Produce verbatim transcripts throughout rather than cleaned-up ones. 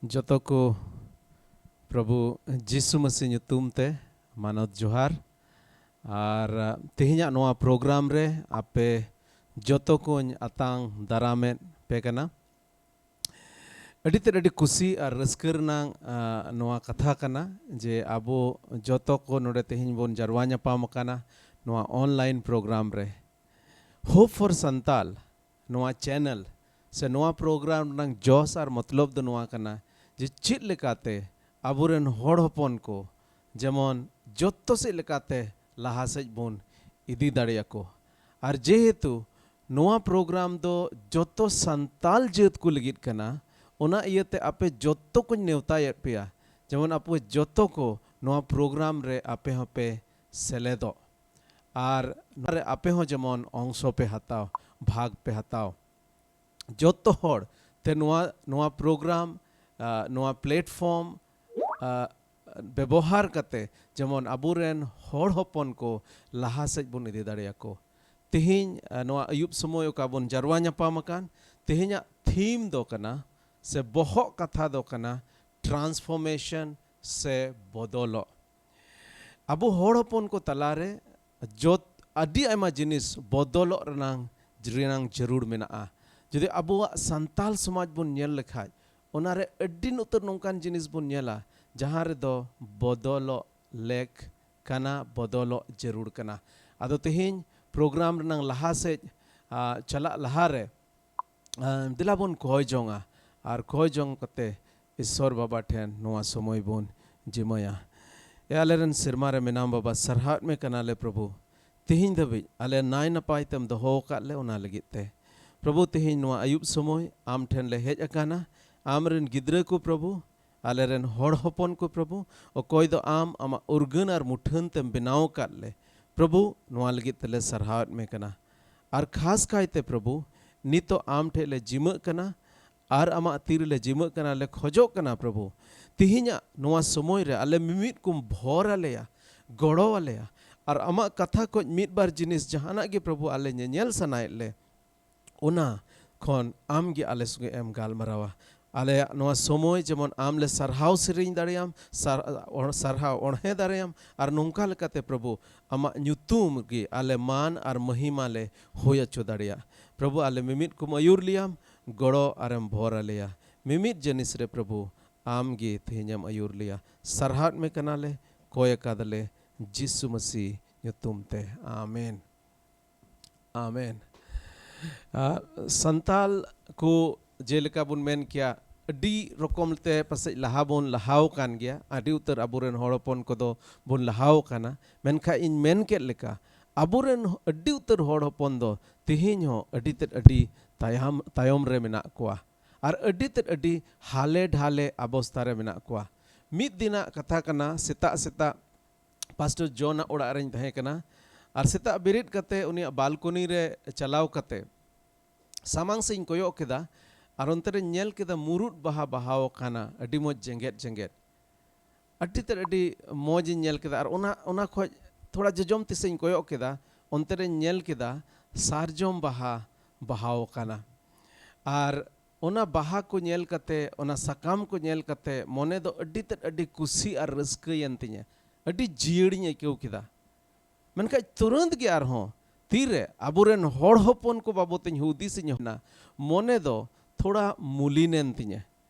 ᱡᱚᱛᱚ ᱠᱚ ᱯᱨᱚᱵᱷᱩ ᱡᱤᱥᱩ ᱢᱟᱹᱥᱤ ᱧᱩᱛᱩᱢ ᱛᱮ ᱢᱟᱱᱚᱛ ᱡᱚᱦᱟᱨ᱾ ᱟᱨ, ᱟ, ᱛᱮᱦᱮᱧᱟᱜ ᱱᱚᱣᱟ ᱯᱨᱳᱜᱨᱟᱢ ᱨᱮ ᱟᱯᱮ ᱡᱚᱛᱚ ᱠᱚᱧ ᱟᱛᱟᱝ ᱫᱟᱨᱟᱢᱮᱫ ᱯᱮ ᱠᱟᱱᱟ᱾ ᱟᱹᱰᱤ ᱛᱮᱫ ᱟᱹᱰᱤ ᱠᱩᱥᱤ ᱟᱨ ᱨᱟᱹᱥᱠᱟᱹ ᱨᱮᱱᱟᱜ, ᱟ, ᱱᱚᱣᱟ ᱠᱟᱛᱷᱟ ᱠᱟᱱᱟ ᱡᱮ ᱟᱵᱚ ᱡᱚᱛᱚ ᱠᱚ ᱱᱚᱰᱮ ᱛᱮᱦᱮᱧ ᱵᱚᱱ ᱡᱟᱨᱣᱟ ᱧᱟᱯᱟᱢ ᱟᱠᱟᱱᱟ ᱱᱚᱣᱟ ᱚᱱᱞᱟᱭᱤᱱ ᱯᱨᱳᱜᱨᱟᱢ ᱨᱮ᱾ Hope for Santal ᱱᱚᱣᱟ ᱪᱮᱱᱮᱞ ᱥᱮ ᱱᱚᱣᱟ ᱯᱨᱳᱜᱨᱟᱢ ᱨᱮᱱᱟᱜ ᱡᱚᱥ ᱟᱨ ᱢᱚᱛᱞᱚᱵ ᱫᱚ ᱱᱚᱣᱟ ᱠᱟᱱᱟ ᱡᱮ ᱪᱮᱫ ᱞᱮᱠᱟᱛᱮ ᱟᱵᱚᱨᱮᱱ ᱦᱚᱲ ᱦᱚᱯᱚᱱ ᱠᱚ ᱡᱮᱢᱚᱱ ᱡᱚᱛᱚ ᱥᱮᱫ ᱞᱮᱠᱟᱛᱮ ᱞᱟᱦᱟ ᱥᱮᱫ ᱵᱚᱱ ᱤᱫᱤ ᱫᱟᱲᱮᱭᱟᱠᱚ᱾ ᱟᱨ ᱡᱮᱦᱮᱛᱩ ᱱᱚᱣᱟ ᱯᱨᱳᱜᱨᱟᱢ ᱫᱚ ᱡᱚᱛᱚ ᱥᱟᱱᱛᱟᱞ ᱡᱟᱹᱛ ᱠᱚ ᱞᱟᱹᱜᱤᱫ ᱠᱟᱱᱟ, ᱚᱱᱟ ᱤᱭᱟᱹᱛᱮ ᱟᱯᱮ ᱡᱚᱛᱚ ᱠᱚᱧ ᱱᱮᱣᱛᱟᱭᱮᱫ ᱯᱮᱭᱟ, ᱡᱮᱢᱚᱱ ᱟᱯᱮ ᱡᱚᱛᱚ ᱠᱚ ᱱᱚᱣᱟ ᱯᱨᱳᱜᱨᱟᱢ ᱨᱮ ᱟᱯᱮ ᱦᱚᱸᱯᱮ ᱥᱮᱞᱮᱫᱚᱜ᱾ ᱟᱨ ᱱᱚᱣᱟ ᱨᱮ ᱟᱯᱮ ᱦᱚᱸ ᱡᱮᱢᱚᱱ ᱚᱝᱥᱚ ᱯᱮ ᱦᱟᱛᱟᱣ, ᱵᱷᱟᱜᱽ ᱯᱮ ᱦᱟᱛᱟᱣ᱾ ᱡᱚᱛᱚ ᱦᱚᱲ ᱛᱮ ᱱᱚᱣᱟ, ᱱᱚᱣᱟ ᱯᱨᱳᱜᱨᱟᱢ, ᱟ, ᱱᱚᱣᱟ ᱯᱞᱮᱴᱯᱷᱚᱨᱢ, ᱟ, ᱵᱮᱵᱚᱦᱟᱨ ᱠᱟᱛᱮ ᱡᱮᱢᱚᱱ ᱟᱵᱚᱨᱮᱱ ᱦᱚᱲ ᱦᱚᱯᱚᱱ ᱠᱚ ᱞᱟᱦᱟ ᱥᱮᱫ ᱵᱚᱱ ᱤᱫᱤ ᱫᱟᱲᱮᱭᱟᱠᱚ᱾ ᱛᱮᱦᱮᱧ, ᱟ, ᱱᱚᱣᱟ ᱟᱹᱭᱩᱵ ᱥᱚᱢᱚᱭ ᱚᱠᱟ ᱵᱚᱱ ᱡᱟᱨᱣᱟ ᱧᱟᱯᱟᱢ ᱟᱠᱟᱱ, ᱛᱮᱦᱮᱧᱟᱜ ᱛᱷᱤᱢ ᱫᱚ ᱠᱟᱱᱟ ᱥᱮ ᱵᱚᱦᱚᱜ ᱠᱟᱛᱷᱟ ᱫᱚ ᱠᱟᱱᱟ ᱴᱨᱟᱱᱥᱯᱷᱚᱨᱢᱮᱥᱚᱱ ᱥᱮ ᱵᱚᱫᱚᱞᱚᱜ᱾ ᱟᱵᱚ ᱦᱚᱲ ᱦᱚᱯᱚᱱ ᱠᱚ ᱛᱟᱞᱟᱨᱮ ᱡᱚᱛ, ᱟᱹᱰᱤ ᱟᱭᱢᱟ ᱡᱤᱱᱤᱥ ᱵᱚᱫᱚᱞᱚᱜ ᱨᱮᱱᱟᱝ, ᱨᱮᱱᱟᱝ ᱡᱟᱹᱨᱩᱲ ᱢᱮᱱᱟᱜᱼᱟ᱾ ᱡᱩᱫᱤ ᱟᱵᱚᱣᱟᱜ ᱥᱟᱱᱛᱟᱞ ᱥᱚᱢᱟᱡᱽ ᱵᱚᱱ ᱧᱮᱞ ᱞᱮᱠᱷᱟᱡ, ᱚᱱᱟᱨᱮ ᱟᱹᱰᱤ ᱩᱛᱟᱹᱨ ᱱᱚᱝᱠᱟᱱ ᱡᱤᱱᱤᱥ ᱵᱚᱱ ᱧᱮᱞᱟ ᱡᱟᱦᱟᱸ ᱨᱮᱫᱚ ᱵᱚᱫᱚᱞᱚᱜ ᱞᱮᱠ ᱠᱟᱱᱟ, ᱵᱚᱫᱚᱞᱚᱜ ᱡᱟᱹᱨᱩᱲ ᱠᱟᱱᱟ᱾ ᱟᱫᱚ ᱛᱮᱦᱮᱧ ᱯᱨᱳᱜᱨᱟᱢ ᱨᱮᱱᱟᱝ ᱞᱟᱦᱟ ᱥᱮᱫ, ᱟ, ᱪᱟᱞᱟᱜ ᱞᱟᱦᱟᱨᱮ, ᱟ, ᱫᱮᱞᱟ ᱵᱚᱱ ᱠᱚᱭ ᱡᱚᱝᱟ ᱟᱨ ᱠᱚᱭ ᱡᱚᱝ ᱠᱟᱛᱮ ᱤᱥᱥᱚᱨ ᱵᱟᱵᱟ ᱴᱷᱮᱱ ᱱᱚᱣᱟ ᱥᱚᱢᱚᱭ ᱵᱚᱱ ᱡᱤᱢᱟᱹᱭᱟ᱾ ᱮ ᱟᱞᱮᱨᱮᱱ ᱥᱮᱨᱢᱟ ᱨᱮ ᱢᱮᱱᱟᱢ ᱵᱟᱵᱟ, ᱥᱟᱨᱦᱟᱣᱮᱫ ᱢᱮ ᱠᱟᱱᱟᱞᱮ ᱯᱨᱚᱵᱷᱩ, ᱛᱮᱦᱮᱧ ᱫᱷᱟᱹᱵᱤᱡ ᱟᱞᱮ ᱱᱟᱭ ᱱᱟᱯᱟᱭ ᱛᱮᱢ ᱫᱚᱦᱚ ᱟᱠᱟᱫ ᱞᱮ ᱚᱱᱟ ᱞᱟᱹᱜᱤᱫ ᱛᱮ᱾ ᱯᱨᱚᱵᱷᱩ, ᱛᱮᱦᱮᱧ ᱱᱚᱣᱟ ᱟᱹᱭᱩᱵ ᱥᱚᱢᱚᱭ ᱟᱢ ᱴᱷᱮᱱ ᱞᱮ ᱦᱮᱡ ᱟᱠᱟᱱᱟ, ᱟᱢᱨᱮᱱ ᱜᱤᱫᱽᱨᱟᱹ ᱠᱚ ᱯᱨᱚᱵᱷᱩ, ᱟᱞᱮᱨᱮᱱ ᱦᱚᱲ ᱦᱚᱯᱚᱱ ᱠᱚ ᱯᱨᱚᱵᱷᱩ, ᱚᱠᱚᱭ ᱫᱚ ᱟᱢ ᱟᱢᱟᱜ ᱩᱨᱜᱟᱹᱱ ᱟᱨ ᱢᱩᱴᱷᱟᱹᱱ ᱛᱮᱢ ᱵᱮᱱᱟᱣ ᱟᱠᱟᱫ ᱞᱮ ᱯᱨᱚᱵᱷᱩ, ᱱᱚᱣᱟ ᱞᱟᱹᱜᱤᱫ ᱛᱮᱞᱮ ᱥᱟᱨᱦᱟᱣᱮᱫ ᱢᱮ ᱠᱟᱱᱟ᱾ ᱟᱨ ᱠᱷᱟᱥ ᱠᱟᱭᱛᱮ ᱯᱨᱚᱵᱷᱩ, ᱱᱤᱛᱚᱜ ᱟᱢ ᱴᱷᱮᱡ ᱞᱮ ᱡᱤᱢᱟᱹᱜ ᱠᱟᱱᱟ ᱟᱨ ᱟᱢᱟᱜ ᱛᱤ ᱨᱮᱞᱮ ᱡᱤᱢᱟᱹᱜ ᱠᱟᱱᱟ, ᱞᱮ ᱠᱷᱚᱡᱚᱜ ᱠᱟᱱᱟ ᱯᱨᱚᱵᱷᱩ, ᱛᱤᱦᱤᱧᱟᱜ ᱱᱚᱣᱟ ᱥᱚᱢᱚᱭ ᱨᱮ ᱟᱞᱮ ᱢᱤᱢᱤᱫ ᱠᱚᱢ ᱵᱷᱚᱨ ᱟᱞᱮᱭᱟ, ᱜᱚᱲᱚ ᱟᱞᱮᱭᱟ, ᱟᱨ ᱟᱢᱟᱜ ᱠᱟᱛᱷᱟ ᱠᱷᱚᱡ ᱢᱤᱫ ᱵᱟᱨ ᱡᱤᱱᱤᱥ ᱡᱟᱦᱟᱱᱟᱜ ᱜᱮ ᱯᱨᱚᱵᱷᱩ ᱟᱞᱮ ᱧᱮᱧᱮᱞ ᱥᱟᱱᱟᱭᱮᱫ ᱞᱮ, ᱚᱱᱟ ᱠᱷᱚᱱ ᱟᱢ ᱜᱮ ᱟᱞᱮ ᱥᱚᱸᱜᱮ ᱮᱢ ᱜᱟᱞᱢᱟᱨᱟᱣᱟ᱾ ᱟᱞᱮᱭᱟᱜ ᱱᱚᱣᱟ ᱥᱚᱢᱚᱭ ᱡᱮᱢᱚᱱ ᱟᱢ ᱞᱮ ᱥᱟᱨᱦᱟᱣ ᱥᱮᱨᱮᱧ ᱫᱟᱲᱮᱭᱟᱢ, ᱥᱟᱨ-, ᱚᱬ-, ᱥᱟᱨᱦᱟᱣ ᱚᱬᱦᱮ ᱫᱟᱲᱮᱭᱟᱢ, ᱟᱨ ᱱᱚᱝᱠᱟ ᱞᱮᱠᱟᱛᱮ ᱯᱨᱚᱵᱷᱩ ᱟᱢᱟᱜ ᱧᱩᱛᱩᱢ ᱜᱮ ᱟᱞᱮ ᱢᱟᱱ ᱟᱨ ᱢᱚᱦᱤᱢᱟ ᱞᱮ ᱦᱩᱭ ᱦᱚᱪᱚ ᱫᱟᱲᱮᱭᱟᱜ᱾ ᱯᱨᱚᱵᱷᱩ ᱟᱞᱮ ᱢᱤᱢᱤᱫ ᱠᱚᱢ ᱟᱹᱭᱩᱨ ᱞᱮᱭᱟᱢ, ᱜᱚᱲᱚ ᱟᱨᱮᱢ ᱵᱷᱚᱨ ᱟᱞᱮᱭᱟ᱾ ᱢᱤᱢᱤᱫ ᱡᱤᱱᱤᱥ ᱨᱮ ᱯᱨᱚᱵᱷᱩ ᱟᱢ ᱜᱮ ᱛᱮᱦᱮᱧᱮᱢ ᱟᱹᱭᱩᱨ ᱞᱮᱭᱟ᱾ ᱥᱟᱨᱦᱟᱣᱮᱫ ᱢᱮ ᱠᱟᱱᱟᱞᱮ, ᱠᱚᱭ ᱟᱠᱟᱫᱟᱞᱮ ᱡᱤᱥᱩ ᱢᱟᱹᱥᱤ ᱧᱩᱛᱩᱢ ᱛᱮ᱾ ᱟᱢᱮᱱ᱾ ᱟᱢᱮᱱ᱾ ᱟᱨ ᱥᱟᱱᱛᱟᱞ ᱠᱚ ᱡᱮᱞᱮᱠᱟ ᱵᱚᱱ ᱢᱮᱱ ᱠᱮᱭᱟ, ᱟᱹᱰᱤ ᱨᱚᱠᱚᱢ ᱛᱮ ᱯᱟᱥᱮᱡ ᱞᱟᱦᱟ ᱵᱚᱱ ᱞᱟᱦᱟᱣ ᱟᱠᱟᱱ ᱜᱮᱭᱟ, ᱟᱹᱰᱤ ᱩᱛᱟᱹᱨ ᱟᱵᱚᱨᱮᱱ ᱦᱚᱲ ᱦᱚᱯᱚᱱ ᱠᱚᱫᱚ ᱵᱚᱱ ᱞᱟᱦᱟᱣ ᱟᱠᱟᱱᱟ, ᱢᱮᱱᱠᱷᱟᱱ ᱤᱧ ᱢᱮᱱ ᱠᱮᱫ ᱞᱮᱠᱟ ᱟᱵᱚᱨᱮᱱ ᱟᱹᱰᱤ ᱩᱛᱟᱹᱨ ᱦᱚᱲ ᱦᱚᱯᱚᱱ ᱫᱚ ᱛᱮᱦᱮᱧ ᱦᱚᱸ ᱟᱹᱰᱤ ᱛᱮᱫ ᱟᱹᱰᱤ ᱛᱟᱭᱚᱢ, ᱛᱟᱭᱚᱢ ᱨᱮ ᱢᱮᱱᱟᱜ ᱠᱚᱣᱟ ᱟᱨ ᱟᱹᱰᱤ ᱛᱮᱫ ᱟᱹᱰᱤ ᱦᱟᱞᱮ ᱰᱷᱟᱞᱮ ᱚᱵᱚᱥᱛᱷᱟ ᱨᱮ ᱢᱮᱱᱟᱜ ᱠᱚᱣᱟ᱾ ᱢᱤᱫ ᱫᱤᱱᱟᱜ ᱠᱟᱛᱷᱟ ᱠᱟᱱᱟ, ᱥᱮᱛᱟᱜ ᱥᱮᱛᱟᱜ ᱯᱟᱥᱴᱚᱨ ᱡᱚᱱᱟᱜ ᱚᱲᱟᱜ ᱨᱮᱧ ᱛᱟᱦᱮᱸ ᱠᱟᱱᱟ᱾ ᱟᱨ ᱥᱮᱛᱟᱜ ᱵᱮᱨᱮᱫ ᱠᱟᱛᱮ ᱩᱱᱤᱭᱟᱜ ᱵᱟᱞᱠᱚᱱᱤ ᱨᱮ ᱪᱟᱞᱟᱣ ᱠᱟᱛᱮ ᱥᱟᱢᱟᱝ ᱥᱮᱫ ᱤᱧ ᱠᱚᱭᱚᱜ ᱠᱮᱫᱟ, ᱟᱨ ᱚᱱᱛᱮ ᱨᱮᱧ ᱧᱮᱞ ᱠᱮᱫᱟ ᱢᱩᱨᱩᱫ ᱵᱟᱦᱟ ᱵᱟᱦᱟᱣ ᱟᱠᱟᱱᱟ, ᱟᱹᱰᱤ ᱢᱚᱡᱽ ᱡᱮᱜᱮᱫ ᱡᱮᱜᱮᱫ᱾ ᱟᱹᱰᱤ ᱛᱮᱫ ᱟᱹᱰᱤ ᱢᱚᱡᱽ ᱤᱧ ᱧᱮᱞ ᱠᱮᱫᱟ᱾ ᱟᱨ ᱚᱱᱟ, ᱚᱱᱟ ᱠᱷᱚᱡ ᱛᱷᱚᱲᱟ ᱡᱚᱡᱚᱢ ᱛᱤᱥᱮᱧ ᱠᱚᱭᱚᱜ ᱠᱮᱫᱟ, ᱚᱱᱛᱮ ᱨᱮᱧ ᱧᱮᱞ ᱠᱮᱫᱟ ᱥᱟᱨᱡᱚᱢ ᱵᱟᱦᱟ ᱵᱟᱦᱟᱣ ᱟᱠᱟᱱᱟ᱾ ᱟᱨ ᱚᱱᱟ ᱵᱟᱦᱟ ᱠᱚ ᱧᱮᱞ ᱠᱟᱛᱮ, ᱚᱱᱟ ᱥᱟᱠᱟᱢ ᱠᱚ ᱧᱮᱞ ᱠᱟᱛᱮ ᱢᱚᱱᱮ ᱫᱚ ᱟᱹᱰᱤ ᱛᱮᱫ ᱟᱹᱰᱤ ᱠᱩᱥᱤ ᱟᱨ ᱨᱟᱹᱥᱠᱟᱹᱭᱮᱱ ᱛᱤᱧᱟᱹ, ᱟᱹᱰᱤ ᱡᱤᱭᱟᱹᱲᱤᱧ ᱟᱹᱭᱠᱟᱹᱣ ᱠᱮᱫᱟ᱾ ᱢᱮᱱᱠᱷᱟᱱ ᱛᱩᱨᱟᱹᱱᱛ ᱜᱮ ᱟᱨᱦᱚᱸ ᱛᱤᱨᱮ ᱟᱵᱚᱨᱮᱱ ᱦᱚᱲ ᱦᱚᱯᱚᱱ ᱠᱚ ᱵᱟᱵᱚᱛᱤᱧ ᱦᱩᱫᱤᱥᱤᱧ ᱦᱩᱭᱱᱟ, ᱢᱚᱱᱮ ᱫᱚ ᱛᱷᱚᱲᱟ ᱢᱩᱞᱤᱱᱮᱱ ᱛᱤᱧᱟᱹ,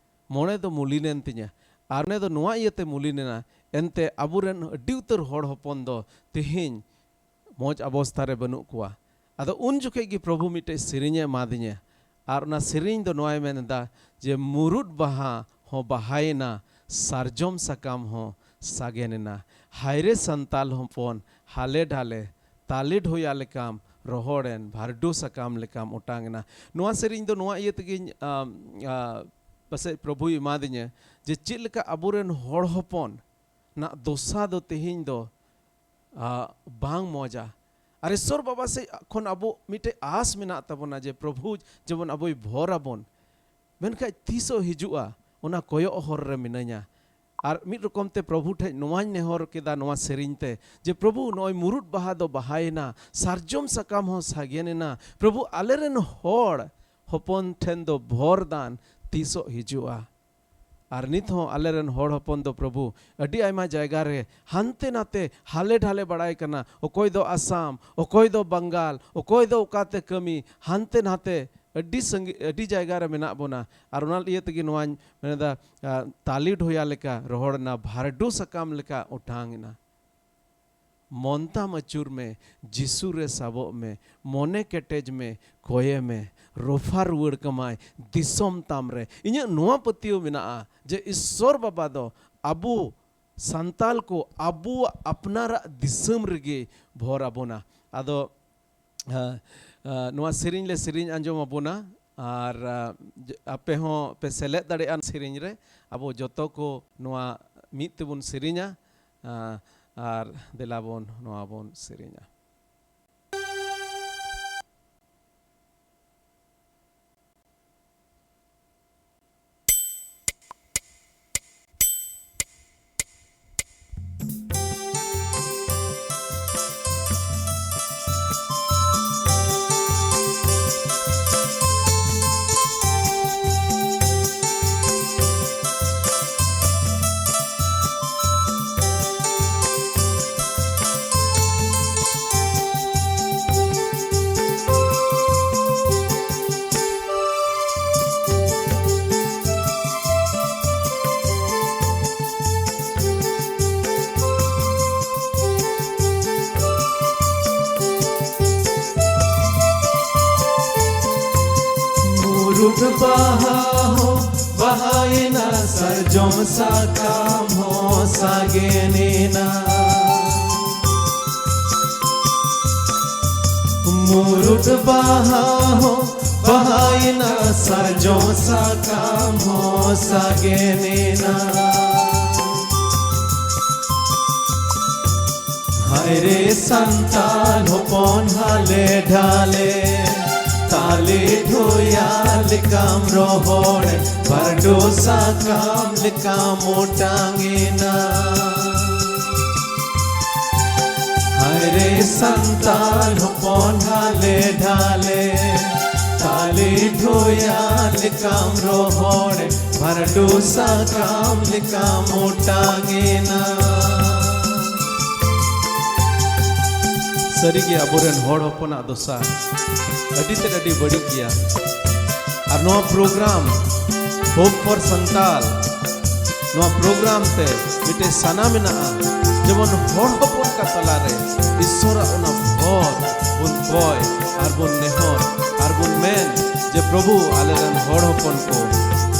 ᱢᱚᱱᱮ ᱫᱚ ᱢᱩᱞᱤᱱᱮᱱ ᱛᱤᱧᱟᱹ᱾ ᱟᱨ ᱢᱚᱱᱮ ᱫᱚ ᱱᱚᱣᱟ ᱤᱭᱟᱹᱛᱮ ᱢᱩᱞᱤᱱᱮᱱᱟ, ᱮᱱᱛᱮ ᱟᱵᱚᱨᱮᱱ ᱟᱹᱰᱤ ᱩᱛᱟᱹᱨ ᱦᱚᱲ ᱦᱚᱯᱚᱱ ᱫᱚ ᱛᱮᱦᱮᱧ ᱢᱚᱡᱽ ᱚᱵᱚᱥᱛᱷᱟ ᱨᱮ ᱵᱟᱹᱱᱩᱜ ᱠᱚᱣᱟ᱾ ᱟᱫᱚ ᱩᱱ ᱡᱚᱠᱷᱮᱡ ᱜᱮ ᱯᱨᱚᱵᱷᱩ ᱢᱤᱫᱴᱮᱡ ᱥᱮᱨᱮᱧᱮ ᱮᱢᱟᱫᱤᱧᱟ᱾ ᱟᱨ ᱚᱱᱟ ᱥᱮᱨᱮᱧ ᱫᱚ ᱱᱚᱣᱟᱭ ᱢᱮᱱ ᱮᱫᱟ ᱡᱮ, ᱢᱩᱨᱩᱫ ᱵᱟᱦᱟ ᱦᱚᱸ ᱵᱟᱦᱟᱭᱮᱱᱟ, ᱥᱟᱨᱡᱚᱢ ᱥᱟᱠᱟᱢ ᱦᱚᱸ ᱥᱟᱜᱮᱱ ᱮᱱᱟ᱾ ᱦᱟᱭᱨᱮ ᱥᱟᱱᱛᱟᱞ ᱦᱚᱯᱚᱱ, ᱦᱟᱞᱮ ᱰᱷᱟᱞᱮ, ᱛᱟᱞᱮ ᱰᱷᱚᱭᱟ ᱞᱮᱠᱟᱢ ᱨᱚᱦᱚᱲᱮᱱ, ᱵᱷᱟᱨᱰᱩ ᱥᱟᱠᱟᱢ ᱞᱮᱠᱟᱢ ᱚᱴᱟᱝ ᱮᱱᱟ᱾ ᱱᱚᱣᱟ ᱥᱮᱨᱮᱧ ᱫᱚ ᱱᱚᱣᱟ ᱤᱭᱟᱹ ᱛᱮᱜᱮᱧ, ᱟᱢ, ᱟ, ᱯᱟᱥᱮᱡ ᱯᱨᱚᱵᱷᱩᱭ ᱮᱢᱟᱫᱤᱧᱟ, ᱡᱮ ᱪᱮᱫ ᱞᱮᱠᱟ ᱟᱵᱚᱨᱮᱱ ᱦᱚᱲ ᱦᱚᱯᱚᱱ ᱱᱟᱜ ᱫᱚᱥᱟ ᱫᱚ ᱛᱮᱦᱮᱧ ᱫᱚ ᱟ, ᱵᱟᱝ ᱢᱚᱡᱟ᱾ ᱟᱨ ᱤᱥᱥᱚᱨ ᱵᱟᱵᱟ ᱥᱮᱫ ᱠᱷᱚᱱ ᱟᱵᱚ ᱢᱤᱫᱴᱮᱡ ᱟᱥ ᱢᱮᱱᱟᱜ ᱛᱟᱵᱚᱱᱟ ᱡᱮ ᱯᱨᱚᱵᱷᱩ ᱡᱮᱢᱚᱱ ᱟᱵᱚᱭ ᱵᱷᱚᱨ ᱟᱵᱚᱱ᱾ ᱢᱮᱱᱠᱷᱟᱡ ᱛᱤᱥᱚᱜ ᱦᱤᱡᱩᱜᱼᱟ, ᱚᱱᱟ ᱠᱚᱭᱚᱜ ᱦᱚᱨ ᱨᱮ ᱢᱤᱱᱟᱹᱧᱟ᱾ ᱟᱨ ᱢᱤᱫ ᱨᱚᱠᱚᱢ ᱛᱮ ᱯᱨᱚᱵᱷᱩ ᱴᱷᱮᱡ ᱱᱚᱣᱟᱧ ᱱᱮᱦᱚᱨ ᱠᱮᱫᱟ ᱱᱚᱣᱟ ᱥᱮᱨᱮᱧ ᱛᱮ, ᱡᱮ ᱯᱨᱚᱵᱷᱩ, ᱱᱚᱜᱼᱚᱭ ᱢᱩᱨᱩᱫ ᱵᱟᱦᱟ ᱫᱚ ᱵᱟᱦᱟᱭᱮᱱᱟ, ᱥᱟᱨᱡᱚᱢ ᱥᱟᱠᱟᱢ ᱦᱚᱸ ᱥᱟᱜᱮᱱ ᱮᱱᱟ᱾ ᱯᱨᱚᱵᱷᱩ, ᱟᱞᱮᱨᱮᱱ ᱦᱚᱲ ᱦᱚᱯᱚᱱ ᱴᱷᱮᱱ ᱫᱚ ᱵᱷᱚᱨ ᱫᱟᱱ, ᱛᱤᱥᱚᱜ ᱦᱤᱡᱩᱜᱼᱟ? ᱟᱨ ᱱᱤᱛ ᱦᱚᱸ ᱟᱞᱮᱨᱮᱱ ᱦᱚᱲ ᱦᱚᱯᱚᱱ ᱫᱚ, ᱯᱨᱚᱵᱷᱩ, ᱟᱹᱰᱤ ᱟᱭᱢᱟ ᱡᱟᱭᱜᱟ ᱨᱮ ᱦᱟᱱᱛᱮ ᱱᱟᱛᱮ ᱦᱟᱞᱮ ᱰᱷᱟᱞᱮ ᱵᱟᱲᱟᱭ ᱠᱟᱱᱟ᱾ ᱚᱠᱚᱭ ᱫᱚ ᱟᱥᱟᱢ, ᱚᱠᱚᱭ ᱫᱚ ᱵᱟᱝᱜᱟᱞ, ᱚᱠᱚᱭ ᱫᱚ ᱚᱠᱟᱛᱮ ᱠᱟᱹᱢᱤ, ᱦᱟᱱᱛᱮ ᱱᱟᱛᱮ ᱟᱹᱰᱤ ᱥᱟᱺᱜᱤ-, ᱟᱹᱰᱤ ᱡᱟᱭᱜᱟ ᱨᱮ ᱢᱮᱱᱟᱜ ᱵᱚᱱᱟ᱾ ᱟᱨ ᱚᱱᱟ ᱤᱭᱟᱹ ᱛᱮᱜᱮ ᱱᱚᱣᱟᱧ ᱢᱮᱱᱮᱫᱟ, ᱟ, ᱛᱟᱞᱤ ᱰᱷᱚᱭᱟ ᱞᱮᱠᱟ ᱨᱚᱦᱚᱲ ᱮᱱᱟ, ᱵᱷᱟᱨᱰᱩ ᱥᱟᱠᱟᱢ ᱞᱮᱠᱟ ᱚᱴᱟᱝ ᱮᱱᱟ᱾ ᱢᱚᱱ ᱛᱟᱢ ᱟᱹᱪᱩᱨ ᱢᱮ, ᱡᱤᱥᱩ ᱨᱮ ᱥᱟᱵᱚᱜ ᱢᱮ, ᱢᱚᱱᱮ ᱠᱮᱴᱮᱡ ᱢᱮ, ᱠᱚᱭᱮ ᱢᱮ, ᱨᱚᱯᱷᱟ ᱨᱩᱣᱟᱹᱲ ᱠᱟᱢᱟᱭ ᱫᱤᱥᱚᱢ ᱛᱟᱢ ᱨᱮ᱾ ᱤᱧᱟᱹᱜ ᱱᱚᱣᱟ ᱯᱟᱹᱛᱭᱟᱹᱣ ᱢᱮᱱᱟᱜᱼᱟ ᱡᱮ ᱤᱥᱥᱚᱨ ᱵᱟᱵᱟ ᱫᱚ ᱟᱵᱚ ᱥᱟᱱᱛᱟᱞ ᱠᱚ ᱟᱵᱚᱣᱟᱜ ᱟᱯᱱᱟᱨᱟᱜ ᱫᱤᱥᱚᱢ ᱨᱮᱜᱮ ᱵᱷᱚᱨ ᱟᱵᱚᱱᱟ᱾ ᱟᱫᱚ, ᱟ, ᱟ, ᱱᱚᱣᱟ ᱥᱮᱨᱮᱧ ᱞᱮ ᱥᱮᱨᱮᱧ ᱟᱸᱡᱚᱢ ᱟᱵᱚᱱᱟ, ᱟᱨ, ᱟ, ᱡ-, ᱟᱯᱮ ᱦᱚᱸ ᱯᱮ ᱥᱮᱞᱮᱫ ᱫᱟᱲᱮᱭᱟᱜᱼᱟ ᱥᱮᱨᱮᱧ ᱨᱮ᱾ ᱟᱵᱚ ᱡᱚᱛᱚ ᱠᱚ ᱱᱚᱣᱟ ᱢᱤᱫ ᱛᱮᱵᱚᱱ ᱥᱮᱨᱮᱧᱟ᱾ ᱟ, ᱟᱨ ᱫᱮᱞᱟ ᱵᱚᱱ ᱱᱚᱣᱟ ᱵᱚᱱ ᱥᱮᱨᱮᱧᱟ᱾ ᱢᱩᱨᱩᱫ ᱵᱟᱦᱟ ᱦᱚᱸ ᱵᱟᱦᱟᱭᱮᱱᱟ, ᱥᱟᱨᱡᱚᱢ ᱥᱟᱠᱟᱢ ᱦᱚᱸ ᱥᱟᱜᱮᱱᱮᱱᱟ᱾ ᱢᱩᱨᱩᱫ ᱵᱟᱦᱟ ᱦᱚᱸ ᱵᱟᱦᱟᱭᱮᱱᱟ, ᱥᱟᱨᱡᱚᱢ ᱥᱟᱠᱟᱢ ᱦᱚᱸ ᱥᱟᱜᱮᱱᱮᱱᱟ᱾ ᱦᱟᱭ ᱨᱮ ᱥᱟᱱᱛᱟᱞ ᱦᱚᱯᱚᱱ, ᱦᱟᱞᱮ ᱰᱷᱟᱞᱮ ᱛᱟᱞᱮ ᱰᱷᱚᱭᱟ ᱞᱮᱠᱟᱢ ᱨᱚᱦᱚᱲ, ᱵᱟᱨᱰᱳ ᱥᱟᱠᱟᱢ ᱞᱮᱠᱟᱢ ᱚᱴᱟᱝ ᱮᱱᱟ᱾ ᱦᱟᱭ ᱨᱮ ᱥᱟᱱᱛᱟᱞ ᱦᱚᱯᱚᱱ, ᱦᱟᱞᱮ ᱰᱷᱟᱞᱮ ᱛᱟᱞᱮ ᱰᱷᱚᱭᱟ ᱞᱮᱠᱟᱢ ᱨᱚᱦᱚᱲ, ᱵᱷᱟᱨᱰᱩ ᱥᱟᱠᱟᱢ ᱞᱮᱠᱟᱢ ᱚᱴᱟᱝ ᱮᱱᱟ᱾ ᱥᱟᱹᱨᱤᱜᱮ ᱟᱵᱚᱨᱮᱱ ᱦᱚᱲ ᱦᱚᱯᱚᱱᱟᱜ ᱫᱚᱥᱟ ᱟᱹᱰᱤ ᱛᱮᱫ ᱟᱹᱰᱤ ᱵᱟᱹᱲᱤᱡ ᱜᱮᱭᱟ᱾ ᱟᱨ ᱱᱚᱣᱟ ᱯᱨᱳᱜᱨᱟᱢ Hope for Santal, ᱱᱚᱣᱟ ᱯᱨᱳᱜᱨᱟᱢ ᱛᱮ ᱢᱤᱫᱴᱮᱡ ᱥᱟᱱᱟ ᱢᱮᱱᱟᱜᱼᱟ, ᱡᱮᱢᱚᱱ ᱦᱚᱲ ᱦᱚᱯᱚᱱ ᱠᱚ ᱛᱟᱞᱟᱨᱮ ᱤᱥᱥᱚᱨᱟᱜ ᱚᱱᱟ ᱵᱷᱚᱨ ᱵᱚᱱ ᱠᱚᱭ ᱟᱨ ᱵᱚᱱ ᱱᱮᱦᱚᱨ ᱟᱨ ᱵᱚᱱ ᱢᱮᱱ ᱡᱮ, ᱯᱨᱚᱵᱷᱩ, ᱟᱞᱮᱨᱮᱱ ᱦᱚᱲ ᱦᱚᱯᱚᱱ ᱠᱚ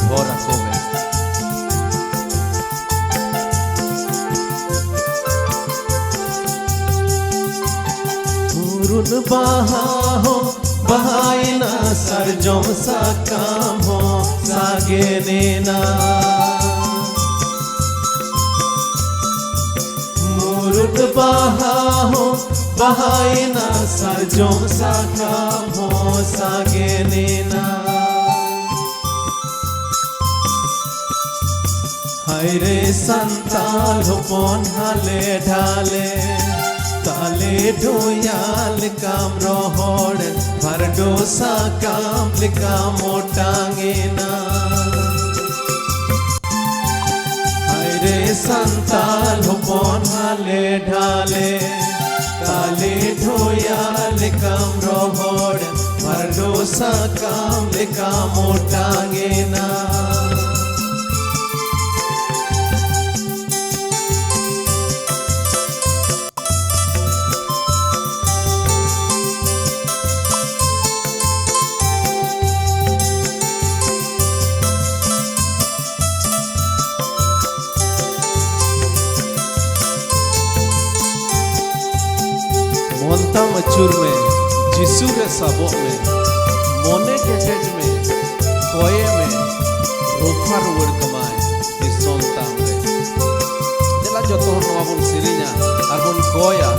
ᱵᱷᱚᱨ ᱟᱠᱚ ᱢᱮ᱾ ᱢᱩᱨᱩᱫ ᱵᱟᱦᱟ ᱦᱚᱸ ᱵᱟᱦᱟᱭᱮᱱᱟ, ᱥᱟᱨᱡᱚᱢ ᱥᱟᱠᱟᱢ ᱦᱚᱸ ᱥᱟᱜᱮᱱᱮᱱᱟ᱾ ᱢᱩᱨᱩᱫ ᱵᱟᱦᱟ ᱦᱚᱸ ᱵᱟᱦᱟᱭᱮᱱᱟ, ᱥᱟᱨᱡᱚᱢ ᱥᱟᱠᱟᱢ ᱦᱚᱸ ᱥᱟᱜᱮᱱᱮᱱᱟ᱾ ᱦᱟᱭ ᱨᱮ ᱥᱟᱱᱛᱟᱞ ᱦᱚᱯᱚᱱ ᱦᱟᱞᱮ ᱰᱷᱟᱞᱮ, ᱛᱟᱞᱮ ᱰᱷᱚᱭᱟ ᱞᱮᱠᱟᱢ ᱨᱚᱦᱚᱲ, ᱵᱷᱟᱨᱰᱳ ᱥᱟᱠᱟᱢ ᱞᱮᱠᱟᱢ ᱚᱴᱟᱝ ᱮᱱᱟ᱾ ᱦᱟᱭ ᱨᱮ ᱥᱟᱱᱛᱟᱞ ᱦᱚᱯᱚᱱ ᱦᱟᱞᱮ ᱰᱷᱟᱞᱮ, ᱛᱟᱞᱮ ᱰᱷᱚᱭᱟ ᱞᱮᱠᱟᱢ ᱨᱚᱦᱚᱲ, ᱵᱷᱟᱨᱰᱳ ᱥᱟᱠᱟᱢ ᱞᱮᱠᱟᱢ ᱚᱴᱟᱝ ᱮᱱᱟ᱾ ᱢᱚᱱ ᱛᱟᱢ ᱟᱹᱪᱩᱨ ᱢᱮ, ᱡᱤᱥᱩ ᱨᱮ ᱥᱟᱵᱚᱜ ᱢᱮ, ᱢᱚᱱᱮ ᱠᱮᱴᱮᱡ ᱢᱮ, ᱠᱚᱭᱮ ᱢᱮ, ᱨᱚᱯᱷᱟ ᱨᱩᱣᱟᱹᱲ ᱠᱟᱢᱟᱭ ᱫᱤᱥᱚᱢ ᱛᱟᱢ ᱨᱮ᱾ ᱫᱮᱞᱟ ᱡᱚᱛᱚ ᱦᱚᱲ ᱱᱚᱣᱟ ᱵᱚᱱ ᱥᱮᱨᱮᱧᱟ ᱟᱨ ᱵᱚᱱ ᱠᱚᱭᱟ,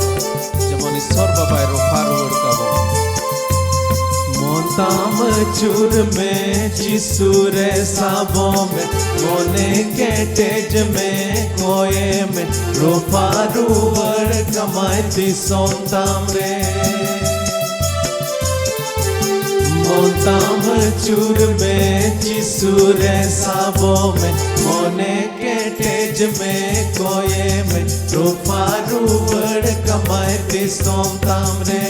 ᱡᱮᱢᱚᱱ ᱤᱥᱥᱚᱨ ᱵᱟᱵᱟᱭ ᱨᱚᱯᱷᱟ ᱨᱩᱣᱟᱹᱲ ᱠᱟᱵᱚᱱ᱾ ᱢᱚᱱ ᱛᱟᱢ ᱟᱹᱪᱩᱨ ᱢᱮ, ᱡᱤᱥᱩ ᱨᱮ ᱥᱟᱵᱚᱜ ᱢᱮ, ᱢᱚᱱᱮ ᱠᱮᱴᱮᱡ ᱢᱮ, ᱠᱚᱭᱮ ᱢᱮ, ᱨᱚᱯᱷᱟ ᱨᱩᱣᱟᱹᱲ ᱠᱟᱢᱟᱭ ᱫᱤᱥᱚᱢ ᱛᱟᱢ ᱨᱮ᱾ ᱛᱟᱢ ᱟᱹᱪᱩᱨ ᱢᱮ, ᱡᱤᱥᱩ ᱨᱮ ᱥᱟᱵᱚᱜ ᱢᱮ, ᱢᱚᱱᱮ ᱠᱮᱴᱮᱡ ᱢᱮ, ᱠᱚᱭᱮ ᱢᱮ, ᱨᱚᱯᱷᱟ ᱨᱩᱣᱟᱹᱲ ᱠᱟᱢᱟᱭ ᱫᱤᱥᱚᱢ ᱛᱟᱢ ᱨᱮ᱾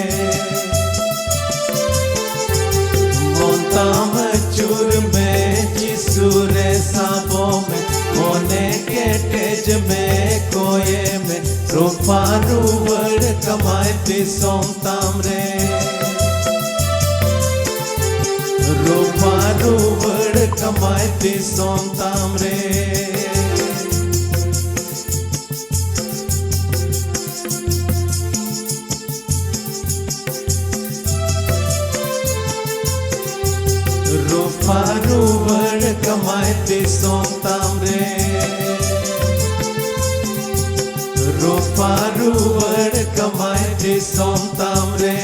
ᱢᱚᱱ ᱛᱟᱢ ᱟᱹᱪᱩᱨ ᱢᱮ, ᱡᱤᱥᱩ ᱨᱮ ᱥᱟᱵᱚᱜ ᱢᱮ, ᱢᱚᱱᱮ ᱠᱮᱴᱮᱡ ᱢᱮ, ᱠᱚᱭᱮ ᱢᱮ, ᱨᱚᱯᱷᱟ ᱨᱩᱣᱟᱹᱲ ᱠᱟᱢᱟᱭ ᱫᱤᱥᱚᱢ ᱛᱟᱢ ᱨᱮ᱾ ᱨᱚᱯᱷᱟ ᱨᱩᱣᱟᱹᱲ ᱠᱟᱢᱟᱭ ᱫᱤᱥᱚᱢ ᱛᱟᱢ ᱨᱮ᱾ ᱨᱚᱯᱷᱟ ᱨᱩᱣᱟᱹᱲ ᱠᱟᱢᱟᱭ ᱫᱤᱥᱚᱢ ᱛᱟᱢ ᱨᱮ᱾ ᱨᱚᱯᱷᱟ ᱨᱩᱣᱟᱹᱲ ᱠᱟᱢᱟᱭ ᱫᱤᱥᱚᱢ ᱛᱟᱢ ᱨᱮ᱾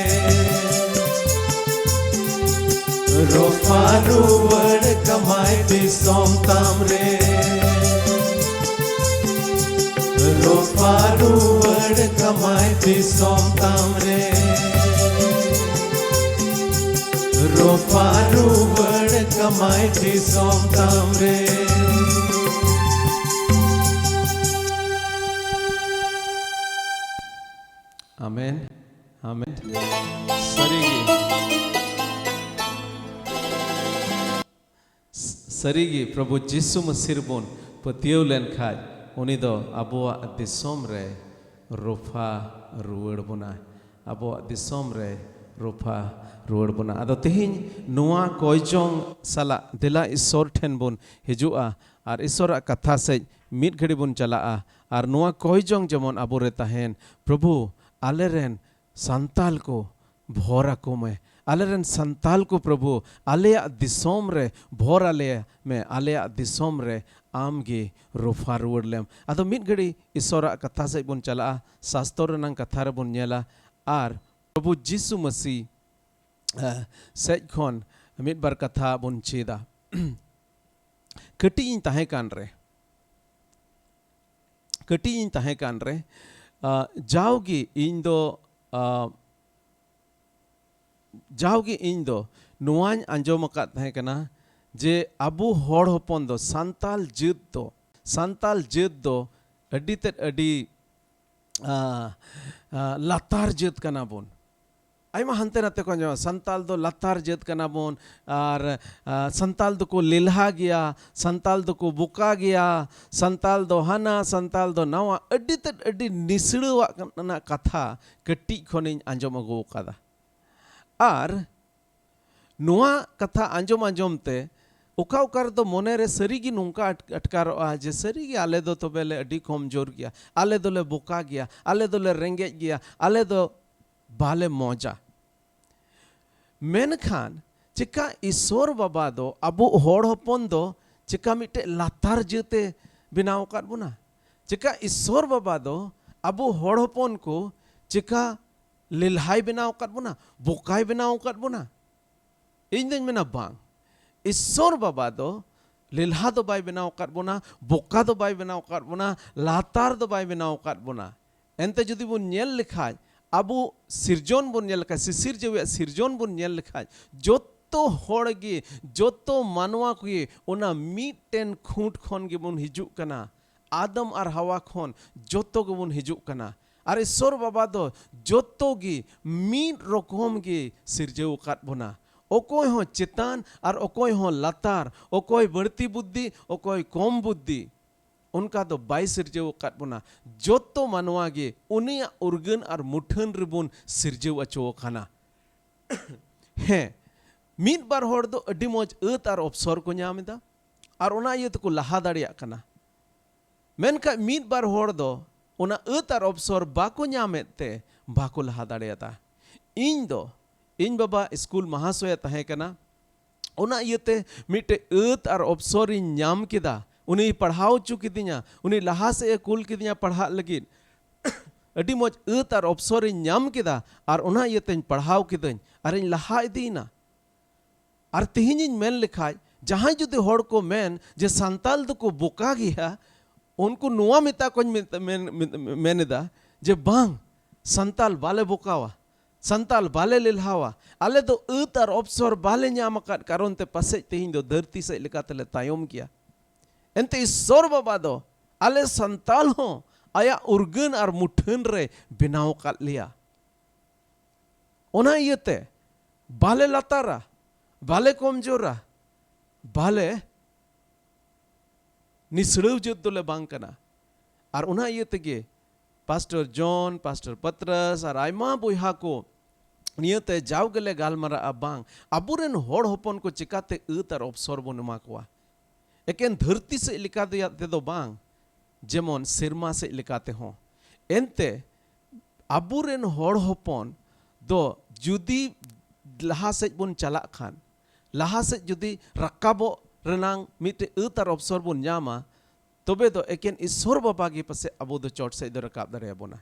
ᱨᱚᱯᱷᱟ ᱨᱩᱣᱟᱹᱲ ᱠᱟᱢᱟᱭ ᱫᱤᱥᱚᱢ ᱛᱟᱢ ᱨᱮ᱾ ᱨᱚᱯᱷᱟ ᱨᱩᱣᱟᱹᱲ ᱠᱟᱢᱟᱭ ᱫᱤᱥᱚᱢ ᱛᱟᱢ ᱨᱮ᱾ ᱨᱚᱯᱷᱟ ᱨᱩᱣᱟᱹᱲ ᱠᱟᱢᱟᱭ ᱫᱤᱥᱚᱢ ᱛᱟᱢ ᱨᱮ᱾ ᱟᱢᱮᱱ, ᱟᱢᱮᱱ᱾ ᱥᱟᱹᱨᱤᱜᱮ, ᱥᱟᱹᱨᱤᱜᱮ ᱯᱨᱚᱵᱷᱩ ᱡᱤᱥᱩ ᱢᱟᱹᱥᱤ ᱨᱮᱵᱚᱱ ᱯᱟᱹᱛᱭᱟᱹᱣ ᱞᱮᱱᱠᱷᱟᱡ, ᱩᱱᱤ ᱫᱚ ᱟᱵᱚᱣᱟᱜ ᱫᱤᱥᱚᱢ ᱨᱮ ᱨᱚᱯᱷᱟ ᱨᱩᱣᱟᱹᱲ ᱵᱚᱱᱟᱭ᱾ ᱟᱵᱚᱣᱟᱜ ᱫᱤᱥᱚᱢ ᱨᱮ ᱨᱚᱯᱷᱟ ᱨᱩᱣᱟᱹᱲ ᱵᱚᱱᱟ᱾ ᱟᱫᱚ ᱛᱮᱦᱮᱧ ᱱᱚᱣᱟ ᱠᱚᱭ ᱡᱚᱝ ᱥᱟᱞᱟᱜ ᱫᱮᱞᱟ ᱤᱥᱚᱨ ᱴᱷᱮᱱ ᱵᱚᱱ ᱦᱤᱡᱩᱜᱼᱟ ᱟᱨ ᱤᱥᱚᱨᱟᱜ ᱠᱟᱛᱷᱟ ᱥᱮᱡ ᱢᱤᱫ ᱜᱷᱟᱹᱲᱤ ᱵᱚᱱ ᱪᱟᱞᱟᱜᱼᱟ᱾ ᱟᱨ ᱱᱚᱣᱟ ᱠᱚᱭ ᱡᱚᱝ ᱡᱮᱢᱚᱱ ᱟᱵᱚᱨᱮ ᱛᱟᱦᱮᱱ, ᱯᱨᱚᱵᱷᱩ, ᱟᱞᱮᱨᱮᱱ ᱥᱟᱱᱛᱟᱞ ᱠᱚ ᱵᱷᱚᱨ ᱟᱠᱚ ᱢᱮ᱾ ᱟᱞᱮᱨᱮᱱ ᱥᱟᱱᱛᱟᱞ ᱠᱚ, ᱯᱨᱚᱵᱷᱩ, ᱟᱞᱮᱭᱟᱜ ᱫᱤᱥᱚᱢ ᱨᱮ ᱵᱷᱚᱨ ᱟᱞᱮ ᱢᱮ᱾ ᱟᱞᱮᱭᱟᱜ ᱫᱤᱥᱚᱢ ᱨᱮ ᱟᱢ ᱜᱮ ᱨᱚᱯᱷᱟ ᱨᱩᱣᱟᱹᱲ ᱞᱮᱢ᱾ ᱟᱫᱚ ᱢᱤᱫ ᱜᱷᱟᱹᱲᱤ ᱤᱥᱚᱨᱟᱜ ᱠᱟᱛᱷᱟ ᱥᱮᱫ ᱵᱚᱱ ᱪᱟᱞᱟᱜᱼᱟ, ᱥᱟᱥᱛᱚᱨ ᱨᱮᱱᱟᱝ ᱠᱟᱛᱷᱟ ᱨᱮᱵᱚᱱ ᱧᱮᱞᱟ ᱟᱨ ᱯᱨᱚᱵᱷᱩ ᱡᱤᱥᱩ ᱢᱟᱹᱥᱤ, ᱮ, ᱥᱮᱡ ᱠᱷᱚᱱ ᱢᱤᱫ ᱵᱟᱨ ᱠᱟᱛᱷᱟ ᱵᱚᱱ ᱪᱮᱫᱟ᱾ ᱠᱟᱹᱴᱤᱡ ᱤᱧ ᱛᱟᱦᱮᱸ ᱠᱟᱱ ᱨᱮ, ᱠᱟᱹᱴᱤᱡ ᱤᱧ ᱛᱟᱦᱮᱸ ᱠᱟᱱ ᱨᱮ, ᱟ, ᱡᱟᱣᱜᱮ ᱤᱧ ᱫᱚ, ᱟ, ᱡᱟᱣᱜᱮ ᱤᱧ ᱫᱚ ᱱᱚᱣᱟᱧ ᱟᱸᱡᱚᱢ ᱟᱠᱟᱫ ᱛᱟᱦᱮᱸ ᱠᱟᱱᱟ ᱡᱮ ᱟᱵᱚ ᱦᱚᱲ ᱦᱚᱯᱚᱱ ᱫᱚ, ᱥᱟᱱᱛᱟᱞ ᱡᱟᱹᱛ ᱫᱚ, ᱥᱟᱱᱛᱟᱞ ᱡᱟᱹᱛ ᱫᱚ ᱟᱹᱰᱤ ᱛᱮᱫ ᱟᱹᱰᱤ, ᱟ, ᱟ, ᱞᱟᱛᱟᱨ ᱡᱟᱹᱛ ᱠᱟᱱᱟ ᱵᱚᱱ᱾ ᱟᱭᱢᱟ ᱦᱟᱱᱛᱮ ᱱᱟᱛᱮ ᱠᱚ ᱟᱸᱡᱚᱢᱟ, ᱥᱟᱱᱛᱟᱞ ᱫᱚ ᱞᱟᱛᱟᱨ ᱡᱟᱹᱛ ᱠᱟᱱᱟ ᱵᱚᱱ, ᱟᱨ, ᱟ, ᱥᱟᱱᱛᱟᱞ ᱫᱚᱠᱚ ᱞᱮᱞᱦᱟ ᱜᱮᱭᱟ, ᱥᱟᱱᱛᱟᱞ ᱫᱚᱠᱚ ᱵᱚᱠᱟ ᱜᱮᱭᱟ, ᱥᱟᱱᱛᱟᱞ ᱫᱚ ᱦᱟᱱᱟ, ᱥᱟᱱᱛᱟᱞ ᱫᱚ ᱱᱟᱣᱟ, ᱟᱹᱰᱤ ᱛᱮᱫ ᱟᱹᱰᱤ ᱱᱤᱥᱲᱟᱹᱣᱟᱜ ᱨᱮᱱᱟᱜ ᱠᱟᱛᱷᱟ ᱠᱟᱹᱴᱤᱡ ᱠᱷᱚᱱᱤᱧ ᱟᱸᱡᱚᱢ ᱟᱹᱜᱩ ᱟᱠᱟᱫᱟ᱾ ᱟᱨ ᱱᱚᱣᱟ ᱠᱟᱛᱷᱟ ᱟᱸᱡᱚᱢ ᱟᱸᱡᱚᱢ ᱛᱮ ᱚᱠᱟ ᱚᱠᱟ ᱨᱮᱫᱚ ᱢᱚᱱᱮ ᱨᱮ ᱥᱟᱹᱨᱤ ᱜᱮ ᱱᱚᱝᱠᱟ ᱟᱴ-, ᱟᱴᱠᱟᱨᱚᱜᱼᱟ ᱡᱮ ᱥᱟᱹᱨᱤ ᱜᱮ ᱟᱞᱮ ᱫᱚ ᱛᱚᱵᱮ ᱞᱮ ᱟᱹᱰᱤ ᱠᱚᱢ ᱡᱳᱨ ᱜᱮᱭᱟ, ᱟᱞᱮ ᱫᱚᱞᱮ ᱵᱚᱠᱟ ᱜᱮᱭᱟ, ᱟᱞᱮ ᱫᱚᱞᱮ ᱨᱮᱸᱜᱮᱡ ᱜᱮᱭᱟ, ᱟᱞᱮ ᱫᱚ ᱵᱟᱞᱮ ᱢᱚᱡᱟ᱾ ᱢᱮᱱᱠᱷᱟᱱ ᱪᱮᱠᱟ ᱤᱥᱥᱚᱨ ᱵᱟᱵᱟ ᱫᱚ ᱟᱵᱚ ᱦᱚᱲ ᱦᱚᱯᱚᱱ ᱫᱚ ᱪᱮᱠᱟ ᱢᱤᱫᱴᱮᱡ ᱞᱟᱛᱟᱨ ᱡᱟᱹᱛᱮ ᱵᱮᱱᱟᱣ ᱟᱠᱟᱫ ᱵᱚᱱᱟ? ᱪᱮᱠᱟ ᱤᱥᱥᱚᱨ ᱵᱟᱵᱟ ᱫᱚ ᱟᱵᱚ ᱦᱚᱲ ᱦᱚᱯᱚᱱ ᱠᱚ ᱪᱮᱠᱟ ᱞᱮᱞᱦᱟᱭ ᱵᱮᱱᱟᱣ ᱟᱠᱟᱫ ᱵᱚᱱᱟ, ᱵᱚᱠᱟᱭ ᱵᱮᱱᱟᱣ ᱟᱠᱟᱫ ᱵᱚᱱᱟ? ᱤᱧ ᱫᱚᱧ ᱢᱮᱱᱟ ᱵᱟᱝ, ᱤᱥᱥᱚᱨ ᱵᱟᱵᱟ ᱫᱚ ᱞᱮᱞᱦᱟ ᱫᱚ ᱵᱟᱭ ᱵᱮᱱᱟᱣ ᱟᱠᱟᱫ ᱵᱚᱱᱟ, ᱵᱚᱠᱟ ᱫᱚ ᱵᱟᱭ ᱵᱮᱱᱟᱣ ᱟᱠᱟᱫ ᱵᱚᱱᱟ, ᱞᱟᱛᱟᱨ ᱫᱚ ᱵᱟᱭ ᱵᱮᱱᱟᱣ ᱟᱠᱟᱫ ᱵᱚᱱᱟ᱾ ᱮᱱᱛᱮ ᱡᱩᱫᱤ ᱵᱚᱱ ᱧᱮᱞ ᱞᱮᱠᱷᱟᱡ, ᱟᱵᱚ ᱥᱤᱨᱡᱚᱱ ᱵᱚᱱ ᱧᱮᱞ ᱞᱮᱠᱷᱟᱡ, ᱥᱤᱥᱤᱨᱡᱟᱹᱣᱤᱡ ᱥᱤᱨᱡᱚᱱ ᱵᱚᱱ ᱧᱮᱞ ᱞᱮᱠᱷᱟᱡ, ᱡᱚᱛᱚ ᱦᱚᱲ ᱜᱮ, ᱡᱚᱛᱚ ᱢᱟᱱᱣᱟ ᱠᱚᱜᱮ ᱚᱱᱟ ᱢᱤᱫᱴᱮᱱ ᱠᱷᱩᱸᱴ ᱠᱷᱚᱱ ᱜᱮᱵᱚᱱ ᱦᱤᱡᱩᱜ ᱠᱟᱱᱟ᱾ ᱟᱫᱟᱢ ᱟᱨ ᱦᱟᱣᱟ ᱠᱷᱚᱱ ᱡᱚᱛᱚ ᱜᱮᱵᱚᱱ ᱦᱤᱡᱩᱜ ᱠᱟᱱᱟ᱾ ᱟᱨ ᱤᱥᱥᱚᱨ ᱵᱟᱵᱟ ᱫᱚ ᱡᱚᱛᱚ ᱜᱮ ᱢᱤᱫ ᱨᱚᱠᱚᱢ ᱜᱮ ᱥᱤᱨᱡᱟᱹᱣ ᱟᱠᱟᱫ ᱵᱚᱱᱟ᱾ ᱚᱠᱚᱭ ᱦᱚᱸ ᱪᱮᱛᱟᱱ ᱟᱨ ᱚᱠᱚᱭ ᱦᱚᱸ ᱞᱟᱛᱟᱨ, ᱚᱠᱚᱭ ᱵᱟᱹᱲᱛᱤ ᱵᱩᱫᱽᱫᱷᱤ, ᱚᱠᱚᱭ ᱠᱚᱢ ᱵᱩᱫᱽᱫᱷᱤ, ᱚᱱᱠᱟ ᱫᱚ ᱵᱟᱭ ᱥᱤᱨᱡᱟᱹᱣ ᱟᱠᱟᱫ ᱵᱚᱱᱟ᱾ ᱡᱚᱛᱚ ᱢᱟᱱᱣᱟ ᱜᱮ ᱩᱱᱤᱭᱟᱜ ᱩᱨᱜᱟᱹᱱ ᱟᱨ ᱢᱩᱴᱷᱟᱹᱱ ᱨᱮᱵᱚᱱ ᱥᱤᱨᱡᱟᱹᱣ ᱚᱪᱚ ᱟᱠᱟᱱᱟ᱾ ᱦᱮᱸ, ᱢᱤᱫ ᱵᱟᱨ ᱦᱚᱲ ᱫᱚ ᱟᱹᱰᱤ ᱢᱚᱡᱽ ᱟᱹᱛ ᱟᱨ ᱚᱯᱥᱚᱨ ᱠᱚ ᱧᱟᱢ ᱮᱫᱟ, ᱟᱨ ᱚᱱᱟ ᱤᱭᱟᱹ ᱛᱮᱠᱚ ᱞᱟᱦᱟ ᱫᱟᱲᱮᱭᱟᱜ ᱠᱟᱱᱟ᱾ ᱢᱮᱱᱠᱷᱟᱱ ᱢᱤᱫ ᱵᱟᱨ ᱦᱚᱲ ᱫᱚ ᱚᱱᱟ ᱟᱹᱛ ᱟᱨ ᱚᱯᱥᱚᱨ ᱵᱟᱠᱚ ᱧᱟᱢᱮᱫ ᱛᱮ ᱵᱟᱠᱚ ᱞᱟᱦᱟ ᱫᱟᱲᱮᱭᱟᱫᱟ᱾ ᱤᱧ ᱫᱚ, ᱤᱧ ᱵᱟᱵᱟ ᱥᱠᱩᱞ ᱢᱟᱦᱟᱥᱚᱭᱮ ᱛᱟᱦᱮᱸ ᱠᱟᱱᱟ, ᱚᱱᱟ ᱤᱭᱟᱹᱛᱮ ᱢᱤᱫᱴᱮᱡ ᱟᱹᱛ ᱟᱨ ᱚᱯᱥᱚᱨ ᱤᱧ ᱧᱟᱢ ᱠᱮᱫᱟ᱾ ᱩᱱᱤᱭ ᱯᱟᱲᱦᱟᱣ ᱦᱚᱪᱚ ᱠᱤᱫᱤᱧᱟ, ᱩᱱᱤ ᱞᱟᱦᱟ ᱥᱮᱫ ᱮ ᱠᱩᱞ ᱠᱤᱫᱤᱧᱟ ᱯᱟᱲᱦᱟᱜ ᱞᱟᱹᱜᱤᱫ᱾ ᱟᱹᱰᱤ ᱢᱚᱡᱽ ᱟᱹᱛ ᱟᱨ ᱚᱯᱥᱚᱨ ᱤᱧ ᱧᱟᱢ ᱠᱮᱫᱟ, ᱟᱨ ᱚᱱᱟ ᱤᱭᱟᱹᱛᱮᱧ ᱯᱟᱲᱦᱟᱣ ᱠᱤᱫᱟᱹᱧ ᱟᱨᱤᱧ ᱞᱟᱦᱟ ᱤᱫᱤᱭᱮᱱᱟ᱾ ᱟᱨ ᱛᱮᱦᱮᱧᱤᱧ ᱢᱮᱱ ᱞᱮᱠᱷᱟᱡ, ᱡᱟᱦᱟᱸᱭ ᱡᱩᱫᱤ ᱦᱚᱲ ᱠᱚ ᱢᱮᱱ ᱡᱮ ᱥᱟᱱᱛᱟᱞ ᱫᱚᱠᱚ ᱵᱚᱠᱟ ᱜᱮᱭᱟ, ᱩᱱᱠᱩ ᱱᱚᱣᱟ ᱢᱮᱛᱟ ᱠᱚᱧ ᱢᱮᱛ-, ᱢᱮᱱ, ᱢᱮᱱ, ᱢᱮᱱ ᱮᱫᱟ ᱡᱮ ᱵᱟᱝ, ᱥᱟᱱᱛᱟᱞ ᱵᱟᱞᱮ ᱵᱚᱠᱟᱣᱟ, ᱥᱟᱱᱛᱟᱞ ᱵᱟᱞᱮ ᱞᱮᱞᱦᱟᱣᱟ, ᱟᱞᱮ ᱫᱚ ᱟᱹᱛ ᱟᱨ ᱚᱯᱥᱚᱨ ᱵᱟᱞᱮ ᱧᱟᱢ ᱟᱠᱟᱫ ᱠᱟᱨᱚᱱ ᱛᱮ ᱯᱟᱥᱮᱡ ᱛᱮᱦᱮᱧ ᱫᱚ ᱫᱷᱟᱹᱨᱛᱤ ᱥᱮᱫ ᱞᱮᱠᱟ ᱛᱮᱞᱮ ᱛᱟᱭᱚᱢ ᱜᱮᱭᱟ᱾ ᱮᱱᱛᱮ ᱤᱥᱥᱚᱨ ᱵᱟᱵᱟ ᱫᱚ ᱟᱞᱮ ᱥᱟᱱᱛᱟᱞ ᱦᱚᱸ ᱟᱭᱟᱜ ᱩᱨᱜᱟᱹᱱ ᱟᱨ ᱢᱩᱴᱷᱟᱹᱱ ᱨᱮ ᱵᱮᱱᱟᱣ ᱟᱠᱟᱫ ᱞᱮᱭᱟ᱾ ᱚᱱᱟ ᱤᱭᱟᱹᱛᱮ ᱵᱟᱞᱮ ᱞᱟᱛᱟᱨᱟ, ᱵᱟᱞᱮ ᱠᱚᱢᱡᱳᱨᱟ, ᱵᱟᱞᱮ ᱱᱤᱥᱲᱟᱹᱣ ᱡᱟᱹᱛ ᱫᱚᱞᱮ ᱵᱟᱝ ᱠᱟᱱᱟ᱾ ᱟᱨ ᱚᱱᱟ ᱤᱭᱟᱹ ᱛᱮᱜᱮ ᱯᱟᱥᱴᱚᱨ ᱡᱚᱱ, ᱯᱟᱥᱴᱚᱨ ᱯᱟᱛᱨᱟᱥ ᱟᱨ ᱟᱭᱢᱟ ᱵᱚᱭᱦᱟ ᱠᱚ ᱱᱤᱭᱟᱹᱛᱮ ᱡᱟᱣ ᱜᱮᱞᱮ ᱜᱟᱞᱢᱟᱨᱟᱜᱼᱟ, ᱵᱟᱝ, ᱟᱵᱚᱨᱮᱱ ᱦᱚᱲ ᱦᱚᱯᱚᱱ ᱠᱚ ᱪᱤᱠᱟᱛᱮ ᱟᱹᱛ ᱟᱨ ᱚᱯᱥᱚᱨ ᱵᱚᱱ ᱮᱢᱟ ᱠᱚᱣᱟ? ᱮᱠᱮᱱ ᱫᱷᱟᱹᱨᱛᱤ ᱥᱮᱫ ᱞᱮᱠᱟ ᱛᱮᱭᱟᱜ ᱛᱮᱫᱚ ᱵᱟᱝ, ᱡᱮᱢᱚᱱ ᱥᱮᱨᱢᱟ ᱥᱮᱫ ᱞᱮᱠᱟ ᱛᱮᱦᱚᱸ᱾ ᱮᱱᱛᱮ ᱟᱵᱚᱨᱮᱱ ᱦᱚᱲ ᱦᱚᱯᱚᱱ ᱫᱚ ᱡᱩᱫᱤ ᱞᱟᱦᱟ ᱥᱮᱫ ᱵᱚᱱ ᱪᱟᱞᱟᱜ ᱠᱷᱟᱱ, ᱞᱟᱦᱟ ᱥᱮᱫ ᱡᱩᱫᱤ ᱨᱟᱠᱟᱵᱚᱜ ᱨᱮᱱᱟᱝ ᱢᱤᱫᱴᱮᱡ ᱟᱹᱛ ᱟᱨ ᱚᱯᱥᱚᱨ ᱵᱚᱱ ᱧᱟᱢᱟ, ᱛᱚᱵᱮ ᱫᱚ ᱮᱠᱮᱱ ᱤᱥᱥᱚᱨ ᱵᱟᱵᱟ ᱜᱮ ᱯᱟᱥᱮᱡ ᱟᱵᱚ ᱫᱚ ᱪᱚᱴ ᱥᱮᱫ ᱫᱚ ᱨᱟᱠᱟᱵ ᱫᱟᱲᱮᱭᱟᱵᱚᱱᱟ᱾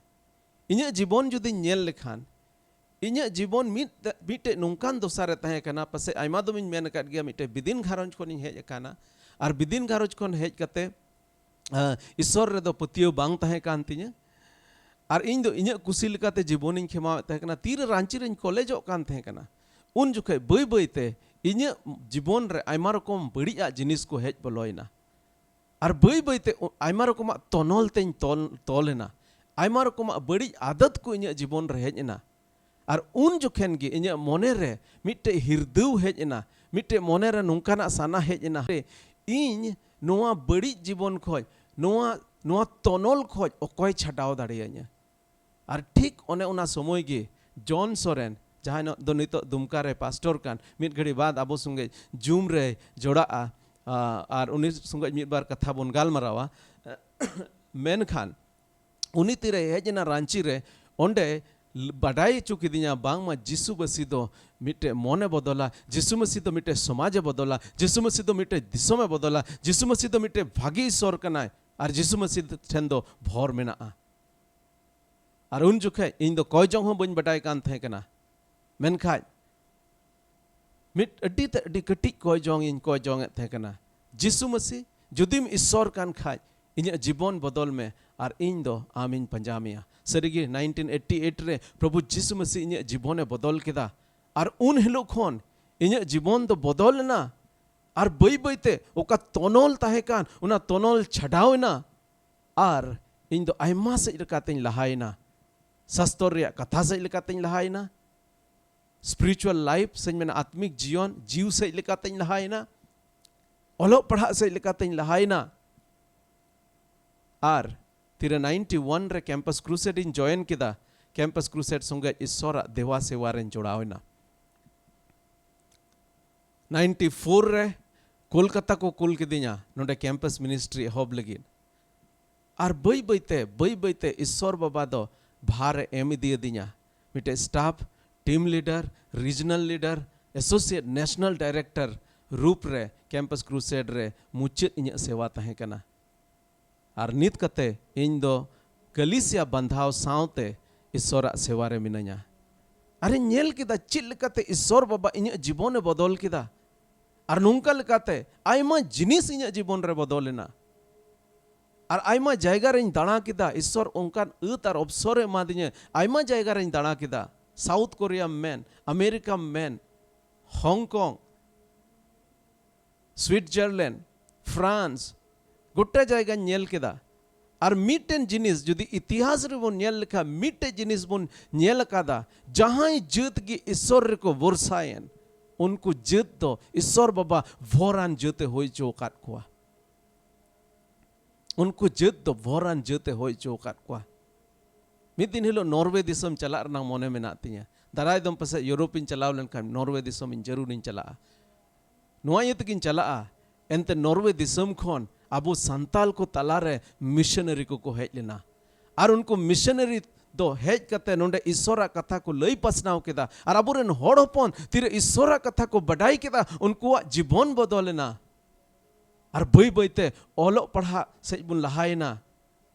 ᱤᱧᱟᱹᱜ ᱡᱤᱵᱚᱱ ᱡᱩᱫᱤᱧ ᱧᱮᱞ ᱞᱮᱠᱷᱟᱱ, ᱤᱧᱟᱹᱜ ᱡᱤᱵᱚᱱ ᱢᱤᱫ, ᱢᱤᱫᱴᱮᱡ ᱱᱚᱝᱠᱟᱱ ᱫᱚᱥᱟ ᱨᱮ ᱛᱟᱦᱮᱸ ᱠᱟᱱᱟ, ᱯᱟᱥᱮᱡ ᱟᱭᱢᱟ ᱫᱚᱢᱤᱧ ᱢᱮᱱ ᱟᱠᱟᱫ ᱜᱮᱭᱟ, ᱢᱤᱫᱴᱮᱡ ᱵᱤᱫᱤᱱ ᱜᱷᱟᱨᱚᱸᱡᱽ ᱠᱷᱚᱱᱤᱧ ᱦᱮᱡ ᱟᱠᱟᱱᱟ᱾ ᱟᱨ ᱵᱤᱫᱤᱱ ᱜᱷᱟᱨᱚᱸᱡᱽ ᱠᱷᱚᱱ ᱦᱮᱡ ᱠᱟᱛᱮ, ᱟᱸ, ᱤᱥᱥᱚᱨ ᱨᱮᱫᱚ ᱯᱟᱹᱛᱭᱟᱹᱣ ᱵᱟᱝ ᱛᱟᱦᱮᱸ ᱠᱟᱱ ᱛᱤᱧᱟᱹ᱾ ᱟᱨ ᱤᱧ ᱫᱚ ᱤᱧᱟᱹᱜ ᱠᱩᱥᱤ ᱞᱮᱠᱟᱛᱮ ᱡᱤᱵᱚᱱᱤᱧ ᱠᱷᱮᱢᱟᱣᱮᱫ ᱛᱟᱦᱮᱸ ᱠᱟᱱᱟ᱾ ᱛᱤᱨᱮ ᱨᱟᱸᱪᱤ ᱨᱮᱧ ᱠᱚᱞᱮᱡᱚᱜ ᱠᱟᱱ ᱛᱟᱦᱮᱸ ᱠᱟᱱᱟ, ᱩᱱ ᱡᱚᱠᱷᱮᱡ ᱵᱟᱹᱭ ᱵᱟᱹᱭ ᱛᱮ ᱤᱧᱟᱹᱜ ᱡᱤᱵᱚᱱ ᱨᱮ ᱟᱭᱢᱟ ᱨᱚᱠᱚᱢ ᱵᱟᱹᱲᱤᱡ ᱟᱜ ᱡᱤᱱᱤᱥ ᱠᱚ ᱦᱮᱡ ᱵᱚᱞᱚᱭᱮᱱᱟ᱾ ᱟᱨ ᱵᱟᱹᱭ ᱵᱟᱹᱭ ᱛᱮ ᱚ-, ᱟᱭᱢᱟ ᱨᱚᱠᱚᱢᱟᱜ ᱛᱚᱱᱚᱞ ᱛᱮᱧ ᱛᱚᱞ, ᱛᱚᱞ ᱮᱱᱟ᱾ ᱟᱭᱢᱟ ᱨᱚᱠᱚᱢᱟᱜ ᱵᱟᱹᱲᱤᱡ ᱟᱫᱟᱛ ᱠᱚ ᱤᱧᱟᱹᱜ ᱡᱤᱵᱚᱱ ᱨᱮ ᱦᱮᱡ ᱮᱱᱟ᱾ ᱟᱨ ᱩᱱ ᱡᱚᱠᱷᱮᱱ ᱜᱮ ᱤᱧᱟᱹᱜ ᱢᱚᱱᱮ ᱨᱮ ᱢᱤᱫᱴᱮᱡ ᱦᱤᱨᱫᱟᱹᱣ ᱦᱮᱡ ᱮᱱᱟ, ᱢᱤᱫᱴᱮᱡ ᱢᱚᱱᱮ ᱨᱮ ᱱᱚᱝᱠᱟᱱᱟᱜ ᱥᱟᱱᱟ ᱦᱮᱡ ᱮᱱᱟ, ᱤᱧ ᱱᱚᱣᱟ ᱵᱟᱹᱲᱤᱡ ᱡᱤᱵᱚᱱ ᱠᱷᱚᱡ, ᱱᱚᱣᱟ, ᱱᱚᱣᱟ ᱛᱚᱱᱚᱞ ᱠᱷᱚᱡ ᱚᱠᱚᱭ ᱪᱷᱟᱰᱟᱣ ᱫᱟᱲᱮᱭᱟᱹᱧᱟ? ᱟᱨ ᱴᱷᱤᱠ ᱚᱱᱮ ᱚᱱᱟ ᱥᱚᱢᱚᱭ ᱜᱮ ᱡᱚᱱ ᱥᱚᱨᱮᱱ, ᱡᱟᱦᱟᱸᱭ ᱫᱚ ᱱᱤᱛᱚᱜ ᱫᱩᱢᱠᱟ ᱨᱮ ᱯᱟᱥᱴᱚᱨ ᱠᱟᱱ, ᱢᱤᱫ ᱜᱷᱟᱹᱲᱤ ᱵᱟᱫ ᱟᱵᱚ ᱥᱚᱸᱜᱮ ᱡᱩᱢ ᱨᱮ ᱡᱚᱲᱟᱜᱼᱟ, ᱟ, ᱟᱨ ᱩᱱᱤ ᱥᱚᱸᱜᱮ ᱢᱤᱫ ᱵᱟᱨ ᱠᱟᱛᱷᱟ ᱵᱚᱱ ᱜᱟᱞᱢᱟᱨᱟᱣᱟ᱾ ᱢᱮᱱᱠᱷᱟᱱ ᱩᱱᱤ ᱛᱤᱨᱮ ᱦᱮᱡ ᱮᱱᱟ ᱨᱟᱸᱪᱤ ᱨᱮ, ᱚᱸᱰᱮ ᱵᱟᱰᱟᱭ ᱦᱚᱪᱚ ᱠᱤᱫᱤᱧᱟ, ᱵᱟᱝᱢᱟ ᱡᱤᱥᱩ ᱢᱟᱹᱥᱤ ᱫᱚ ᱢᱤᱫᱴᱮᱡ ᱢᱚᱱᱮ ᱵᱚᱫᱚᱞᱟ, ᱡᱤᱥᱩ ᱢᱟᱹᱥᱤ ᱫᱚ ᱢᱤᱫᱴᱮᱡ ᱥᱚᱢᱟᱡᱮ ᱵᱚᱫᱚᱞᱟ, ᱡᱤᱥᱩ ᱢᱟᱹᱥᱤ ᱫᱚ ᱢᱤᱫᱴᱮᱡ ᱫᱤᱥᱚᱢᱮ ᱵᱚᱫᱚᱞᱟ, ᱡᱤᱥᱩ ᱢᱟᱹᱥᱤ ᱫᱚ ᱢᱤᱫᱴᱮᱡ ᱵᱷᱟᱜᱤ ᱤᱥᱚᱨ ᱠᱟᱱᱟᱭ, ᱟᱨ ᱡᱤᱥᱩ ᱢᱟᱹᱥᱤ ᱴᱷᱮᱱ ᱫᱚ ᱵᱷᱚᱨ ᱢᱮᱱᱟᱜᱼᱟ᱾ ᱟᱨ ᱩᱱ ᱡᱚᱠᱷᱮᱡ ᱤᱧ ᱫᱚ ᱠᱚᱭ ᱡᱚᱝ ᱦᱚᱸ ᱵᱟᱹᱧ ᱵᱟᱰᱟᱭ ᱠᱟᱱ ᱛᱟᱦᱮᱸ ᱠᱟᱱᱟ᱾ ᱢᱮᱱᱠᱷᱟᱡ ᱢᱤᱫ ᱟᱹᱰᱤ ᱛᱮ ᱟᱹᱰᱤ ᱠᱟᱹᱴᱤᱡ ᱠᱚᱭ ᱡᱚᱝ ᱤᱧ ᱠᱚᱭ ᱡᱚᱝ ᱮᱫ ᱛᱟᱦᱮᱸ ᱠᱟᱱᱟ, ᱡᱤᱥᱩ ᱢᱟᱹᱥᱤ, ᱡᱩᱫᱤᱢ ᱤᱥᱚᱨ ᱠᱟᱱ ᱠᱷᱟᱡ, ᱤᱧᱟᱹᱜ ᱡᱤᱵᱚᱱ ᱵᱚᱫᱚᱞ ᱢᱮ ᱟᱨ ᱤᱧ ᱫᱚ ᱟᱢᱤᱧ ᱯᱟᱸᱡᱟ ᱢᱮᱭᱟ᱾ ᱥᱟᱹᱨᱤᱜᱮ, ᱱᱟᱭᱤᱱᱴᱤᱱ ᱮᱭᱤᱴᱤ ᱮᱭᱤᱴ ᱨᱮ ᱯᱨᱚᱵᱷᱩ ᱡᱤᱥᱩ ᱢᱟᱹᱥᱤ ᱤᱧᱟᱹᱜ ᱡᱤᱵᱚᱱᱮ ᱵᱚᱫᱚᱞ ᱠᱮᱫᱟ᱾ ᱟᱨ ᱩᱱ ᱦᱤᱞᱳᱜ ᱠᱷᱚᱱ ᱤᱧᱟᱹᱜ ᱡᱤᱵᱚᱱ ᱫᱚ ᱵᱚᱫᱚᱞ ᱮᱱᱟ᱾ ᱟᱨ ᱵᱟᱹᱭ ᱵᱟᱹᱭᱛᱮ ᱚᱠᱟ ᱛᱚᱱᱚᱞ ᱛᱟᱦᱮᱸ ᱠᱟᱱ, ᱚᱱᱟ ᱛᱚᱱᱚᱞ ᱪᱷᱟᱰᱟᱣ ᱮᱱᱟ᱾ ᱟᱨ ᱤᱧ ᱫᱚ ᱟᱭᱢᱟ ᱥᱮᱫ ᱞᱮᱠᱟᱛᱤᱧ ᱞᱟᱦᱟᱭᱮᱱᱟ᱾ ᱥᱟᱥᱛᱚᱨ ᱨᱮᱭᱟᱜ ᱠᱟᱛᱷᱟ ᱥᱮᱫ ᱞᱮᱠᱟᱛᱤᱧ ᱞᱟᱦᱟᱭᱮᱱᱟ᱾ ᱥᱯᱤᱨᱤᱪᱩᱣᱟᱞ ᱞᱟᱭᱤᱯᱷ ᱥᱮᱧ ᱢᱮᱱᱟ, ᱟᱛᱢᱤᱠ ᱡᱤᱭᱚᱱ, ᱡᱤᱣᱤ ᱥᱮᱫ ᱞᱮᱠᱟᱛᱤᱧ ᱞᱟᱦᱟᱭᱮᱱᱟ᱾ ᱚᱞᱚᱜ ᱯᱟᱲᱦᱟᱜ ᱥᱮᱫ ᱞᱮᱠᱟᱛᱤᱧ ᱞᱟᱦᱟᱭᱮᱱᱟ᱾ ᱟᱨ ᱛᱤᱨᱮ ᱱᱟᱭᱤᱱᱴᱤ ᱳᱣᱟᱱ ᱨᱮ ᱠᱮᱢᱯᱟᱥ ᱠᱨᱩᱥᱮᱰ ᱤᱧ ᱡᱚᱭᱮᱱ ᱠᱮᱫᱟ᱾ ᱠᱮᱢᱯᱟᱥ ᱠᱨᱩᱥᱮᱰ ᱥᱚᱸᱜᱮ ᱤᱥᱥᱚᱨᱟᱜ ᱫᱮᱣᱟ ᱥᱮᱣᱟ ᱨᱮᱧ ᱡᱚᱲᱟᱣ ᱮᱱᱟ᱾ ᱱᱟᱭᱤᱱᱴᱤ ᱯᱷᱳᱨ ᱨᱮ ᱠᱳᱞᱠᱟᱛᱟ ᱠᱚ ᱠᱩᱞ ᱠᱤᱫᱤᱧᱟ ᱱᱚᱰᱮ ᱠᱮᱢᱯᱟᱥ ᱢᱤᱱᱤᱥᱴᱨᱤ ᱮᱦᱚᱵ ᱞᱟᱹᱜᱤᱫ᱾ ᱟᱨ ᱵᱟᱹᱭ ᱵᱟᱹᱭᱛᱮ, ᱵᱟᱹᱭ ᱵᱟᱹᱭᱛᱮ ᱤᱥᱥᱚᱨ ᱵᱟᱵᱟ ᱫᱚ ᱵᱷᱟᱨ ᱮ ᱮᱢ ᱤᱫᱤᱭᱟᱫᱤᱧᱟ᱾ ᱢᱤᱫᱴᱮᱡ staff, team leader, regional leader, associate national director ᱨᱩᱯ ᱨᱮ ᱠᱮᱢᱯᱟᱥ ᱠᱨᱩᱥᱮᱰ ᱨᱮ ᱢᱩᱪᱟᱹᱫ ᱤᱧᱟᱹᱜ ᱥᱮᱣᱟ ᱛᱟᱦᱮᱸ ᱠᱟᱱᱟ᱾ ᱟᱨ ᱱᱤᱛ ᱠᱟᱛᱮ ᱤᱧ ᱫᱚ ᱠᱟᱹᱞᱤᱥᱤᱭᱟ ᱵᱟᱸᱫᱷᱟᱣ ᱥᱟᱶᱛᱮ ᱤᱥᱥᱚᱨᱟᱜ ᱥᱮᱣᱟ ᱨᱮ ᱢᱤᱱᱟᱹᱧᱟ᱾ ᱟᱨᱤᱧ ᱧᱮᱞ ᱠᱮᱫᱟ ᱪᱮᱫ ᱞᱮᱠᱟᱛᱮ ᱤᱥᱥᱚᱨ ᱵᱟᱵᱟ ᱤᱧᱟᱹᱜ ᱡᱤᱵᱚᱱᱮ ᱵᱚᱫᱚᱞ ᱠᱮᱫᱟ᱾ ᱟᱨ ᱱᱚᱝᱠᱟ ᱞᱮᱠᱟᱛᱮ ᱟᱭᱢᱟ ᱡᱤᱱᱤᱥ ᱤᱧᱟᱹᱜ ᱡᱤᱵᱚᱱ ᱨᱮ ᱵᱚᱫᱚᱞ ᱮᱱᱟ᱾ ᱟᱨ ᱟᱭᱢᱟ ᱡᱟᱭᱜᱟ ᱨᱤᱧ ᱫᱟᱬᱟ ᱠᱮᱫᱟ, ᱤᱥᱥᱚᱨ ᱚᱱᱠᱟᱱ ᱟᱹᱛ ᱟᱨ ᱚᱯᱥᱚᱨᱮ ᱮᱢᱟᱫᱤᱧᱟ᱾ ᱟᱭᱢᱟ ᱡᱟᱭᱜᱟ ᱨᱤᱧ ᱫᱟᱬᱟ ᱠᱮᱫᱟ᱾ ᱥᱟᱣᱩᱛᱷ ᱠᱳᱨᱤᱭᱟᱢ ᱢᱮᱱ, ᱟᱢᱮᱨᱤᱠᱟᱢ ᱢᱮᱱ, ᱦᱚᱝᱠᱚᱝ, ᱥᱩᱭᱤᱴᱡᱟᱨᱞᱮᱱᱰ, ᱯᱷᱨᱟᱱᱥ, ᱜᱚᱴᱟ ᱡᱟᱭᱜᱟᱧ ᱧᱮᱞ ᱠᱮᱫᱟ᱾ ᱟᱨ ᱢᱤᱫᱴᱮᱱ ᱡᱤᱱᱤᱥ ᱡᱩᱫᱤ ᱤᱛᱤᱦᱟᱥ ᱨᱮᱵᱚᱱ ᱧᱮᱞ ᱞᱮᱠᱷᱟᱱ, ᱢᱤᱫᱴᱮᱱ ᱡᱤᱱᱤᱥ ᱵᱚᱱ ᱧᱮᱞ ᱟᱠᱟᱫᱟ, ᱡᱟᱦᱟᱸᱭ ᱡᱟᱹᱛ ᱜᱮ ᱤᱥᱥᱚᱨ ᱨᱮᱠᱚ ᱵᱷᱚᱨᱥᱟᱭᱮᱱ, ᱩᱱᱠᱩ ᱡᱟᱹᱛ ᱫᱚ ᱤᱥᱥᱚᱨ ᱵᱟᱵᱟ ᱵᱷᱚᱨᱟᱱ ᱡᱟᱹᱛ ᱮ ᱦᱩᱭ ᱦᱚᱪᱚ ᱟᱠᱟᱫ ᱠᱚᱣᱟ᱾ ᱩᱱᱠᱩ ᱡᱟᱹᱛ ᱫᱚ ᱵᱷᱚᱨᱟᱱ ᱡᱟᱹᱛ ᱮ ᱦᱩᱭ ᱦᱚᱪᱚ ᱟᱠᱟᱫ ᱠᱚᱣᱟ᱾ ᱢᱤᱫ ᱫᱤᱱ ᱦᱤᱞᱳᱜ ᱱᱚᱨᱣᱮ ᱫᱤᱥᱚᱢ ᱪᱟᱞᱟᱜ ᱨᱮᱱᱟᱜ ᱢᱚᱱᱮ ᱢᱮᱱᱟᱜ ᱛᱤᱧᱟᱹ᱾ ᱫᱟᱨᱟᱭ ᱫᱚᱢ ᱯᱟᱥᱮᱡ ᱤᱭᱩᱨᱳᱯ ᱤᱧ ᱪᱟᱞᱟᱣ ᱞᱮᱱᱠᱷᱟᱱ ᱱᱚᱨᱣᱮ ᱫᱤᱥᱚᱢ ᱤᱧ ᱡᱟᱹᱨᱩᱲ ᱤᱧ ᱪᱟᱞᱟᱜᱼᱟ᱾ ᱱᱚᱣᱟ ᱤᱭᱟᱹ ᱛᱮᱜᱤᱧ ᱪᱟᱞᱟᱜᱼᱟ, ᱮᱱᱛᱮ ᱱᱚᱨᱣᱮ ᱫᱤᱥᱚᱢ ᱠᱷᱚᱱ ᱟᱵᱚ ᱥᱟᱱᱛᱟᱞ ᱠᱚ ᱛᱟᱞᱟᱨᱮ ᱢᱤᱥᱚᱱᱟᱨᱤ ᱠᱚᱠᱚ ᱦᱮᱡ ᱞᱮᱱᱟ᱾ ᱟᱨ ᱩᱱᱠᱩ ᱢᱤᱥᱚᱱᱟᱨᱤ ᱫᱚ ᱦᱮᱡ ᱠᱟᱛᱮ ᱱᱚᱰᱮ ᱤᱥᱥᱚᱨᱟᱜ ᱠᱟᱛᱷᱟ ᱠᱚ ᱞᱟᱹᱭ ᱯᱟᱥᱱᱟᱣ ᱠᱮᱫᱟ᱾ ᱟᱨ ᱟᱵᱚᱨᱮᱱ ᱦᱚᱲ ᱦᱚᱯᱚᱱ ᱛᱤᱨᱮ ᱤᱥᱥᱚᱨᱟᱜ ᱠᱟᱛᱷᱟ ᱠᱚ ᱵᱟᱰᱟᱭ ᱠᱮᱫᱟ, ᱩᱱᱠᱩᱣᱟᱜ ᱡᱤᱵᱚᱱ ᱵᱚᱫᱚᱞ ᱮᱱᱟ᱾ ᱟᱨ ᱵᱟᱹᱭ ᱵᱟᱹᱭᱛᱮ ᱚᱞᱚᱜ ᱯᱟᱲᱦᱟᱜ ᱥᱮᱫ ᱵᱚᱱ ᱞᱟᱦᱟᱭᱮᱱᱟ,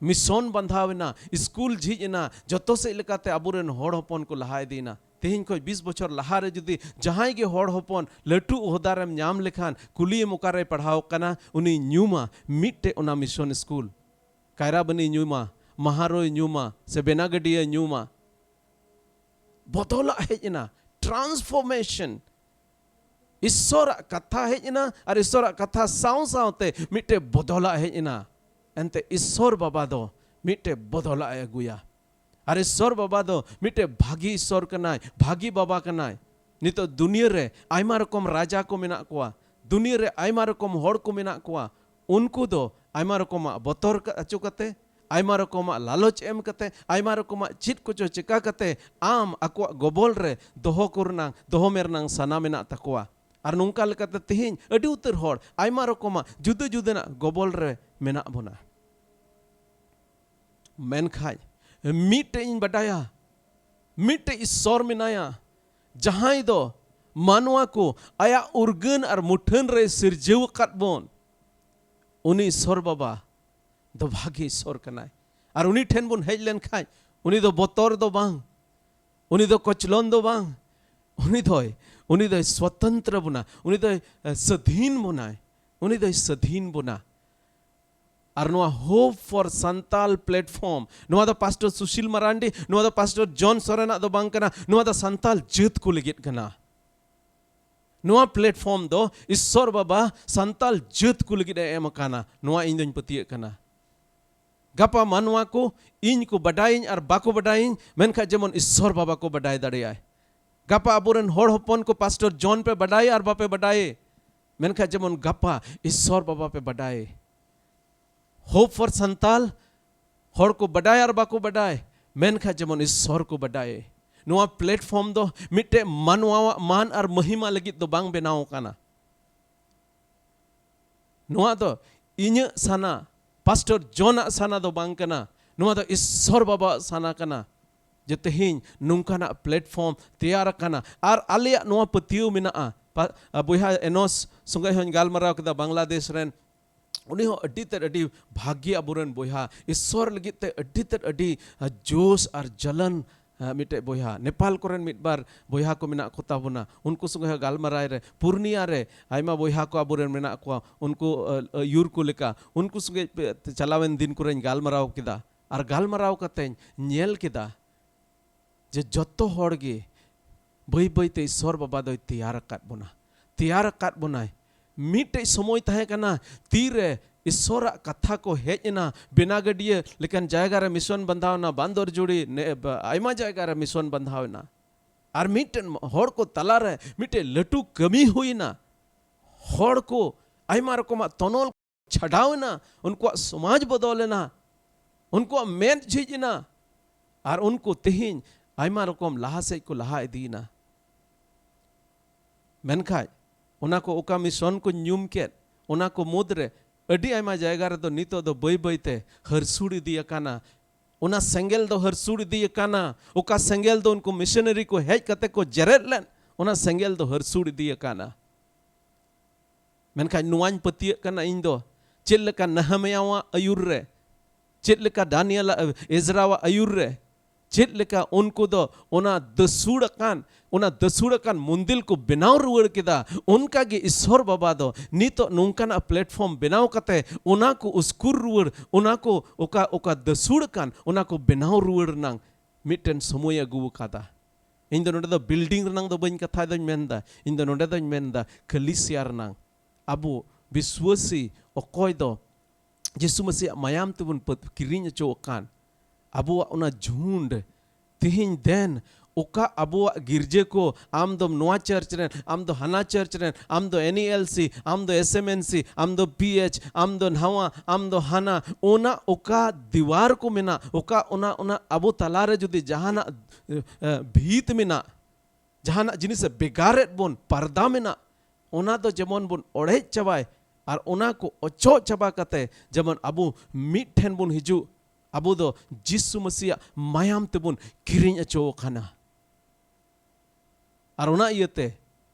ᱢᱤᱥᱚᱱ ᱵᱟᱸᱫᱷᱟᱣ ᱮᱱᱟ, ᱥᱠᱩᱞ ᱡᱷᱤᱡ ᱮᱱᱟ, ᱡᱚᱛᱚ ᱥᱮᱫ ᱞᱮᱠᱟᱛᱮ ᱟᱵᱚᱨᱮᱱ ᱦᱚᱲ ᱦᱚᱯᱚᱱ ᱠᱚ ᱞᱟᱦᱟ ᱤᱫᱤᱭᱮᱱᱟ᱾ ᱛᱮᱦᱮᱧ ᱠᱷᱚᱱ ᱵᱤᱥ ᱵᱚᱪᱷᱚᱨ ᱞᱟᱦᱟᱨᱮ ᱡᱩᱫᱤ ᱡᱟᱦᱟᱸᱭ ᱜᱮ ᱦᱚᱲ ᱦᱚᱯᱚᱱ ᱞᱟᱹᱴᱩ ᱚᱦᱫᱟᱨᱮᱢ ᱧᱟᱢ ᱞᱮᱠᱷᱟᱱ, ᱠᱩᱞᱤᱭᱮᱢ ᱚᱠᱟᱨᱮᱭ ᱯᱟᱲᱦᱟᱣ ᱠᱟᱱᱟ, ᱩᱱᱤ ᱧᱩᱢᱟ ᱢᱤᱫᱴᱮᱡ ᱚᱱᱟ mission school, ᱠᱟᱭᱨᱟᱵᱟᱹᱱᱤ ᱧᱩᱢᱟ, ᱢᱟᱦᱟᱨᱳᱭ ᱧᱩᱢᱟ, ᱥᱮ ᱵᱮᱱᱟᱜᱟᱹᱰᱤᱭᱟᱹ ᱧᱩᱢᱟ᱾ ᱵᱚᱫᱚᱞᱟᱜ ᱦᱮᱡ ᱮᱱᱟ, transformation᱾ ᱤᱥᱥᱚᱨᱟᱜ ᱠᱟᱛᱷᱟ ᱦᱮᱡ ᱮᱱᱟ ᱟᱨ ᱤᱥᱥᱚᱨᱟᱜ ᱠᱟᱛᱷᱟ ᱥᱟᱶ ᱥᱟᱶᱛᱮ ᱢᱤᱫᱴᱮᱡ ᱵᱚᱫᱚᱞᱟᱜ ᱦᱮᱡ ᱮᱱᱟ᱾ ᱮᱱᱛᱮ ᱤᱥᱥᱚᱨ ᱵᱟᱵᱟ ᱫᱚ ᱢᱤᱫᱴᱮᱡ ᱵᱚᱫᱚᱞᱟᱜ ᱮ ᱟᱹᱜᱩᱭᱟ᱾ ᱟᱨ ᱤᱥᱥᱚᱨ ᱵᱟᱵᱟ ᱫᱚ ᱢᱤᱫᱴᱮᱡ ᱵᱷᱟᱹᱜᱤ ᱤᱥᱥᱚᱨ ᱠᱟᱱᱟᱭ, ᱵᱷᱟᱹᱜᱤ ᱵᱟᱵᱟ ᱠᱟᱱᱟᱭ᱾ ᱱᱤᱛᱚᱜ ᱫᱩᱱᱤᱭᱟᱹ ᱨᱮ ᱟᱭᱢᱟ ᱨᱚᱠᱚᱢ ᱨᱟᱡᱟ ᱠᱚ ᱢᱮᱱᱟᱜ ᱠᱚᱣᱟ, ᱫᱩᱱᱤᱭᱟᱹ ᱨᱮ ᱟᱭᱢᱟ ᱨᱚᱠᱚᱢ ᱦᱚᱲ ᱠᱚ ᱢᱮᱱᱟᱜ ᱠᱚᱣᱟ᱾ ᱩᱱᱠᱩ ᱫᱚ ᱟᱭᱢᱟ ᱨᱚᱠᱚᱢᱟᱜ ᱵᱚᱛᱚᱨ ᱠᱟ-, ᱦᱚᱪᱚ ᱠᱟᱛᱮ, ᱟᱭᱢᱟ ᱨᱚᱠᱚᱢᱟᱜ ᱞᱟᱞᱚᱪ ᱮᱢ ᱠᱟᱛᱮ, ᱟᱭᱢᱟ ᱨᱚᱠᱚᱢᱟᱜ ᱪᱮᱫ ᱠᱚᱪᱚ ᱪᱮᱠᱟ ᱠᱟᱛᱮ ᱟᱢ ᱟᱠᱚᱣᱟᱜ ᱜᱚᱵᱚᱞ ᱨᱮ ᱫᱚᱦᱚ ᱠᱚ ᱨᱮᱱᱟᱝ, ᱫᱚᱦᱚ ᱢᱮ ᱨᱮᱱᱟᱝ ᱥᱟᱱᱟ ᱢᱮᱱᱟᱜ ᱛᱟᱠᱚᱣᱟ᱾ ᱟᱨ ᱱᱚᱝᱠᱟ ᱞᱮᱠᱟᱛᱮ ᱛᱮᱦᱮᱧ ᱟᱹᱰᱤ ᱩᱛᱟᱹᱨ ᱦᱚᱲ ᱟᱭᱢᱟ ᱨᱚᱠᱚᱢᱟᱜ ᱡᱩᱫᱟᱹ ᱡᱩᱫᱟᱹᱱᱟᱜ ᱜᱚᱵᱚᱞ ᱨᱮ ᱢᱮᱱᱟᱜ ᱵᱚᱱᱟ᱾ ᱢᱮᱱᱠᱷᱟᱡ ᱢᱤᱫᱴᱮᱡ ᱤᱧ ᱵᱟᱰᱟᱭᱟ, ᱢᱤᱫᱴᱮᱡ ᱤᱥᱥᱚᱨ ᱢᱮᱱᱟᱭᱟ, ᱡᱟᱦᱟᱸᱭ ᱫᱚ ᱢᱟᱱᱣᱟ ᱠᱚ ᱟᱭᱟᱜ ᱩᱨᱜᱟᱹᱱ ᱟᱨ ᱢᱩᱴᱷᱟᱹᱱ ᱨᱮ ᱥᱤᱨᱡᱟᱹᱣ ᱟᱠᱟᱫ ᱵᱚᱱ᱾ ᱩᱱᱤ ᱤᱥᱥᱚᱨ ᱵᱟᱵᱟ ᱫᱚ ᱵᱷᱟᱹᱜᱤ ᱤᱥᱥᱚᱨ ᱠᱟᱱᱟᱭ᱾ ᱟᱨ ᱩᱱᱤ ᱴᱷᱮᱱ ᱵᱚᱱ ᱦᱮᱡ ᱞᱮᱱᱠᱷᱟᱡ, ᱩᱱᱤ ᱫᱚ ᱵᱚᱛᱚᱨ ᱫᱚ ᱵᱟᱝ, ᱩᱱᱤ ᱫᱚ ᱠᱚᱪᱞᱚᱱ ᱫᱚ ᱵᱟᱝ, ᱩᱱᱤ ᱫᱚᱭ, ᱩᱱᱤ ᱫᱚᱭ ᱥᱣᱚᱛᱚᱱᱛᱨᱚ ᱵᱚᱱᱟ, ᱩᱱᱤ ᱫᱚᱭ, ᱮ, ᱥᱟᱹᱫᱷᱤᱱ ᱵᱚᱱᱟᱭ, ᱩᱱᱤ ᱫᱚᱭ ᱥᱟᱹᱫᱷᱤᱱ ᱵᱚᱱᱟ᱾ ᱟᱨ ᱱᱚᱣᱟ Hope for Santal platform, ᱱᱚᱣᱟ ᱫᱚ ᱯᱟᱥᱴᱚᱨ ᱥᱩᱥᱤᱞ ᱢᱟᱨᱟᱱᱰᱤ, ᱱᱚᱣᱟ ᱫᱚ ᱯᱟᱥᱴᱚᱨ ᱡᱚᱱ ᱥᱚᱨᱮᱱᱟᱜ ᱫᱚ ᱵᱟᱝ ᱠᱟᱱᱟ, ᱱᱚᱣᱟ ᱫᱚ ᱥᱟᱱᱛᱟᱞ ᱡᱟᱹᱛ ᱠᱚ ᱞᱟᱹᱜᱤᱫ ᱠᱟᱱᱟ᱾ ᱱᱚᱣᱟ platform ᱫᱚ ᱤᱥᱥᱚᱨ ᱵᱟᱵᱟ ᱥᱟᱱᱛᱟᱞ ᱡᱟᱹᱛ ᱠᱚ ᱞᱟᱹᱜᱤᱫ ᱮ ᱮᱢ ᱟᱠᱟᱱᱟ, ᱱᱚᱣᱟ ᱤᱧ ᱫᱚᱧ ᱯᱟᱹᱛᱭᱟᱹᱜ ᱠᱟᱱᱟ᱾ ᱜᱟᱯᱟ ᱢᱟᱱᱣᱟ ᱠᱚ ᱤᱧ ᱠᱚ ᱵᱟᱰᱟᱭᱤᱧ ᱟᱨ ᱵᱟᱠᱚ ᱵᱟᱰᱟᱭᱤᱧ, ᱢᱮᱱᱠᱷᱟᱱ ᱡᱮᱢᱚᱱ ᱤᱥᱥᱚᱨ ᱵᱟᱵᱟ ᱠᱚ ᱵᱟᱰᱟᱭ ᱫᱟᱲᱮᱭᱟᱭ᱾ ᱜᱟᱯᱟ ᱟᱵᱚᱨᱮᱱ ᱦᱚᱲ ᱦᱚᱯᱚᱱ ᱠᱚ ᱯᱟᱥᱴᱚᱨ ᱡᱚᱱ ᱯᱮ ᱵᱟᱰᱟᱭᱮ ᱟᱨ ᱵᱟᱯᱮ ᱵᱟᱰᱟᱭᱮ, ᱢᱮᱱᱠᱷᱟᱱ ᱡᱮᱢᱚᱱ ᱜᱟᱯᱟ ᱤᱥᱥᱚᱨ ᱵᱟᱵᱟ ᱯᱮ ᱵᱟᱰᱟᱭᱮ᱾ Hope for ᱥᱟᱱᱛᱟᱞ, ᱦᱚᱲ ᱠᱚ ᱵᱟᱰᱟᱭ ᱟᱨ ᱵᱟᱠᱚ ᱵᱟᱰᱟᱭ, ᱢᱮᱱᱠᱷᱟᱱ ᱡᱮᱢᱚᱱ ᱤᱥᱥᱚᱨ ᱠᱚ ᱵᱟᱰᱟᱭᱮ᱾ ᱱᱚᱣᱟ platform ᱫᱚ ᱢᱤᱫᱴᱮᱡ ᱢᱟᱱᱣᱟᱣᱟᱜ ᱢᱟᱱ ᱟᱨ ᱢᱚᱦᱤᱢᱟ ᱞᱟᱹᱜᱤᱫ ᱫᱚ ᱵᱟᱝ ᱵᱮᱱᱟᱣ ᱟᱠᱟᱱᱟ᱾ ᱱᱚᱣᱟ ᱫᱚ ᱤᱧᱟᱹᱜ ᱥᱟᱱᱟ, ᱯᱟᱥᱴᱚᱨ ᱡᱚᱱᱟᱜ ᱥᱟᱱᱟ ᱫᱚ ᱵᱟᱝ ᱠᱟᱱᱟ, ᱱᱚᱣᱟ ᱫᱚ ᱤᱥᱥᱚᱨ ᱵᱟᱵᱟᱣᱟᱜ ᱥᱟᱱᱟ ᱠᱟᱱᱟ᱾ ᱡᱮ ᱛᱮᱦᱮᱧ ᱱᱚᱝᱠᱟᱱᱟᱜ platform ᱛᱮᱭᱟᱨ ᱟᱠᱟᱱᱟ ᱟᱨ ᱟᱞᱮᱭᱟᱜ ᱱᱚᱣᱟ ᱯᱟᱹᱛᱭᱟᱹᱣ ᱢᱮᱱᱟᱜᱼᱟ᱾ ᱯᱟ-, ᱵᱚᱭᱦᱟ ᱮᱱᱚᱥ ᱥᱚᱸᱜᱮ ᱦᱚᱸᱧ ᱜᱟᱞᱢᱟᱨᱟᱣ ᱠᱮᱫᱟ, ᱵᱟᱝᱞᱟᱫᱮᱥ ᱨᱮᱱ, ᱩᱱᱤ ᱦᱚᱸ ᱟᱹᱰᱤ ᱛᱮᱫ ᱟᱹᱰᱤ ᱵᱷᱟᱹᱜᱤ ᱟᱵᱚᱨᱮᱱ ᱵᱚᱭᱦᱟ, ᱤᱥᱥᱚᱨ ᱞᱟᱹᱜᱤᱫ ᱛᱮ ᱟᱹᱰᱤ ᱛᱮᱫ ᱟᱹᱰᱤ, ᱟ, ᱡᱳᱥ ᱟᱨ ᱡᱟᱞᱟᱱ ᱦᱮᱸ, ᱢᱤᱫᱴᱮᱡ ᱵᱚᱭᱦᱟ, ᱱᱮᱯᱟᱞ ᱠᱚᱨᱮᱱ ᱢᱤᱫ ᱵᱟᱨ ᱵᱚᱭᱦᱟ ᱠᱚ ᱢᱮᱱᱟᱜ ᱠᱚ ᱛᱟᱵᱚᱱᱟ, ᱩᱱᱠᱩ ᱥᱚᱸᱜᱮ ᱦᱚᱸ ᱜᱟᱞᱢᱟᱨᱟᱣ ᱨᱮ, ᱯᱩᱨᱱᱤᱭᱟ ᱨᱮ ᱟᱭᱢᱟ ᱵᱚᱭᱦᱟ ᱠᱚ ᱟᱵᱚᱨᱮᱱ ᱢᱮᱱᱟᱜ ᱠᱚᱣᱟ, ᱩᱱᱠᱩ, ᱟᱹ, ᱟᱹᱭᱩᱨ ᱠᱚ ᱞᱮᱠᱟ, ᱩᱱᱠᱩ ᱥᱚᱸᱜᱮ ᱯᱮ, ᱪᱟᱞᱟᱣᱮᱱ ᱫᱤᱱ ᱠᱚᱨᱮᱧ ᱜᱟᱞᱢᱟᱨᱟᱣ ᱠᱮᱫᱟ᱾ ᱟᱨ ᱜᱟᱞᱢᱟᱨᱟᱣ ᱠᱟᱛᱮᱧ ᱧᱮᱞ ᱠᱮᱫᱟ ᱡᱮ ᱡᱚᱛᱚ ᱦᱚᱲ ᱜᱮ ᱵᱟᱹᱭ ᱵᱟᱹᱭ ᱛᱮ ᱤᱥᱥᱚᱨ ᱵᱟᱵᱟ ᱫᱚᱭ ᱛᱮᱭᱟᱨ ᱟᱠᱟᱫ ᱵᱚᱱᱟ, ᱛᱮᱭᱟᱨ ᱟᱠᱟᱫ ᱵᱚᱱᱟᱭ᱾ ᱢᱤᱫᱴᱮᱡ ᱥᱚᱢᱚᱭ ᱛᱟᱦᱮᱸ ᱠᱟᱱᱟ, ᱛᱤᱨᱮ ᱤᱥᱥᱚᱨᱟᱜ ᱠᱟᱛᱷᱟ ᱠᱚ ᱦᱮᱡ ᱮᱱᱟ, ᱵᱮᱱᱟᱜᱟᱹᱰᱤᱭᱟᱹ ᱞᱮᱠᱟᱱ ᱡᱟᱭᱜᱟ ᱨᱮ ᱢᱤᱥᱚᱱ ᱵᱟᱸᱫᱷᱟᱣ ᱮᱱᱟ, ᱵᱟᱱᱫᱚᱨᱡᱩᱲᱤ, ᱱᱮ-, ᱵᱟ-, ᱟᱭᱢᱟ ᱡᱟᱭᱜᱟ ᱨᱮ ᱢᱤᱥᱚᱱ ᱵᱟᱸᱫᱷᱟᱣ ᱮᱱᱟ᱾ ᱟᱨ ᱢᱤᱫᱴᱮᱱ ᱦᱚᱲ ᱠᱚ ᱛᱟᱞᱟᱨᱮ ᱢᱤᱫᱴᱮᱡ ᱞᱟᱹᱴᱩ ᱠᱟᱹᱢᱤ ᱦᱩᱭᱱᱟ᱾ ᱦᱚᱲ ᱠᱚ ᱟᱭᱢᱟ ᱨᱚᱠᱚᱢᱟᱜ ᱛᱚᱱᱚᱞ ᱪᱷᱟᱰᱟᱣ ᱮᱱᱟ, ᱩᱱᱠᱩᱣᱟᱜ ᱥᱚᱢᱟᱡᱽ ᱵᱚᱫᱚᱞ ᱮᱱᱟ, ᱩᱱᱠᱩᱣᱟᱜ ᱢᱮᱫ ᱡᱷᱤᱡ ᱮᱱᱟ, ᱟᱨ ᱩᱱᱠᱩ ᱛᱮᱦᱮᱧ ᱟᱭᱢᱟ ᱨᱚᱠᱚᱢ ᱞᱟᱦᱟ ᱥᱮᱫ ᱠᱚ ᱞᱟᱦᱟ ᱤᱫᱤᱭᱮᱱᱟ᱾ ᱢᱮᱱᱠᱷᱟᱡ ᱚᱱᱟ ᱠᱚ ᱚᱠᱟ ᱢᱤᱥᱚᱱ ᱠᱚ ᱧᱩᱢ ᱠᱮᱫ, ᱚᱱᱟ ᱠᱚ ᱢᱩᱫᱽᱨᱮ ᱟᱹᱰᱤ ᱟᱭᱢᱟ ᱡᱟᱭᱜᱟ ᱨᱮᱫᱚ ᱱᱤᱛᱚᱜ ᱫᱚ ᱵᱟᱹᱭ ᱵᱟᱹᱭ ᱛᱮ ᱦᱟᱹᱨᱥᱩᱲ ᱤᱫᱤ ᱟᱠᱟᱱᱟ᱾ ᱚᱱᱟ ᱥᱮᱸᱜᱮᱞ ᱫᱚ ᱦᱟᱹᱨᱥᱩᱲ ᱤᱫᱤ ᱟᱠᱟᱱᱟ᱾ ᱚᱠᱟ ᱥᱮᱸᱜᱮᱞ ᱫᱚ ᱩᱱᱠᱩ ᱢᱤᱥᱚᱱᱟᱨᱤ ᱠᱚ ᱦᱮᱡ ᱠᱟᱛᱮ ᱠᱚ ᱡᱮᱨᱮᱫ ᱞᱮᱫ, ᱚᱱᱟ ᱥᱮᱸᱜᱮᱞ ᱫᱚ ᱦᱟᱹᱨᱥᱩᱲ ᱤᱫᱤ ᱟᱠᱟᱱᱟ᱾ ᱢᱮᱱᱠᱷᱟᱱ ᱱᱚᱣᱟᱧ ᱯᱟᱹᱛᱭᱟᱹᱜ ᱠᱟᱱᱟ ᱤᱧ ᱫᱚ, ᱪᱮᱫ ᱞᱮᱠᱟ ᱱᱮᱦᱮᱢᱤᱭᱟᱣᱟᱜ ᱟᱹᱭᱩᱨ ᱨᱮ, ᱪᱮᱫ ᱞᱮᱠᱟ ᱰᱟᱱᱤᱭᱮᱞ, ᱮᱡᱨᱟᱣᱟᱜ ᱟᱹᱭᱩᱨ ᱨᱮ, ᱪᱮᱫ ᱞᱮᱠᱟ ᱩᱱᱠᱩ ᱫᱚ ᱚᱱᱟ ᱫᱟᱹᱥᱩᱲ ᱟᱠᱟᱱ, ᱚᱱᱟ ᱫᱟᱹᱥᱩᱲ ᱟᱠᱟᱱ ᱢᱚᱱᱫᱤᱞ ᱠᱚ ᱵᱮᱱᱟᱣ ᱨᱩᱣᱟᱹᱲ ᱠᱮᱫᱟ, ᱚᱱᱠᱟ ᱜᱮ ᱤᱥᱥᱚᱨ ᱵᱟᱵᱟ ᱫᱚ ᱱᱤᱛᱚᱜ ᱱᱚᱝᱠᱟᱱᱟᱜ platform ᱵᱮᱱᱟᱣ ᱠᱟᱛᱮ ᱚᱱᱟ ᱠᱚ ᱩᱥᱠᱩᱨ ᱨᱩᱣᱟᱹᱲ, ᱚᱱᱟ ᱠᱚ ᱚᱠᱟ, ᱚᱠᱟ ᱫᱟᱹᱥᱩᱲ ᱟᱠᱟᱱ, ᱚᱱᱟ ᱠᱚ ᱵᱮᱱᱟᱣ ᱨᱩᱣᱟᱹᱲ ᱨᱮᱱᱟᱝ ᱢᱤᱫᱴᱮᱱ ᱥᱚᱢᱚᱭ ᱟᱹᱜᱩ ᱟᱠᱟᱫᱟ᱾ ᱤᱧ ᱫᱚ ᱱᱚᱰᱮ ᱫᱚ building ᱨᱮᱱᱟᱝ ᱫᱚ ᱵᱟᱹᱧ ᱠᱟᱛᱷᱟᱭ ᱫᱚᱧ ᱢᱮᱱᱫᱟ, ᱤᱧ ᱫᱚ ᱱᱚᱰᱮ ᱫᱚᱧ ᱢᱮᱱᱫᱟ ᱠᱟᱹᱞᱤᱥᱤᱭᱟ ᱨᱮᱱᱟᱝ᱾ ᱟᱵᱚ ᱵᱤᱥᱣᱟᱹᱥᱤ ᱚᱠᱚᱭ ᱫᱚ ᱡᱤᱥᱩ ᱢᱟᱹᱥᱤᱭᱟᱜ ᱢᱟᱭᱟᱢ ᱛᱮᱵᱚᱱ ᱯᱟᱹᱛ-, ᱠᱤᱨᱤᱧ ᱚᱪᱚ ᱟᱠᱟᱱ, ᱟᱵᱚᱣᱟᱜ ᱚᱱᱟ ᱡᱷᱩᱸᱰ, ᱛᱮᱦᱮᱧ ᱫᱮᱱ ᱚᱠᱟ ᱟᱵᱚᱣᱟᱜ ᱜᱤᱨᱡᱟᱹ ᱠᱚ, ᱟᱢ ᱫᱚ ᱱᱚᱣᱟ church ᱨᱮᱱ, ᱟᱢ ᱫᱚ ᱦᱟᱱᱟ church ᱨᱮᱱ, ᱟᱢ ᱫᱚ NELC, ᱟᱢ ᱫᱚ SMNC, ᱟᱢ ᱫᱚ PH, ᱟᱢ ᱫᱚ ᱱᱟᱣᱟ, ᱟᱢ ᱫᱚ ᱦᱟᱱᱟ, ᱚᱱᱟ ᱚᱠᱟ ᱫᱤᱣᱟᱨ ᱠᱚ ᱢᱮᱱᱟᱜ, ᱚᱠᱟ ᱚᱱᱟ, ᱚᱱᱟ ᱟᱵᱚ ᱛᱟᱞᱟᱨᱮ ᱡᱩᱫᱤ ᱡᱟᱦᱟᱱᱟᱜ, ᱮ, ᱵᱷᱤᱛ ᱢᱮᱱᱟᱜ, ᱡᱟᱦᱟᱱᱟᱜ ᱡᱤᱱᱤᱥ ᱮ ᱵᱷᱮᱜᱟᱨᱮᱫ ᱵᱚᱱ, ᱯᱟᱨᱫᱟ ᱢᱮᱱᱟᱜ, ᱚᱱᱟ ᱫᱚ ᱡᱮᱢᱚᱱ ᱵᱚᱱ ᱚᱲᱮᱡ ᱪᱟᱵᱟᱭ ᱟᱨ ᱚᱱᱟ ᱠᱚ ᱚᱪᱚᱜ ᱪᱟᱵᱟ ᱠᱟᱛᱮ ᱡᱮᱢᱚᱱ ᱟᱵᱚ ᱢᱤᱫ ᱴᱷᱮᱱ ᱵᱚᱱ ᱦᱤᱡᱩᱜ, ᱟᱵᱚ ᱫᱚ ᱡᱤᱥᱩ ᱢᱟᱹᱥᱤᱭᱟᱜ ᱢᱟᱭᱟᱢ ᱛᱮᱵᱚᱱ ᱠᱤᱨᱤᱧ ᱚᱪᱚ ᱟᱠᱟᱱᱟ᱾ ᱟᱨ ᱚᱱᱟ ᱤᱭᱟᱹᱛᱮ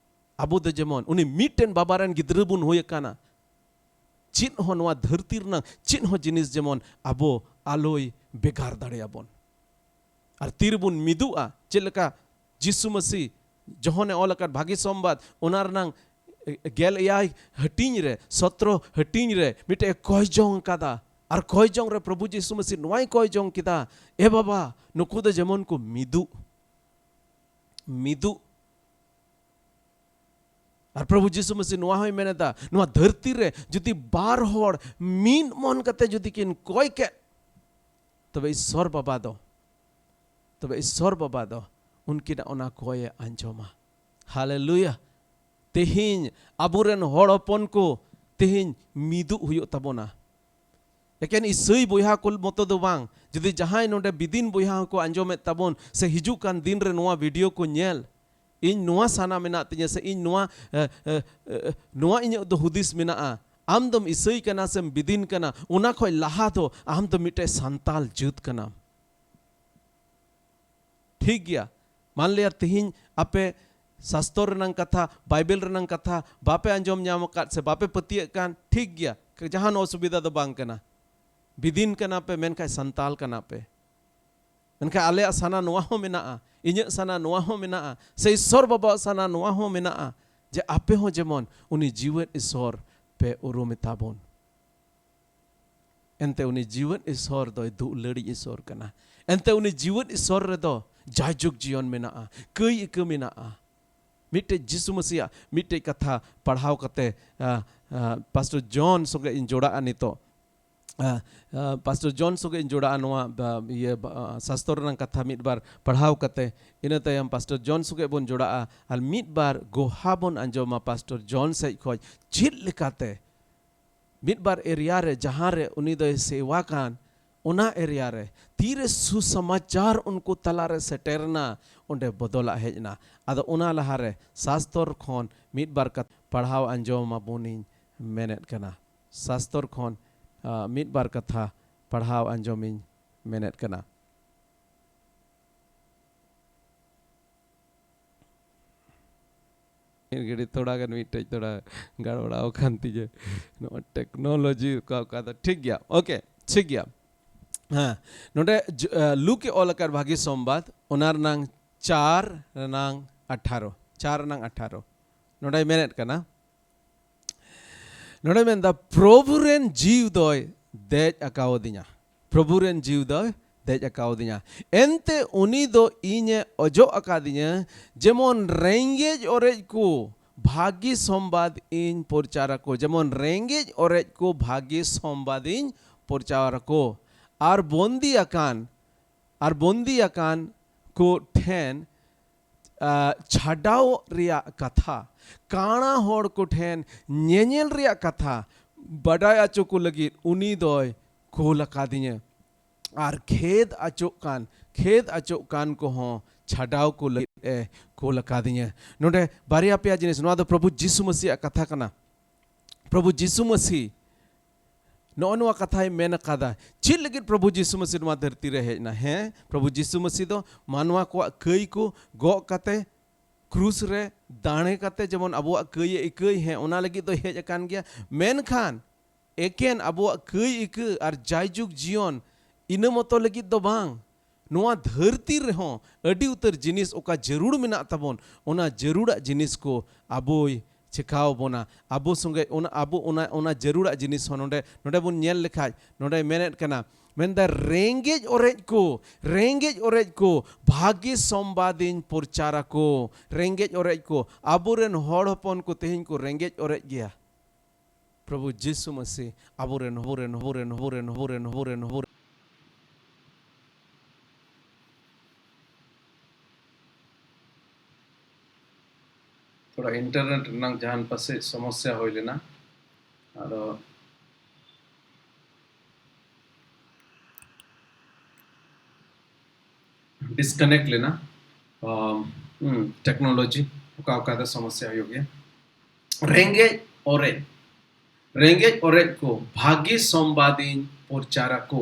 ᱟᱵᱚ ᱫᱚ ᱡᱮᱢᱚᱱ ᱩᱱᱤ ᱢᱤᱫᱴᱮᱱ ᱵᱟᱵᱟ ᱨᱮᱱ ᱜᱤᱫᱽᱨᱟᱹ ᱵᱚᱱ ᱦᱩᱭ ᱟᱠᱟᱱᱟ᱾ ᱪᱮᱫ ᱦᱚᱸ ᱱᱚᱣᱟ ᱫᱷᱟᱹᱨᱛᱤ ᱨᱮᱱᱟᱜ ᱪᱮᱫ ᱦᱚᱸ ᱡᱤᱱᱤᱥ ᱡᱮᱢᱚᱱ ᱟᱵᱚ ᱟᱞᱚᱭ ᱵᱮᱜᱟᱨ ᱫᱟᱲᱮᱭᱟᱵᱚᱱ᱾ ᱟᱨ ᱛᱤᱨᱮᱵᱚᱱ ᱢᱤᱫᱩᱜᱼᱟ? ᱪᱮᱫ ᱞᱮᱠᱟ ᱡᱤᱥᱩ ᱢᱟᱹᱥᱤ ᱡᱚᱦᱚᱱᱮ ᱚᱞ ᱟᱠᱟᱫ ᱵᱷᱟᱹᱜᱤ ᱥᱚᱢᱵᱟᱫ, ᱚᱱᱟ ᱨᱮᱱᱟᱝ ᱜᱮᱞ ᱮᱭᱟᱭ ᱦᱟᱹᱴᱤᱧ ᱨᱮ, ᱥᱚᱛᱨᱚ ᱦᱟᱹᱴᱤᱧ ᱨᱮ ᱢᱤᱫᱴᱮᱡ ᱮ ᱠᱚᱭ ᱡᱚᱝ ᱠᱟᱫᱟ᱾ ᱟᱨ ᱠᱚᱭ ᱡᱚᱝ ᱨᱮ ᱯᱨᱚᱵᱷᱩ ᱡᱤᱥᱩ ᱢᱟᱹᱥᱤ ᱱᱚᱣᱟᱭ ᱠᱚᱭ ᱡᱚᱝ ᱠᱮᱫᱟ, "ᱮ ᱵᱟᱵᱟ, ᱱᱩᱠᱩ ᱫᱚ ᱡᱮᱢᱚᱱ ᱠᱚ ᱢᱤᱫᱩᱜ, ᱢᱤᱫᱩᱜ, ᱟᱨ ᱯᱨᱚᱵᱷᱩ ᱡᱤᱥᱩ ᱢᱟᱹᱥᱤ ᱱᱚᱣᱟ ᱦᱚᱸᱭ ᱢᱮᱱ ᱮᱫᱟ, ᱱᱚᱣᱟ ᱫᱷᱟᱹᱨᱛᱤ ᱨᱮ ᱡᱩᱫᱤ ᱵᱟᱨ ᱦᱚᱲ ᱢᱤᱫ ᱢᱚᱱ ᱠᱟᱛᱮ ᱡᱩᱫᱤ ᱠᱤᱱ ᱠᱚᱭ ᱠᱮᱫ, ᱛᱚᱵᱮ ᱤᱥᱥᱚᱨ ᱵᱟᱵᱟ ᱫᱚ, ᱛᱚᱵᱮ ᱤᱥᱥᱚᱨ ᱵᱟᱵᱟ ᱫᱚ ᱩᱱᱠᱤᱱᱟᱜ ᱚᱱᱟ ᱠᱚᱭᱮ ᱟᱸᱡᱚᱢᱟ᱾ ᱦᱟᱞᱮᱞᱩᱭᱟ᱾ ᱛᱮᱦᱮᱧ ᱟᱵᱚᱨᱮᱱ ᱦᱚᱲ ᱦᱚᱯᱚᱱ ᱠᱚ ᱛᱮᱦᱮᱧ ᱢᱤᱫᱩᱜ ᱦᱩᱭᱩᱜ ᱛᱟᱵᱚᱱᱟ᱾ ᱮᱠᱮᱱ ᱤᱥᱟᱹᱭ ᱵᱚᱭᱦᱟ ᱠᱚ ᱢᱚᱛᱚ ᱫᱚ ᱵᱟᱝ, ᱡᱩᱫᱤ ᱡᱟᱦᱟᱸᱭ ᱱᱚᱰᱮ ᱵᱤᱫᱤᱱ ᱵᱚᱭᱦᱟ ᱦᱚᱸᱠᱚ ᱟᱸᱡᱚᱢᱮᱫ ᱛᱟᱵᱚᱱ ᱥᱮ ᱦᱤᱡᱩᱜ ᱠᱟᱱ ᱫᱤᱱ ᱨᱮ ᱱᱚᱣᱟ ᱵᱷᱤᱰᱤᱭᱳ ᱠᱚ ᱧᱮᱞ, ᱤᱧ ᱱᱚᱣᱟ ᱥᱟᱱᱟ ᱢᱮᱱᱟᱜ ᱛᱤᱧᱟᱹ ᱥᱮ ᱤᱧ ᱱᱚᱣᱟ, ᱮ, ᱮ, ᱮ, ᱱᱚᱣᱟ ᱤᱧᱟᱹᱜ ᱫᱚ ᱦᱩᱫᱤᱥ ᱢᱮᱱᱟᱜᱼᱟ, ᱟᱢ ᱫᱚᱢ ᱤᱥᱟᱹᱭ ᱠᱟᱱᱟ ᱥᱮᱢ ᱵᱤᱫᱤᱱ ᱠᱟᱱᱟ, ᱚᱱᱟ ᱠᱷᱚᱡ ᱞᱟᱦᱟ ᱫᱚ ᱟᱢ ᱫᱚ ᱢᱤᱫᱴᱮᱡ ᱥᱟᱱᱛᱟᱞ ᱡᱟᱹᱛ ᱠᱟᱱᱟᱢ᱾ ᱴᱷᱤᱠ ᱜᱮᱭᱟ, ᱢᱟᱱᱞᱤᱭᱟ ᱛᱤᱦᱤᱧ ᱟᱯᱮ ᱥᱟᱥᱛᱚᱨ ᱨᱮᱱᱟᱝ ᱠᱟᱛᱷᱟ, ᱵᱟᱭᱵᱮᱞ ᱨᱮᱱᱟᱝ ᱠᱟᱛᱷᱟ ᱵᱟᱯᱮ ᱟᱸᱡᱚᱢ ᱧᱟᱢ ᱟᱠᱟᱫ ᱥᱮ ᱵᱟᱯᱮ ᱯᱟᱹᱛᱭᱟᱹᱜ ᱠᱟᱱ, ᱴᱷᱤᱠ ᱜᱮᱭᱟ, ᱡᱟᱦᱟᱱ ᱚᱥᱩᱵᱤᱫᱷᱟ ᱫᱚ ᱵᱟᱝ ᱠᱟᱱᱟ᱾ ᱵᱤᱫᱤᱱ ᱠᱟᱱᱟ ᱯᱮ, ᱢᱮᱱᱠᱷᱟᱱ ᱥᱟᱱᱛᱟᱞ ᱠᱟᱱᱟ ᱯᱮ᱾ ᱢᱮᱱᱠᱷᱟᱱ ᱟᱞᱮᱭᱟᱜ ᱥᱟᱱᱟ ᱱᱚᱣᱟ ᱦᱚᱸ ᱢᱮᱱᱟᱜᱼᱟ, ᱤᱧᱟᱹᱜ ᱥᱟᱱᱟ ᱱᱚᱣᱟ ᱦᱚᱸ ᱢᱮᱱᱟᱜᱼᱟ, ᱥᱮ ᱤᱥᱥᱚᱨ ᱵᱟᱵᱟᱣᱟᱜ ᱥᱟᱱᱟ ᱱᱚᱣᱟ ᱦᱚᱸ ᱢᱮᱱᱟᱜᱼᱟ ᱡᱮ ᱟᱯᱮ ᱦᱚᱸ ᱡᱮᱢᱚᱱ ᱩᱱᱤ ᱡᱤᱣᱮᱫ ᱤᱥᱥᱚᱨ ᱯᱮ ᱩᱨᱩᱢᱮ ᱛᱟᱵᱚᱱ᱾ ᱮᱱᱛᱮ ᱩᱱᱤ ᱡᱤᱣᱮᱫ ᱤᱥᱥᱚᱨ ᱫᱚᱭ ᱫᱩᱞᱟᱹᱲᱤᱡ ᱤᱥᱥᱚᱨ ᱠᱟᱱᱟ᱾ ᱮᱱᱛᱮ ᱩᱱᱤ ᱡᱤᱣᱮᱫ ᱤᱥᱥᱚᱨ ᱨᱮᱫᱚ ᱡᱟᱭᱡᱩᱜᱽ ᱡᱤᱭᱚᱱ ᱢᱮᱱᱟᱜᱼᱟ, ᱠᱟᱹᱭ ᱤᱠᱟᱹ ᱢᱮᱱᱟᱜᱼᱟ᱾ ᱢᱤᱫᱴᱮᱡ ᱡᱤᱥᱩ ᱢᱟᱹᱥᱤᱭᱟᱜ ᱢᱤᱫᱴᱮᱡ ᱠᱟᱛᱷᱟ ᱯᱟᱲᱦᱟᱣ ᱠᱟᱛᱮ, ᱟ, ᱟ, ᱯᱟᱥᱴᱚᱨ ᱡᱚᱱ ᱥᱚᱸᱜᱮ ᱤᱧ ᱡᱚᱲᱟᱜᱼᱟ ᱱᱤᱛᱚᱜ᱾ ᱟ, ᱟ, ᱯᱟᱥᱴᱚᱨ ᱡᱚᱱ ᱥᱚᱸᱜᱮ ᱤᱧ ᱡᱚᱲᱟᱜᱼᱟ ᱱᱚᱣᱟ, ᱵᱟ, ᱤᱭᱟᱹ, ᱵᱟ, ᱟ, ᱥᱟᱥᱛᱚᱨ ᱨᱮᱱᱟᱜ ᱠᱟᱛᱷᱟ ᱢᱤᱫ ᱵᱟᱨ ᱯᱟᱲᱦᱟᱣ ᱠᱟᱛᱮ, ᱤᱱᱟᱹ ᱛᱟᱭᱚᱢ ᱯᱟᱥᱴᱚᱨ ᱡᱚᱱ ᱥᱚᱸᱜᱮ ᱵᱚᱱ ᱡᱚᱲᱟᱜᱼᱟ ᱟᱨ ᱢᱤᱫ ᱵᱟᱨ ᱜᱚᱦᱟ ᱵᱚᱱ ᱟᱸᱡᱚᱢᱟ ᱯᱟᱥᱴᱚᱨ ᱡᱚᱱ ᱥᱮᱡ ᱠᱷᱚᱡ ᱪᱮᱫ ᱞᱮᱠᱟᱛᱮ ᱢᱤᱫ ᱵᱟᱨ ᱮᱨᱤᱭᱟ ᱨᱮ ᱡᱟᱦᱟᱸ ᱨᱮ ᱩᱱᱤ ᱫᱚᱭ ᱥᱮᱣᱟ ᱠᱟᱱ, ᱚᱱᱟ ᱮᱨᱤᱭᱟ ᱨᱮ ᱛᱤᱨᱮ ᱥᱩᱥᱚᱢᱟᱪᱟᱨ ᱩᱱᱠᱩ ᱛᱟᱞᱟᱨᱮ ᱥᱮᱴᱮᱨ ᱮᱱᱟ, ᱚᱸᱰᱮ ᱵᱚᱫᱚᱞᱟᱜ ᱦᱮᱡ ᱮᱱᱟ᱾ ᱟᱫᱚ ᱚᱱᱟ ᱞᱟᱦᱟᱨᱮ ᱥᱟᱥᱛᱚᱨ ᱠᱷᱚᱱ ᱢᱤᱫ ᱵᱟᱨ ᱠᱟᱛᱷᱟ ᱯᱟᱲᱦᱟᱣ ᱟᱸᱡᱚᱢ ᱟᱵᱚᱱᱤᱧ ᱢᱮᱱᱮᱫ ᱠᱟᱱᱟ᱾ ᱥᱟᱥᱛᱚᱨ ᱠᱷᱚᱱ, ᱟ, ᱢᱤᱫ ᱵᱟᱨ ᱠᱟᱛᱷᱟ ᱯᱟᱲᱦᱟᱣ ᱟᱸᱡᱚᱢᱤᱧ ᱢᱮᱱᱮᱫ ᱠᱟᱱᱟ᱾ ᱢᱤᱫ ᱜᱷᱟᱹᱲᱤ ᱛᱷᱚᱲᱟ ᱜᱟᱱ ᱢᱤᱫᱴᱮᱡ ᱛᱷᱚᱲᱟ ᱜᱟᱲᱵᱟᱲᱟᱣ ᱟᱠᱟᱱ ᱛᱤᱧᱟᱹ᱾ ᱱᱚᱣᱟ ᱴᱮᱠᱱᱳᱞᱚᱡᱤ ᱚᱠᱟ ᱚᱠᱟ ᱫᱚ ᱴᱷᱤᱠ ᱜᱮᱭᱟ᱾ ᱳᱠᱮ, ᱴᱷᱤᱠ ᱜᱮᱭᱟ᱾ ᱦᱮᱸ, ᱱᱚᱰᱮ ᱡ- ᱟ, ᱞᱩᱠ ᱮ ᱚᱞ ᱟᱠᱟᱫ ᱵᱷᱟᱹᱜᱤ ᱥᱚᱢᱵᱟᱫ, ᱚᱱᱟ ᱨᱮᱱᱟᱝ ᱪᱟᱨ ᱨᱮᱱᱟᱝ ᱟᱴᱷᱟᱨᱚ, ᱪᱟᱨ ᱨᱮᱱᱟᱝ ᱟᱴᱷᱟᱨᱚ᱾ ᱱᱚᱰᱮᱭ ᱢᱮᱱᱮᱫ ᱠᱟᱱᱟ, ᱱᱚᱰᱮ ᱢᱮᱱᱫᱟ, "ᱯᱨᱚᱵᱷᱩ ᱨᱮᱱ ᱡᱤᱣᱤ ᱫᱚᱭ ᱫᱮᱡ ᱟᱠᱟᱣᱫᱤᱧᱟ, ᱯᱨᱚᱵᱷᱩ ᱨᱮᱱ ᱡᱤᱣᱤ ᱫᱚᱭ ᱫᱮᱡ ᱟᱠᱟᱣᱫᱤᱧᱟ, ᱮᱱᱛᱮ ᱩᱱᱤ ᱫᱚ ᱤᱧᱮ ᱚᱡᱚᱜ ᱟᱠᱟᱫᱤᱧᱟ, ᱡᱮᱢᱚᱱ ᱨᱮᱸᱜᱮᱡ ᱚᱨᱮᱡ ᱠᱚ ᱵᱷᱟᱹᱜᱤ ᱥᱚᱢᱵᱟᱫ ᱤᱧ ᱯᱨᱚᱪᱟᱨ ᱟᱠᱚ, ᱡᱮᱢᱚᱱ ᱨᱮᱸᱜᱮᱡ ᱚᱨᱮᱡ ᱠᱚ ᱵᱷᱟᱹᱜᱤ ᱥᱚᱢᱵᱟᱫ ᱤᱧ ᱯᱨᱚᱪᱟᱨ ᱟᱠᱚ, ᱟᱨ ᱵᱚᱱᱫᱤ ᱟᱠᱟᱱ, ᱟᱨ ᱵᱚᱱᱫᱤ ᱟᱠᱟᱱ ᱠᱚ ᱴᱷᱮᱱ ᱟ, ᱪᱷᱟᱰᱟᱣ ᱨᱮᱭᱟᱜ ᱠᱟᱛᱷᱟ, ᱠᱟᱬᱟ ᱦᱚᱲ ᱠᱚ ᱴᱷᱮᱱ ᱧᱮᱧᱮᱞ ᱨᱮᱭᱟᱜ ᱠᱟᱛᱷᱟ ᱵᱟᱰᱟᱭ ᱟᱪᱚ ᱠᱚ ᱞᱟᱹᱜᱤᱫ ᱩᱱᱤ ᱫᱚᱭ ᱠᱳᱞ ᱟᱠᱟᱫᱤᱧᱟᱹ, ᱟᱨ ᱠᱷᱮᱫ ᱟᱪᱚᱜ ᱠᱟᱱ, ᱠᱷᱮᱫ ᱟᱪᱚᱜ ᱠᱟᱱ ᱠᱚᱦᱚᱸ ᱪᱷᱟᱰᱟᱣ ᱠᱚ ᱞᱟᱹᱜᱤᱫ ᱮ ᱠᱳᱞ ᱟᱠᱟᱫᱤᱧᱟᱹ᱾" ᱱᱚᱰᱮ ᱵᱟᱨᱭᱟ ᱯᱮᱭᱟ ᱡᱤᱱᱤᱥ, ᱱᱚᱣᱟ ᱫᱚ ᱯᱨᱚᱵᱷᱩ ᱡᱤᱥᱩ ᱢᱟᱹᱥᱤᱭᱟᱜ ᱠᱟᱛᱷᱟ ᱠᱟᱱᱟ᱾ ᱯᱨᱚᱵᱷᱩ ᱡᱤᱥᱩ ᱢᱟᱹᱥᱤ ᱱᱚᱜᱼᱚ ᱱᱚᱣᱟ ᱠᱟᱛᱷᱟᱭ ᱢᱮᱱ ᱟᱠᱟᱫᱟ᱾ ᱪᱮᱫ ᱞᱟᱹᱜᱤᱫ ᱯᱨᱚᱵᱷᱩ ᱡᱤᱥᱩ ᱢᱟᱹᱥᱤ ᱱᱚᱣᱟ ᱫᱷᱟᱹᱨᱛᱤ ᱨᱮ ᱦᱮᱡ ᱮᱱᱟ? ᱦᱮᱸ, ᱯᱨᱚᱵᱷᱩ ᱡᱤᱥᱩ ᱢᱟᱹᱥᱤ ᱫᱚ ᱢᱟᱱᱣᱟ ᱠᱚᱣᱟᱜ ᱠᱟᱹᱭ ᱠᱚ ᱜᱚᱜ ᱠᱟᱛᱮ, ᱠᱨᱩᱥ ᱨᱮ ᱫᱟᱲᱮ ᱠᱟᱛᱮ, ᱡᱮᱢᱚᱱ ᱟᱵᱚᱣᱟᱜ ᱠᱟᱹᱭ ᱮ ᱟᱹᱭᱠᱟᱹᱭ, ᱦᱮᱸ, ᱚᱱᱟ ᱞᱟᱹᱜᱤᱫ ᱫᱚᱭ ᱦᱮᱡ ᱟᱠᱟᱱ ᱜᱮᱭᱟ᱾ ᱢᱮᱱᱠᱷᱟᱱ ᱮᱠᱮᱱ ᱟᱵᱚᱣᱟᱜ ᱠᱟᱹᱭ ᱟᱹᱭᱠᱟᱹ ᱟᱨ ᱡᱟᱭᱡᱩᱜᱽ ᱡᱤᱭᱚᱱ ᱤᱱᱟᱹ ᱢᱚᱛᱚ ᱞᱟᱹᱜᱤᱫ ᱫᱚ ᱵᱟᱝ᱾ ᱱᱚᱣᱟ ᱫᱷᱟᱹᱨᱛᱤ ᱨᱮᱦᱚᱸ ᱟᱹᱰᱤ ᱩᱛᱟᱹᱨ ᱡᱤᱱᱤᱥ ᱚᱠᱟ ᱡᱟᱹᱨᱩᱲ ᱢᱮᱱᱟᱜ ᱛᱟᱵᱚᱱ, ᱚᱱᱟ ᱡᱟᱹᱨᱩᱲᱟᱜ ᱡᱤᱱᱤᱥ ᱠᱚ ᱟᱵᱚᱭ ᱪᱮᱠᱟᱣ ᱵᱚᱱᱟ᱾ ᱟᱵᱚ ᱥᱚᱸᱜᱮ ᱚᱱᱟ, ᱟᱵᱚ ᱚᱱᱟ, ᱚᱱᱟ ᱡᱟᱹᱨᱩᱲᱟᱜ ᱡᱤᱱᱤᱥ ᱦᱚᱸ ᱱᱚᱰᱮ, ᱱᱚᱰᱮ ᱵᱚᱱ ᱧᱮᱞ ᱞᱮᱠᱷᱟᱡ, ᱱᱚᱰᱮ ᱢᱮᱱᱮᱫ ᱠᱟᱱᱟ, ᱢᱮᱱᱫᱟ, "ᱨᱮᱸᱜᱮᱡ ᱚᱨᱮᱡ ᱠᱚ, ᱨᱮᱸᱜᱮᱡ ᱚᱨᱮᱡ ᱠᱚ ᱵᱷᱟᱹᱜᱤ ᱥᱚᱢᱵᱟᱫᱤᱧ ᱯᱨᱚᱪᱟᱨ ᱟᱠᱚ᱾" ᱨᱮᱸᱜᱮᱡ ᱚᱨᱮᱡ ᱠᱚ, ᱟᱵᱚᱨᱮᱱ ᱦᱚᱲ ᱦᱚᱯᱚᱱ ᱠᱚ ᱛᱮᱦᱮᱧ ᱠᱚ ᱨᱮᱸᱜᱮᱡ ᱚᱨᱮᱡ ᱜᱮᱭᱟ᱾ ᱯᱨᱚᱵᱷᱩ ᱡᱤᱥᱩ ᱢᱟᱹᱥᱤ ᱟᱵᱚᱨᱮᱱ, ᱟᱵᱚᱨᱮᱱ, ᱟᱵᱚᱨᱮᱱ, ᱟᱵᱚᱨᱮᱱ, ᱟᱵᱚᱨᱮᱱ, ᱟᱵᱚᱨᱮᱱ, ᱟᱵᱚᱨᱮᱱ᱾ ᱛᱷᱚᱲᱟ ᱤᱱᱴᱟᱨᱱᱮᱴ ᱨᱮᱱᱟᱜ ᱡᱟᱦᱟᱱ ᱯᱟᱥᱮᱡ ᱥᱚᱢᱚᱥᱥᱟ ᱦᱩᱭ ᱞᱮᱱᱟ, ᱟᱫᱚ ᱰᱤᱥᱠᱟᱱᱮᱠᱴ ᱞᱮᱱᱟ᱾ ᱟᱢ, ᱦᱩᱸ, ᱴᱮᱠᱱᱳᱞᱚᱡᱤ ᱚᱠᱟ ᱚᱠᱟ ᱨᱮ ᱥᱚᱢᱚᱥᱥᱟ ᱦᱩᱭᱩᱜ ᱜᱮᱭᱟ᱾ ᱨᱮᱸᱜᱮᱡ ᱚᱨᱮᱡ, ᱨᱮᱸᱜᱮᱡ ᱚᱨᱮᱡ ᱠᱚ ᱵᱷᱟᱹᱜᱤ ᱥᱚᱢᱵᱟᱫᱤᱧ ᱯᱨᱚᱪᱟᱨ ᱟᱠᱚ᱾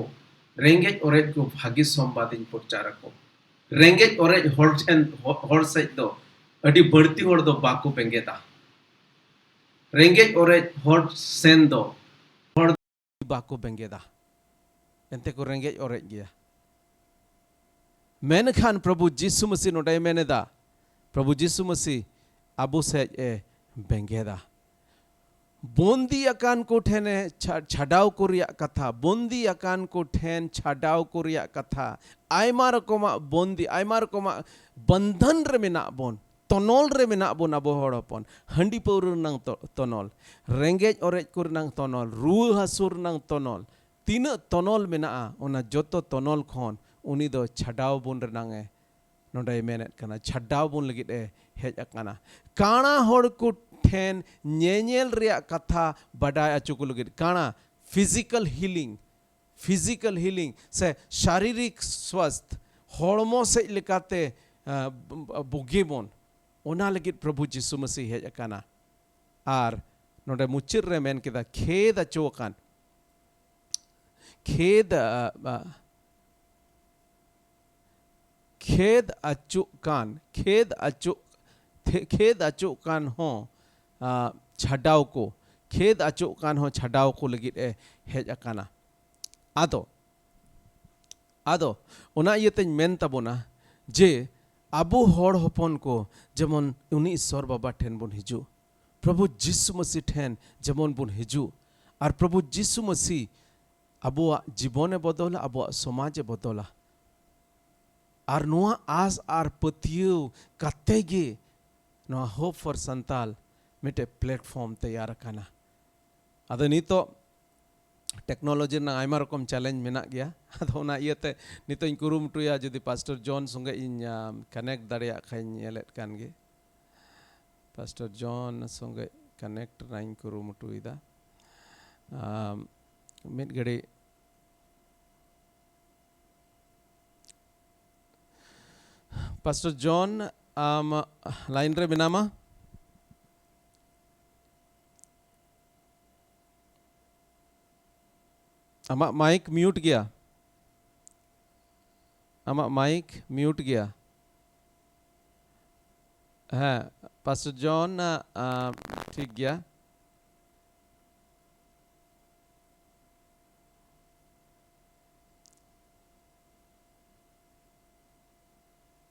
ᱨᱮᱸᱜᱮᱡ ᱚᱨᱮᱡ ᱠᱚ ᱵᱷᱟᱹᱜᱤ ᱥᱚᱢᱵᱟᱫᱤᱧ ᱯᱨᱚᱪᱟᱨ ᱟᱠᱚ᱾ ᱨᱮᱸᱜᱮᱡ ᱚᱨᱮᱡ ᱦᱚᱲ ᱴᱷᱮᱱ, ᱦᱚ-, ᱦᱚᱲ ᱥᱮᱫ ᱫᱚ ᱟᱹᱰᱤ ᱵᱟᱹᱲᱛᱤ ᱦᱚᱲ ᱫᱚ ᱵᱟᱠᱚ ᱵᱮᱸᱜᱮᱫᱟ᱾ ᱨᱮᱸᱜᱮᱡ ᱚᱨᱮᱡ ᱦᱚᱲ ᱥᱮᱱ ᱫᱚ ᱦᱚᱲ ᱵᱟᱠᱚ ᱵᱮᱸᱜᱮᱫᱟ᱾ ᱮᱱᱛᱮ ᱠᱚ ᱨᱮᱸᱜᱮᱡ ᱚᱨᱮᱡ ᱜᱮᱭᱟ᱾ ᱢᱮᱱᱠᱷᱟᱱ ᱯᱨᱚᱵᱷᱩ ᱡᱤᱥᱩ ᱢᱟᱹᱥᱤ ᱱᱚᱰᱮᱭ ᱢᱮᱱ ᱮᱫᱟ, ᱯᱨᱚᱵᱷᱩ ᱡᱤᱥᱩ ᱢᱟᱹᱥᱤ ᱟᱵᱚ ᱥᱮᱫ ᱮ ᱵᱮᱸᱜᱮᱫᱟ᱾ ᱵᱚᱱᱫᱤ ᱟᱠᱟᱱ ᱠᱚ ᱴᱷᱮᱱᱮ ᱪᱷᱟ-, ᱪᱷᱟᱰᱟᱣ ᱠᱚ ᱨᱮᱭᱟᱜ ᱠᱟᱛᱷᱟ, ᱵᱚᱱᱫᱤ ᱟᱠᱟᱱ ᱠᱚ ᱴᱷᱮᱱ ᱪᱷᱟᱰᱟᱣ ᱠᱚ ᱨᱮᱭᱟᱜ ᱠᱟᱛᱷᱟ, ᱟᱭᱢᱟ ᱨᱚᱠᱚᱢᱟᱜ ᱵᱚᱱᱫᱤ, ᱟᱭᱢᱟ ᱨᱚᱠᱚᱢᱟᱜ ᱵᱚᱱᱫᱷᱚᱱ ᱨᱮ ᱢᱮᱱᱟᱜ ᱵᱚᱱ, ᱛᱚᱱᱚᱞ ᱨᱮ ᱢᱮᱱᱟᱜ ᱵᱚᱱ ᱟᱵᱚ ᱦᱚᱲ ᱦᱚᱯᱚᱱ, ᱦᱟᱺᱰᱤ ᱯᱟᱹᱣᱨᱟᱹ ᱨᱮᱱᱟᱝ ᱛᱚ-, ᱛᱚᱱᱚᱞ, ᱨᱮᱸᱜᱮᱡ ᱚᱨᱮᱡ ᱠᱚ ᱨᱮᱱᱟᱝ ᱛᱚᱱᱚᱞ, ᱨᱩᱣᱟᱹ ᱦᱟᱹᱥᱩ ᱨᱮᱱᱟᱝ ᱛᱚᱱᱚᱞ, ᱛᱤᱱᱟᱹᱜ ᱛᱚᱱᱚᱞ ᱢᱮᱱᱟᱜᱼᱟ, ᱚᱱᱟ ᱡᱚᱛᱚ ᱛᱚᱱᱚᱞ ᱠᱷᱚᱱ ᱩᱱᱤ ᱫᱚ ᱪᱷᱟᱰᱟᱣ ᱵᱚᱱ ᱨᱮᱱᱟᱝ ᱮ ᱱᱚᱰᱮᱭ ᱢᱮᱱᱮᱫ ᱠᱟᱱᱟ, ᱪᱷᱟᱰᱟᱣ ᱵᱚᱱ ᱞᱟᱹᱜᱤᱫ ᱮ ᱦᱮᱡ ᱟᱠᱟᱱᱟ᱾ ᱠᱟᱬᱟ ᱦᱚᱲ ᱠᱚ ᱴᱷᱮᱱ ᱧᱮᱧᱮᱞ ᱨᱮᱭᱟᱜ ᱠᱟᱛᱷᱟ ᱵᱟᱰᱟᱭ ᱦᱚᱪᱚ ᱠᱚ ᱞᱟᱹᱜᱤᱫ, ᱠᱟᱬᱟ, ᱯᱷᱤᱡᱤᱠᱟᱞ ᱦᱤᱞᱤᱝ, ᱯᱷᱤᱡᱤᱠᱟᱞ ᱦᱤᱞᱤᱝ ᱥᱮ ᱥᱟᱨᱤᱨᱤᱠ ᱥᱣᱟᱥᱛᱷ, ᱦᱚᱲᱢᱚ ᱥᱮᱫ ᱞᱮᱠᱟᱛᱮ, ᱟ, ᱵᱩᱜᱤ ᱵᱚᱱ, ᱚᱱᱟ ᱞᱟᱹᱜᱤᱫ ᱯᱨᱚᱵᱷᱩ ᱡᱤᱥᱩ ᱢᱟᱹᱥᱤ ᱦᱮᱡ ᱟᱠᱟᱱᱟ᱾ ᱟᱨ ᱱᱚᱰᱮ ᱢᱩᱪᱟᱹᱫ ᱨᱮ ᱢᱮᱱ ᱠᱮᱫᱟ, ᱠᱷᱮᱫ ᱟᱪᱚ ᱟᱠᱟᱱ, ᱠᱷᱮᱫ, ᱟ, ᱟ, ᱠᱷᱮᱫ ᱟᱹᱪᱩᱜ ᱠᱟᱱ, ᱠᱷᱮᱫ ᱟᱹᱪᱩᱜ, ᱛᱷᱮ-, ᱠᱷᱮᱫ ᱟᱹᱪᱩᱜ ᱠᱟᱱ ᱦᱚᱸ, ᱟ, ᱪᱷᱟᱰᱟᱣ ᱠᱚ, ᱠᱷᱮᱫ ᱟᱹᱪᱩᱜ ᱠᱟᱱ ᱦᱚᱸ ᱪᱷᱟᱰᱟᱣ ᱠᱚ ᱞᱟᱹᱜᱤᱫ ᱮ ᱦᱮᱡ ᱟᱠᱟᱱᱟ᱾ ᱟᱫᱚ, ᱟᱫᱚ ᱚᱱᱟ ᱤᱭᱟᱹᱛᱮᱧ ᱢᱮᱱ ᱛᱟᱵᱚᱱᱟ ᱡᱮ ᱟᱵᱚ ᱦᱚᱲ ᱦᱚᱯᱚᱱ ᱠᱚ ᱡᱮᱢᱚᱱ ᱩᱱᱤ ᱤᱥᱥᱚᱨ ᱵᱟᱵᱟ ᱴᱷᱮᱱ ᱵᱚᱱ ᱦᱤᱡᱩᱜ, ᱯᱨᱚᱵᱷᱩ ᱡᱤᱥᱩ ᱢᱟᱹᱥᱤ ᱴᱷᱮᱱ ᱡᱮᱢᱚᱱ ᱵᱚᱱ ᱦᱤᱡᱩᱜ, ᱟᱨ ᱯᱨᱚᱵᱷᱩ ᱡᱤᱥᱩ ᱢᱟᱹᱥᱤ ᱟᱵᱚᱣᱟᱜ ᱡᱤᱵᱚᱱᱮ ᱵᱚᱫᱚᱞᱟ, ᱟᱵᱚᱣᱟᱜ ᱥᱚᱢᱟᱡᱮ ᱵᱚᱫᱚᱞᱟ᱾ ᱟᱨ ᱱᱚᱣᱟ ᱟᱥ ᱟᱨ ᱯᱟᱹᱛᱭᱟᱹᱣ ᱠᱟᱛᱮ ᱜᱮ ᱱᱚᱣᱟ Hope for Santal ᱢᱤᱫᱴᱮᱡ platform ᱛᱮᱭᱟᱨ ᱟᱠᱟᱱᱟ᱾ ᱟᱫᱚ ᱱᱤᱛᱚᱜ technology ᱨᱮᱱᱟᱜ ᱟᱭᱢᱟ ᱨᱚᱠᱚᱢ challenge ᱢᱮᱱᱟᱜ ᱜᱮᱭᱟ᱾ ᱟᱫᱚ ᱚᱱᱟ ᱤᱭᱟᱹᱛᱮ ᱱᱤᱛᱚᱜ ᱤᱧ ᱠᱩᱨᱩᱢᱩᱴᱩᱭᱟ ᱡᱩᱫᱤ Pastor John ᱥᱚᱸᱜᱮ ᱤᱧ, ᱟᱢ, connect ᱫᱟᱲᱮᱭᱟᱜ ᱠᱷᱟᱱ ᱧᱮᱞᱮᱫ ᱠᱟᱱ ᱜᱮ᱾ Pastor John ᱥᱚᱸᱜᱮ connect ᱨᱮᱱᱟᱜ ᱤᱧ ᱠᱩᱨᱩᱢᱩᱴᱩᱭᱮᱫᱟ᱾ ᱟᱢ, ᱢᱤᱫ ᱜᱷᱟᱹᱲᱤᱡ᱾ Pastor John, ᱟᱢ line ᱨᱮ ᱢᱮᱱᱟᱢᱟ? ᱟᱢᱟᱜ mic mute ᱜᱮᱭᱟ᱾ ᱟᱢᱟᱜ mic mute ᱜᱮᱭᱟ᱾ ᱦᱮᱸ, Pastor John, ᱟ, ᱟ, ᱴᱷᱤᱠ ᱜᱮᱭᱟ᱾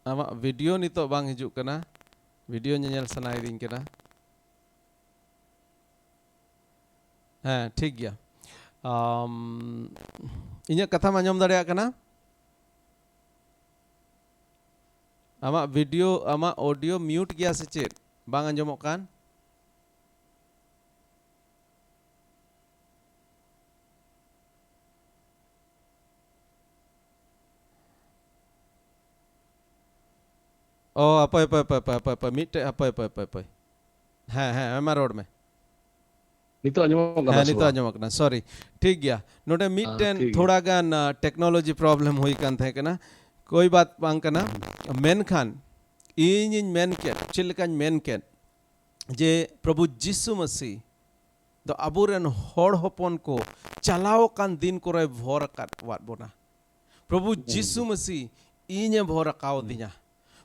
ᱟᱢᱟᱜ ᱵᱷᱤᱰᱤᱭᱳ ᱱᱤᱛᱚᱜ ᱵᱟᱝ ᱦᱤᱡᱩᱜ ᱠᱟᱱᱟ᱾ ᱵᱷᱤᱰᱤᱭᱳ ᱧᱮᱧᱮᱞ ᱥᱟᱱᱟᱭᱤᱫᱤᱧ ᱠᱟᱱᱟ᱾ ᱦᱮᱸ, ᱴᱷᱤᱠ ᱜᱮᱭᱟ᱾ ᱟᱢ, ᱤᱧᱟᱹᱜ ᱠᱟᱛᱷᱟᱢ ᱟᱸᱡᱚᱢ ᱫᱟᱲᱮᱭᱟᱜ ᱠᱟᱱᱟ? ᱟᱢᱟᱜ ᱵᱷᱤᱰᱤᱭᱳ, ᱟᱢᱟᱜ ᱚᱰᱤᱭᱳ ᱢᱤᱭᱩᱴ ᱜᱮᱭᱟ ᱥᱮ ᱪᱮᱫ? ᱵᱟᱝ ᱟᱸᱡᱚᱢᱚᱜ ᱠᱟᱱ? ᱚ, ᱦᱟᱯᱳᱭ, ᱦᱟᱯᱳᱭ, ᱦᱟᱯᱳᱭ, ᱦᱟᱯᱳᱭ, ᱦᱟᱯᱳᱭ, ᱦᱟᱯᱳᱭ, ᱢᱤᱫᱴᱮᱡ, ᱦᱟᱯᱳᱭ, ᱦᱟᱯᱳᱭ, ᱦᱟᱯᱳᱭ, ᱦᱟᱯᱳᱭ᱾ ᱦᱮᱸ, ᱦᱮᱸ, ᱦᱮᱸ, ᱢᱟ ᱨᱚᱲ ᱢᱮ᱾ ᱱᱤᱛᱚᱜ ᱟᱸᱡᱚᱢᱚᱜ ᱠᱟᱱᱟ ᱦᱮᱸ, ᱥᱮ ᱱᱤᱛᱚᱜ ᱵᱟᱝ? ᱟᱸᱡᱚᱢᱚᱜ ᱠᱟᱱᱟ, ᱥᱚᱨᱤ᱾ ᱴᱷᱤᱠ ᱜᱮᱭᱟ᱾ ᱱᱚᱰᱮ ᱦᱮᱸ, ᱢᱤᱫᱴᱮᱱ ᱴᱷᱤᱠ ᱜᱮᱭᱟ᱾ ᱛᱷᱚᱲᱟ ᱜᱟᱱ, ᱟ, ᱴᱮᱠᱱᱳᱞᱚᱡᱤ ᱯᱨᱚᱵᱞᱮᱢ ᱦᱩᱭ ᱠᱟᱱ ᱛᱟᱦᱮᱸ ᱠᱟᱱᱟ, ᱠᱳᱭ ᱵᱟᱛ ᱵᱟᱝ ᱠᱟᱱᱟ᱾ ᱦᱩᱸ᱾ ᱢᱮᱱᱠᱷᱟᱱ ᱤᱧᱤᱧ ᱢᱮᱱ ᱠᱮᱫ, ᱪᱮᱫ ᱞᱮᱠᱟᱧ ᱢᱮᱱ ᱠᱮᱫ, ᱡᱮ ᱯᱨᱚᱵᱷᱩ ᱡᱤᱥᱩ ᱢᱟᱹᱥᱤ ᱫᱚ ᱟᱵᱚᱨᱮᱱ ᱦᱚᱲ ᱦᱚᱯᱚᱱ ᱠᱚ ᱪᱟᱞᱟᱣ ᱟᱠᱟᱱ ᱫᱤᱱ ᱠᱚᱨᱮ ᱵᱷᱚᱨ ᱟᱠᱟᱫ ᱣᱟᱫ ᱵᱚᱱᱟ᱾ ᱯᱨᱚᱵᱷᱩ ᱦᱩᱸ᱾ ᱡᱤᱥᱩ ᱢᱟᱹᱥᱤ ᱤᱧᱮ ᱵᱷᱚᱨ ᱟᱠᱟᱣᱫᱤᱧᱟ᱾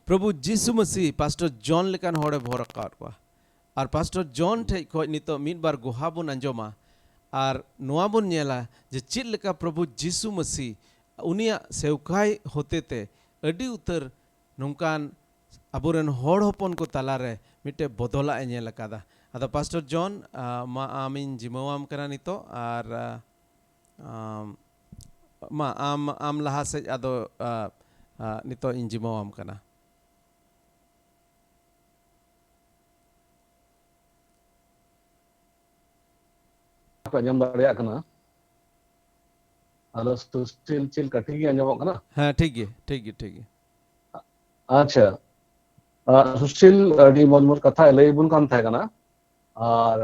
ᱯᱨᱚᱵᱷᱩ ᱡᱤᱥᱩ ᱢᱟᱹᱥᱤ ᱯᱟᱥᱴᱚᱨ ᱡᱚᱱ ᱞᱮᱠᱟᱱ ᱦᱚᱲᱮ ᱵᱷᱚᱨ ᱟᱠᱟᱣᱟᱫ ᱠᱚᱣᱟ᱾ ᱟᱨ ᱯᱟᱥᱴᱚᱨ ᱡᱚᱱ ᱴᱷᱮᱡ ᱠᱷᱚᱡ ᱱᱤᱛᱚᱜ ᱢᱤᱫ ᱵᱟᱨ ᱜᱚᱦᱟ ᱵᱚᱱ ᱟᱸᱡᱚᱢᱟ᱾ ᱟᱨ ᱱᱚᱣᱟ ᱵᱚᱱ ᱧᱮᱞᱟ ᱡᱮ ᱪᱮᱫ ᱞᱮᱠᱟ ᱯᱨᱚᱵᱷᱩ ᱡᱤᱥᱩ ᱢᱟᱹᱥᱤ ᱩᱱᱤᱭᱟᱜ ᱥᱮᱣᱠᱟᱭ ᱦᱚᱛᱮᱛᱮ ᱟᱹᱰᱤ ᱩᱛᱟᱹᱨ ᱱᱚᱝᱠᱟᱱ ᱟᱵᱚᱨᱮᱱ ᱦᱚᱲ ᱦᱚᱯᱚᱱ ᱠᱚ ᱛᱟᱞᱟᱨᱮ ᱢᱤᱫᱴᱮᱡ ᱵᱚᱫᱚᱞᱟᱜ ᱮ ᱧᱮᱞ ᱟᱠᱟᱫᱟ᱾ ᱟᱫᱚ ᱯᱟᱥᱴᱚᱨ ᱡᱚᱱ, ᱟ, ᱢᱟ ᱟᱢᱤᱧ ᱡᱤᱢᱟᱹᱣᱟᱢ ᱠᱟᱱᱟ ᱱᱤᱛᱚᱜ, ᱟᱨ, ᱟ, ᱟᱢ, ᱢᱟ ᱟᱢ, ᱟᱢ ᱞᱟᱦᱟ ᱥᱮᱫ ᱟᱫᱚ, ᱟ, ᱟ, ᱱᱤᱛᱚᱜ ᱤᱧ ᱡᱤᱢᱟᱹᱣᱟᱢ ᱠᱟᱱᱟ᱾ ᱯᱮ ᱟᱸᱡᱚᱢ ᱫᱟᱲᱮᱭᱟᱜ ᱠᱟᱱᱟ? ᱟᱫᱚ ᱥᱩᱥᱤᱞ ᱪᱮᱫ ᱞᱮᱠᱟ ᱴᱷᱤᱠ ᱜᱮ ᱟᱸᱡᱚᱢᱚᱜ ᱠᱟᱱᱟ? ᱦᱮᱸ, ᱴᱷᱤᱠ ᱜᱮ, ᱴᱷᱤᱠ ᱜᱮ, ᱴᱷᱤᱠ ᱜᱮ᱾ ᱟᱪᱪᱷᱟ᱾ ᱟ, ᱥᱩᱥᱤᱞ ᱟᱹᱰᱤ ᱢᱚᱡᱽ ᱢᱚᱡᱽ ᱠᱟᱛᱷᱟᱭ ᱞᱟᱹᱭ ᱟᱵᱚᱱ ᱠᱟᱱ ᱛᱟᱦᱮᱸ ᱠᱟᱱᱟ᱾ ᱟᱨ,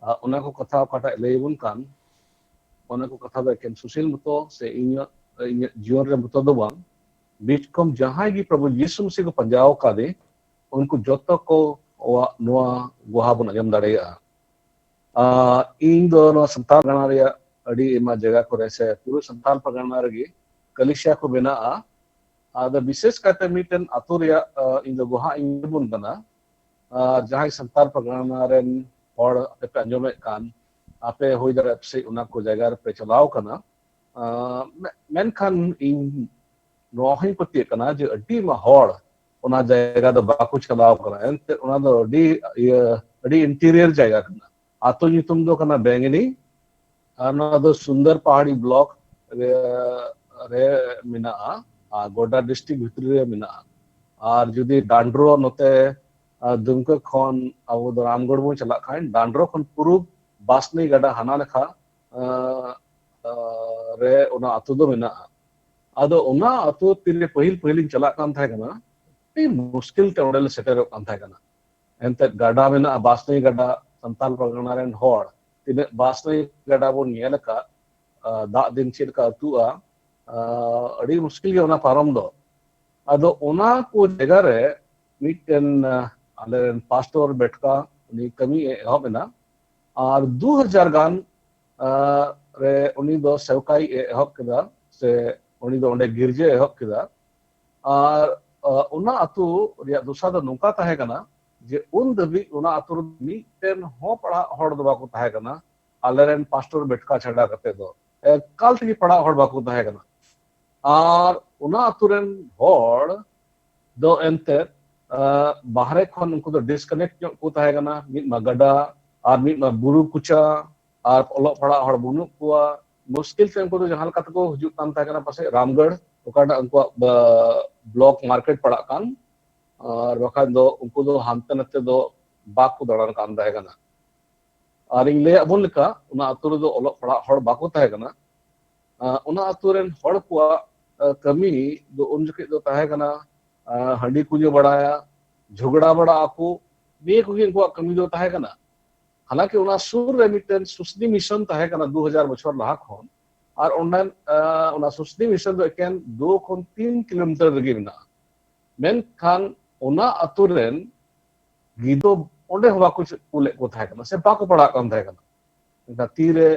ᱟ, ᱚᱱᱟ ᱠᱚ ᱠᱟᱛᱷᱟ ᱚᱠᱟᱴᱟᱜ ᱞᱟᱹᱭ ᱟᱵᱚᱱ ᱠᱟᱱ, ᱚᱱᱟ ᱠᱚ ᱠᱟᱛᱷᱟ ᱫᱚ ᱮᱠᱮᱱ ᱥᱩᱥᱤᱞ ᱢᱚᱛᱚ ᱥᱮ ᱤᱧᱟᱹᱜ, ᱤᱧᱟᱹᱜ ᱡᱤᱭᱚᱱ ᱨᱮ ᱢᱚᱛᱚ ᱫᱚ ᱵᱟᱝ, ᱵᱤᱪᱠᱚᱢ ᱡᱟᱦᱟᱸᱭ ᱜᱮ ᱯᱨᱚᱵᱷᱩ ᱡᱤᱥᱩ ᱢᱟᱹᱥᱤ ᱠᱚ ᱯᱟᱸᱡᱟ ᱟᱠᱟᱫᱮ, ᱩᱱᱠᱩ ᱡᱚᱛᱚ ᱠᱚᱣᱟᱜ ᱱᱚᱣᱟ ᱜᱚᱦᱟ ᱵᱚᱱ ᱟᱸᱡᱚᱢ ᱫᱟᱲᱮᱭᱟᱜᱼᱟ᱾ ᱟ, ᱤᱧ ᱫᱚ ᱱᱚᱣᱟ ᱥᱟᱱᱛᱟᱲ ᱯᱟᱨᱜᱟᱱᱟ ᱨᱮᱭᱟᱜ ᱟᱹᱰᱤ ᱟᱭᱢᱟ ᱡᱟᱭᱜᱟ ᱠᱚᱨᱮ ᱥᱮ ᱯᱩᱨᱟᱹ ᱥᱟᱱᱛᱟᱲ ᱯᱟᱨᱜᱟᱱᱟ ᱨᱮᱜᱮ ᱠᱟᱞᱤᱥᱤᱭᱟ ᱠᱚ ᱵᱮᱱᱟᱜᱼᱟ᱾ ᱟᱫᱚ ᱵᱤᱥᱮᱥ ᱠᱟᱭᱛᱮ ᱢᱤᱫᱴᱮᱱ ᱟᱛᱳ ᱨᱮᱭᱟᱜ, ᱟ, ᱤᱧ ᱫᱚ ᱜᱚᱦᱟ ᱤᱧ ᱵᱚᱱ ᱠᱟᱱᱟ᱾ ᱟᱨ ᱡᱟᱦᱟᱸᱭ ᱥᱟᱱᱛᱟᱲ ᱯᱟᱨᱜᱟᱱᱟ ᱨᱮᱱ ᱦᱚᱲ ᱟᱯᱮ ᱯᱮ ᱟᱸᱡᱚᱢᱮᱫ ᱠᱟᱱ, ᱟᱯᱮ ᱦᱩᱭ ᱫᱟᱲᱮᱭᱟᱜᱼᱟ ᱯᱟᱥᱮᱡ ᱚᱱᱟ ᱠᱚ ᱡᱟᱭᱜᱟ ᱨᱮᱯᱮ ᱪᱟᱞᱟᱣ ᱠᱟᱱᱟ᱾ ᱟ, ᱢᱮ-, ᱢᱮᱱᱠᱷᱟᱱ ᱤᱧ ᱱᱚᱣᱟ ᱦᱚᱸᱧ ᱯᱟᱹᱛᱭᱟᱹᱜ ᱠᱟᱱᱟ ᱡᱮ ᱟᱹᱰᱤ ᱢᱟ ᱦᱚᱲ ᱚᱱᱟ ᱡᱟᱭᱜᱟ ᱫᱚ ᱵᱟᱠᱚ ᱪᱟᱞᱟᱣ ᱠᱟᱱᱟ᱾ ᱮᱱᱛᱮᱫ ᱚᱱᱟ ᱫᱚ ᱟᱹᱰᱤ ᱤᱭᱟᱹ, ᱟᱹᱰᱤ ᱤᱱᱴᱤᱨᱤᱭᱟᱨ ᱡᱟᱭᱜᱟ ᱠᱟᱱᱟ᱾ ᱟᱛᱳ ᱧᱩᱛᱩᱢ ᱫᱚ ᱠᱟᱱᱟ ᱵᱮᱝᱜᱤᱱᱤ, ᱟᱨ ᱱᱚᱣᱟ ᱫᱚ ᱥᱩᱱᱫᱚᱨ ᱯᱟᱦᱟᱲᱤ ᱵᱞᱚᱠ ᱨᱮ, ᱨᱮ ᱢᱮᱱᱟᱜᱼᱟ, ᱟᱨ ᱜᱚᱰᱰᱟ ᱰᱤᱥᱴᱨᱤᱠᱴ ᱵᱷᱤᱛᱨᱤ ᱨᱮ ᱢᱮᱱᱟᱜᱼᱟ᱾ ᱟᱨ ᱡᱩᱫᱤ ᱰᱟᱸᱰᱨᱳ ᱱᱚᱛᱮ, ᱟᱨ ᱫᱩᱢᱠᱟᱹ ᱠᱷᱚᱱ ᱟᱵᱚ ᱫᱚ ᱨᱟᱢᱜᱚᱲ ᱵᱚᱱ ᱪᱟᱞᱟᱜ ᱠᱷᱟᱱ, ᱰᱟᱸᱰᱨᱳ ᱠᱷᱚᱱ ᱯᱩᱨᱩᱵ ᱵᱟᱥᱱᱤ ᱜᱟᱰᱟ ᱦᱟᱱᱟ ᱞᱮᱠᱷᱟ, ᱟᱸ, ᱟᱸ, ᱨᱮ ᱚᱱᱟ ᱟᱹᱛᱩ ᱫᱚ ᱢᱮᱱᱟᱜᱼᱟ᱾ ᱟᱫᱚ ᱚᱱᱟ ᱟᱹᱛᱩ ᱛᱤᱨᱮ ᱯᱟᱹᱦᱤᱞ ᱯᱟᱹᱦᱤᱞᱤᱧ ᱪᱟᱞᱟᱜ ᱠᱟᱱ ᱛᱟᱦᱮᱸ ᱠᱟᱱᱟ, ᱟᱹᱰᱤ ᱢᱩᱥᱠᱤᱞ ᱛᱮ ᱚᱸᱰᱮ ᱞᱮ ᱥᱮᱴᱮᱨᱚᱜ ᱠᱟᱱ ᱛᱟᱦᱮᱸ ᱠᱟᱱᱟ᱾ ᱮᱱᱛᱮᱫ ᱜᱟᱰᱟ ᱢᱮᱱᱟᱜᱼᱟ, ᱵᱟᱥᱱᱤ ᱜᱟᱰᱟ, ᱥᱟᱱᱛᱟᱞ ᱯᱟᱨᱜᱟᱱᱟ ᱨᱮᱱ ᱦᱚᱲ ᱛᱤᱱᱟᱹᱜ ᱵᱟᱥᱱᱤ ᱜᱟᱰᱟ ᱵᱚᱱ ᱧᱮᱞ ᱟᱠᱟᱫ, ᱟᱸ, ᱫᱟᱜ ᱫᱤᱱ ᱪᱮᱫ ᱞᱮᱠᱟ ᱟᱹᱛᱩᱜᱼᱟ, ᱟᱸ, ᱟᱹᱰᱤ ᱢᱩᱥᱠᱤᱞ ᱜᱮ ᱚᱱᱟ ᱯᱟᱨᱚᱢ ᱫᱚ᱾ ᱟᱫᱚ ᱚᱱᱟ ᱠᱚ ᱡᱟᱭᱜᱟ ᱨᱮ ᱢᱤᱫᱴᱮᱱ, ᱟᱸ, ᱟᱞᱮᱨᱮᱱ ᱯᱟᱥᱴᱚᱨ ᱵᱮᱴᱠᱟ ᱩᱱᱤ ᱠᱟᱹᱢᱤ ᱮ ᱮᱦᱚᱵ ᱮᱱᱟ, ᱟᱨ ᱫᱩ ᱦᱟᱡᱟᱨ ᱜᱟᱱ, ᱟᱸ, ᱨᱮ ᱩᱱᱤ ᱫᱚ ᱥᱮᱣᱠᱟᱭ ᱮ ᱮᱦᱚᱵ ᱠᱮᱫᱟ, ᱥᱮ ᱩᱱᱤ ᱫᱚ ᱚᱸᱰᱮ ᱜᱤᱨᱡᱟᱹ ᱮᱦᱚᱵ ᱠᱮᱫᱟ᱾ ᱟᱨ, ᱟᱸ, ᱚᱱᱟ ᱟᱹᱛᱩ ᱨᱮᱭᱟᱜ ᱫᱚᱥᱟ ᱫᱚ ᱱᱚᱝᱠᱟ ᱛᱟᱦᱮᱸ ᱠᱟᱱᱟ ᱡᱮ ᱩᱱ ᱫᱷᱟᱹᱵᱤᱡ ᱚᱱᱟ ᱟᱹᱛᱩ ᱨᱮ ᱢᱤᱫᱴᱮᱱ ᱦᱚᱸ ᱯᱟᱲᱦᱟᱜ ᱦᱚᱲ ᱫᱚ ᱵᱟᱠᱚ ᱛᱟᱦᱮᱸ ᱠᱟᱱᱟ, ᱟᱞᱮᱨᱮᱱ ᱯᱟᱥᱴᱚᱨ ᱵᱮᱴᱠᱟ ᱪᱷᱟᱰᱟ ᱠᱟᱛᱮ ᱫᱚ ᱮᱠᱟᱞ ᱛᱮᱜᱮ ᱯᱟᱲᱦᱟᱜ ᱦᱚᱲ ᱵᱟᱠᱚ ᱛᱟᱦᱮᱸ ᱠᱟᱱᱟ᱾ ᱟᱨ ᱚᱱᱟ ᱟᱹᱛᱩ ᱨᱮᱱ ᱦᱚᱲ ᱫᱚ ᱮᱱᱛᱮᱫ, ᱟᱸ, ᱵᱟᱦᱨᱮ ᱠᱷᱚᱱ ᱩᱱᱠᱩ ᱫᱚ ᱰᱤᱥᱠᱟᱱᱮᱠᱴ ᱧᱚᱜ ᱠᱚ ᱛᱟᱦᱮᱸ ᱠᱟᱱᱟ, ᱢᱤᱫ ᱢᱟ ᱜᱟᱰᱟ, ᱟᱨ ᱢᱤᱫ ᱢᱟ ᱵᱩᱨᱩ ᱠᱚᱪᱟ, ᱟᱨ ᱚᱞᱚᱜ ᱯᱟᱲᱦᱟᱜ ᱦᱚᱲ ᱵᱟᱹᱱᱩᱜ ᱠᱚᱣᱟ᱾ ᱢᱩᱥᱠᱤᱞ ᱛᱮ ᱩᱱᱠᱩ ᱫᱚ ᱡᱟᱦᱟᱸ ᱞᱮᱠᱟ ᱛᱮᱠᱚ ᱦᱤᱡᱩᱜ ᱠᱟᱱ ᱛᱟᱦᱮᱸ ᱠᱟᱱᱟ, ᱯᱟᱥᱮᱡ ᱨᱟᱢᱜᱚᱲ, ᱚᱠᱟᱴᱟᱜ ᱩᱱᱠᱩᱣᱟᱜ, ᱵᱟ-, ᱵᱞᱚᱠ ᱢᱟᱨᱠᱮᱴ ᱯᱟᱲᱟᱜ ᱠᱟᱱ, ᱟᱨ ᱵᱟᱠᱷᱟᱱ ᱫᱚ ᱩᱱᱠᱩ ᱫᱚ ᱦᱟᱱᱛᱮ ᱱᱟᱛᱮ ᱫᱚ ᱵᱟᱠᱚ ᱫᱟᱬᱟᱱ ᱠᱟᱱ ᱛᱟᱦᱮᱸ ᱠᱟᱱᱟ᱾ ᱟᱨ ᱤᱧ ᱞᱟᱹᱭᱟᱫ ᱵᱚᱱ ᱞᱮᱠᱟ, ᱚᱱᱟ ᱟᱹᱛᱩ ᱨᱮᱫᱚ ᱚᱞᱚᱜ ᱯᱟᱲᱦᱟᱜ ᱦᱚᱲ ᱵᱟᱠᱚ ᱛᱟᱦᱮᱸ ᱠᱟᱱᱟ᱾ ᱟᱸ, ᱚᱱᱟ ᱟᱹᱛᱩ ᱨᱮᱱ ᱦᱚᱲ ᱠᱚᱣᱟᱜ, ᱟᱸ, ᱠᱟᱹᱢᱤ ᱫᱚ ᱩᱱ ᱡᱚᱠᱷᱮᱡ ᱫᱚ ᱛᱟᱦᱮᱸ ᱠᱟᱱᱟ, ᱟᱸ, ᱦᱟᱺᱰᱤ ᱠᱚ ᱧᱩ ᱵᱟᱲᱟᱭᱟ, ᱡᱷᱚᱜᱽᱲᱟ ᱵᱟᱲᱟᱜ ᱟᱠᱚ, ᱱᱤᱭᱟᱹ ᱠᱚᱜᱮ ᱩᱱᱠᱩᱣᱟᱜ ᱠᱟᱹᱢᱤ ᱫᱚ ᱛᱟᱦᱮᱸ ᱠᱟᱱᱟ᱾ ᱦᱟᱞᱟᱝᱠᱤ ᱚᱱᱟ ᱥᱩᱨ ᱨᱮ ᱢᱤᱫᱴᱮᱱ ᱥᱩᱥᱱᱤ ᱢᱤᱥᱚᱱ ᱛᱟᱦᱮᱸ ᱠᱟᱱᱟ ᱫᱩ ᱦᱟᱡᱟᱨ ᱵᱚᱪᱷᱚᱨ ᱞᱟᱦᱟ ᱠᱷᱚᱱ, ᱟᱨ ᱚᱱᱟ, ᱟᱸ, ᱚᱱᱟ ᱥᱩᱥᱱᱤ ᱢᱤᱥᱚᱱ ᱫᱚ ᱮᱠᱮᱱ ᱫᱩ ᱠᱷᱚᱱ ᱛᱤᱱ ᱠᱤᱞᱳᱢᱤᱴᱟᱨ ᱨᱮᱜᱮ ᱢᱮᱱᱟᱜᱼᱟ᱾ ᱢᱮᱱᱠᱷᱟᱱ ᱚᱱᱟ ᱟᱹᱛᱩ ᱨᱮᱱ ᱜᱤᱫᱽᱨᱟᱹ ᱚᱸᱰᱮ ᱦᱚᱸ ᱵᱟᱠᱚ ᱠᱩᱞᱮᱫ ᱠᱚ ᱛᱟᱦᱮᱸ ᱠᱟᱱᱟ, ᱥᱮ ᱵᱟᱠᱚ ᱯᱟᱲᱦᱟᱜ ᱠᱟᱱ ᱛᱟᱦᱮᱸ ᱠᱟᱱᱟ᱾ ᱢᱮᱱᱠᱷᱟᱱ ᱛᱤᱨᱮ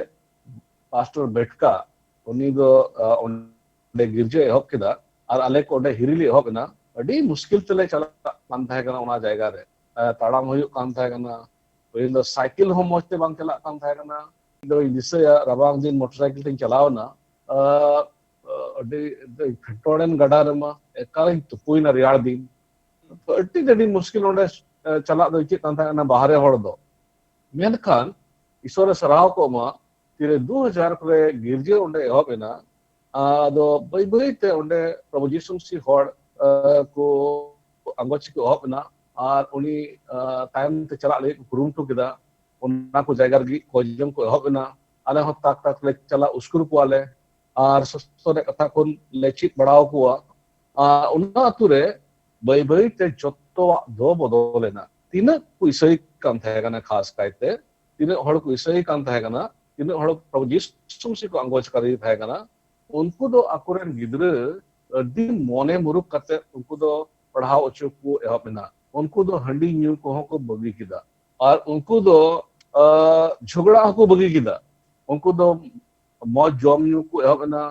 ᱯᱟᱥᱴᱚᱨ ᱵᱮᱴᱠᱟ, ᱩᱱᱤ ᱫᱚ, ᱟᱸ, ᱚᱸᱰᱮ ᱜᱤᱨᱡᱟᱹ ᱮᱦᱚᱵ ᱠᱮᱫᱟ, ᱟᱨ ᱟᱞᱮ ᱠᱚ ᱚᱸᱰᱮ ᱦᱤᱨᱤ ᱞᱮ ᱮᱦᱚᱵ ᱮᱱᱟ᱾ ᱟᱹᱰᱤ ᱢᱩᱥᱠᱤᱞ ᱛᱮᱞᱮ ᱪᱟᱞᱟᱜ ᱠᱟᱱ ᱛᱟᱦᱮᱸ ᱠᱟᱱᱟ ᱚᱱᱟ ᱡᱟᱭᱜᱟ ᱨᱮ᱾ ᱟᱸ, ᱛᱟᱲᱟᱢ ᱦᱩᱭᱩᱜ ᱠᱟᱱ ᱛᱟᱦᱮᱸ ᱠᱟᱱᱟ᱾ ᱯᱟᱹᱦᱤᱞ ᱫᱚ ᱥᱟᱭᱠᱮᱞ ᱦᱚᱸ ᱢᱚᱸᱡᱽ ᱛᱮ ᱵᱟᱝ ᱪᱟᱞᱟᱜ ᱠᱟᱱ ᱛᱟᱦᱮᱸ ᱠᱟᱱᱟ᱾ ᱤᱧ ᱫᱚᱧ ᱫᱤᱥᱟᱹᱭᱟ, ᱨᱟᱵᱟᱝ ᱫᱤᱱ ᱢᱚᱴᱚᱨ ᱥᱟᱭᱠᱮᱞ ᱛᱮᱧ ᱪᱟᱞᱟᱣ ᱮᱱᱟ᱾ ᱟᱸ, ᱟᱸ, ᱟᱹᱰᱤ ᱯᱷᱮᱰᱚᱲᱮᱱ ᱜᱟᱰᱟ ᱨᱮᱢᱟ ᱮᱠᱟᱞᱤᱧ ᱛᱩᱯᱩᱭᱮᱱᱟ ᱨᱮᱭᱟᱲ ᱫᱤᱱ᱾ ᱛᱚ ᱟᱹᱰᱤ ᱟᱹᱰᱤ ᱢᱩᱥᱠᱤᱞ ᱚᱸᱰᱮ ᱪᱟᱞᱟᱜ ᱫᱚ ᱟᱹᱭᱠᱟᱹᱜ ᱠᱟᱱ ᱛᱟᱦᱮᱸ ᱠᱟᱱᱟ ᱵᱟᱦᱨᱮ ᱦᱚᱲ ᱫᱚ᱾ ᱢᱮᱱᱠᱷᱟᱱ ᱤᱥᱚᱨᱮ ᱥᱟᱨᱦᱟᱣ ᱠᱚᱜ ᱢᱟ, ᱛᱤᱨᱮ ᱫᱩ ᱦᱟᱡᱟᱨ ᱠᱚᱨᱮ ᱜᱤᱨᱡᱟᱹ ᱚᱸᱰᱮ ᱮᱦᱚᱵ ᱮᱱᱟ᱾ ᱟᱫᱚ ᱵᱟᱹᱭ ᱵᱟᱹᱭ ᱛᱮ ᱚᱸᱰᱮ ᱯᱨᱚᱵᱷᱩ ᱡᱤᱥᱩ ᱢᱟᱹᱥᱤ ᱦᱚᱲ ᱠᱚ ᱟᱸᱜᱚᱪ ᱠᱚ ᱮᱦᱚᱵ ᱮᱱᱟ᱾ ᱟᱨ ᱩᱱᱤ ᱛᱟᱭᱚᱢ ᱛᱮ ᱪᱟᱞᱟᱜ ᱞᱟᱹᱜᱤᱫ ᱠᱚ ᱠᱩᱨᱩᱢᱩᱴᱩ ᱠᱮᱫᱟ᱾ ᱚᱱᱟ ᱠᱚ ᱡᱟᱭᱜᱟ ᱨᱮᱜᱮ ᱠᱚᱭᱡᱚᱝ ᱠᱚ ᱮᱦᱚᱵ ᱮᱱᱟ᱾ ᱟᱞᱮ ᱦᱚᱸ ᱛᱟᱠ ᱛᱟᱠ ᱞᱮ ᱪᱟᱞᱟᱜ ᱩᱥᱠᱩᱨ ᱠᱚᱣᱟᱞᱮ᱾ ᱟᱨ ᱥᱚᱥᱛᱚ ᱨᱮᱭᱟᱜ ᱠᱟᱛᱷᱟ ᱠᱚ ᱞᱮ ᱪᱮᱫ ᱵᱟᱲᱟ ᱟᱠᱚᱣᱟ᱾ ᱟᱨ ᱚᱱᱟ ᱟᱹᱛᱩ ᱨᱮ ᱵᱟᱹᱭ ᱵᱟᱹᱭ ᱛᱮ ᱡᱚᱛᱚᱣᱟᱜ ᱫᱚ ᱵᱚᱫᱚᱞ ᱮᱱᱟ᱾ ᱛᱤᱱᱟᱹᱜ ᱠᱚ ᱤᱥᱟᱹᱭ ᱠᱟᱱ ᱛᱟᱦᱮᱸ ᱠᱟᱱᱟ, ᱠᱷᱟᱥ ᱠᱟᱭᱛᱮ ᱛᱤᱱᱟᱹᱜ ᱦᱚᱲ ᱠᱚ ᱤᱥᱟᱹᱭ ᱠᱟᱱ ᱛᱟᱦᱮᱸ ᱠᱟᱱᱟ, ᱛᱤᱱᱟᱹᱜ ᱦᱚᱲ ᱯᱨᱚᱵᱷᱩ ᱡᱤᱥᱩ ᱢᱟᱹᱥᱤ ᱠᱚ ᱟᱸᱜᱚᱪ ᱠᱟᱫᱮ ᱛᱟᱦᱮᱸ ᱠᱟᱱᱟ, ᱩᱱᱠᱩ ᱫᱚ ᱟᱠᱚᱨᱮᱱ ᱜᱤᱫᱽᱨᱟᱹ ᱟᱹᱰᱤ ᱢᱚᱱᱮ ᱢᱩᱨᱩᱠ ᱠᱟᱛᱮ ᱩᱱᱠᱩ ᱫᱚ ᱯᱟᱲᱦᱟᱣ ᱦᱚᱪᱚ ᱠᱚ ᱮᱦᱚᱵ ᱮᱱᱟ᱾ ᱩᱱᱠᱩ ᱫᱚ ᱦᱟᱺᱰᱤ ᱧᱩ ᱠᱚᱦᱚᱸ ᱠᱚ ᱵᱟᱹᱜᱤ ᱠᱮᱫᱟ᱾ ᱟᱨ ᱩᱱᱠᱩ ᱫᱚ ᱡᱷᱚᱜᱽᱲᱟ ᱦᱚᱸᱠᱚ ᱵᱟᱹᱜᱤ ᱠᱮᱫᱟ᱾ ᱩᱱᱠᱩ ᱫᱚ ᱢᱚᱡᱽ ᱡᱚᱢ ᱧᱩ ᱠᱚ ᱮᱦᱚᱵ ᱮᱱᱟ᱾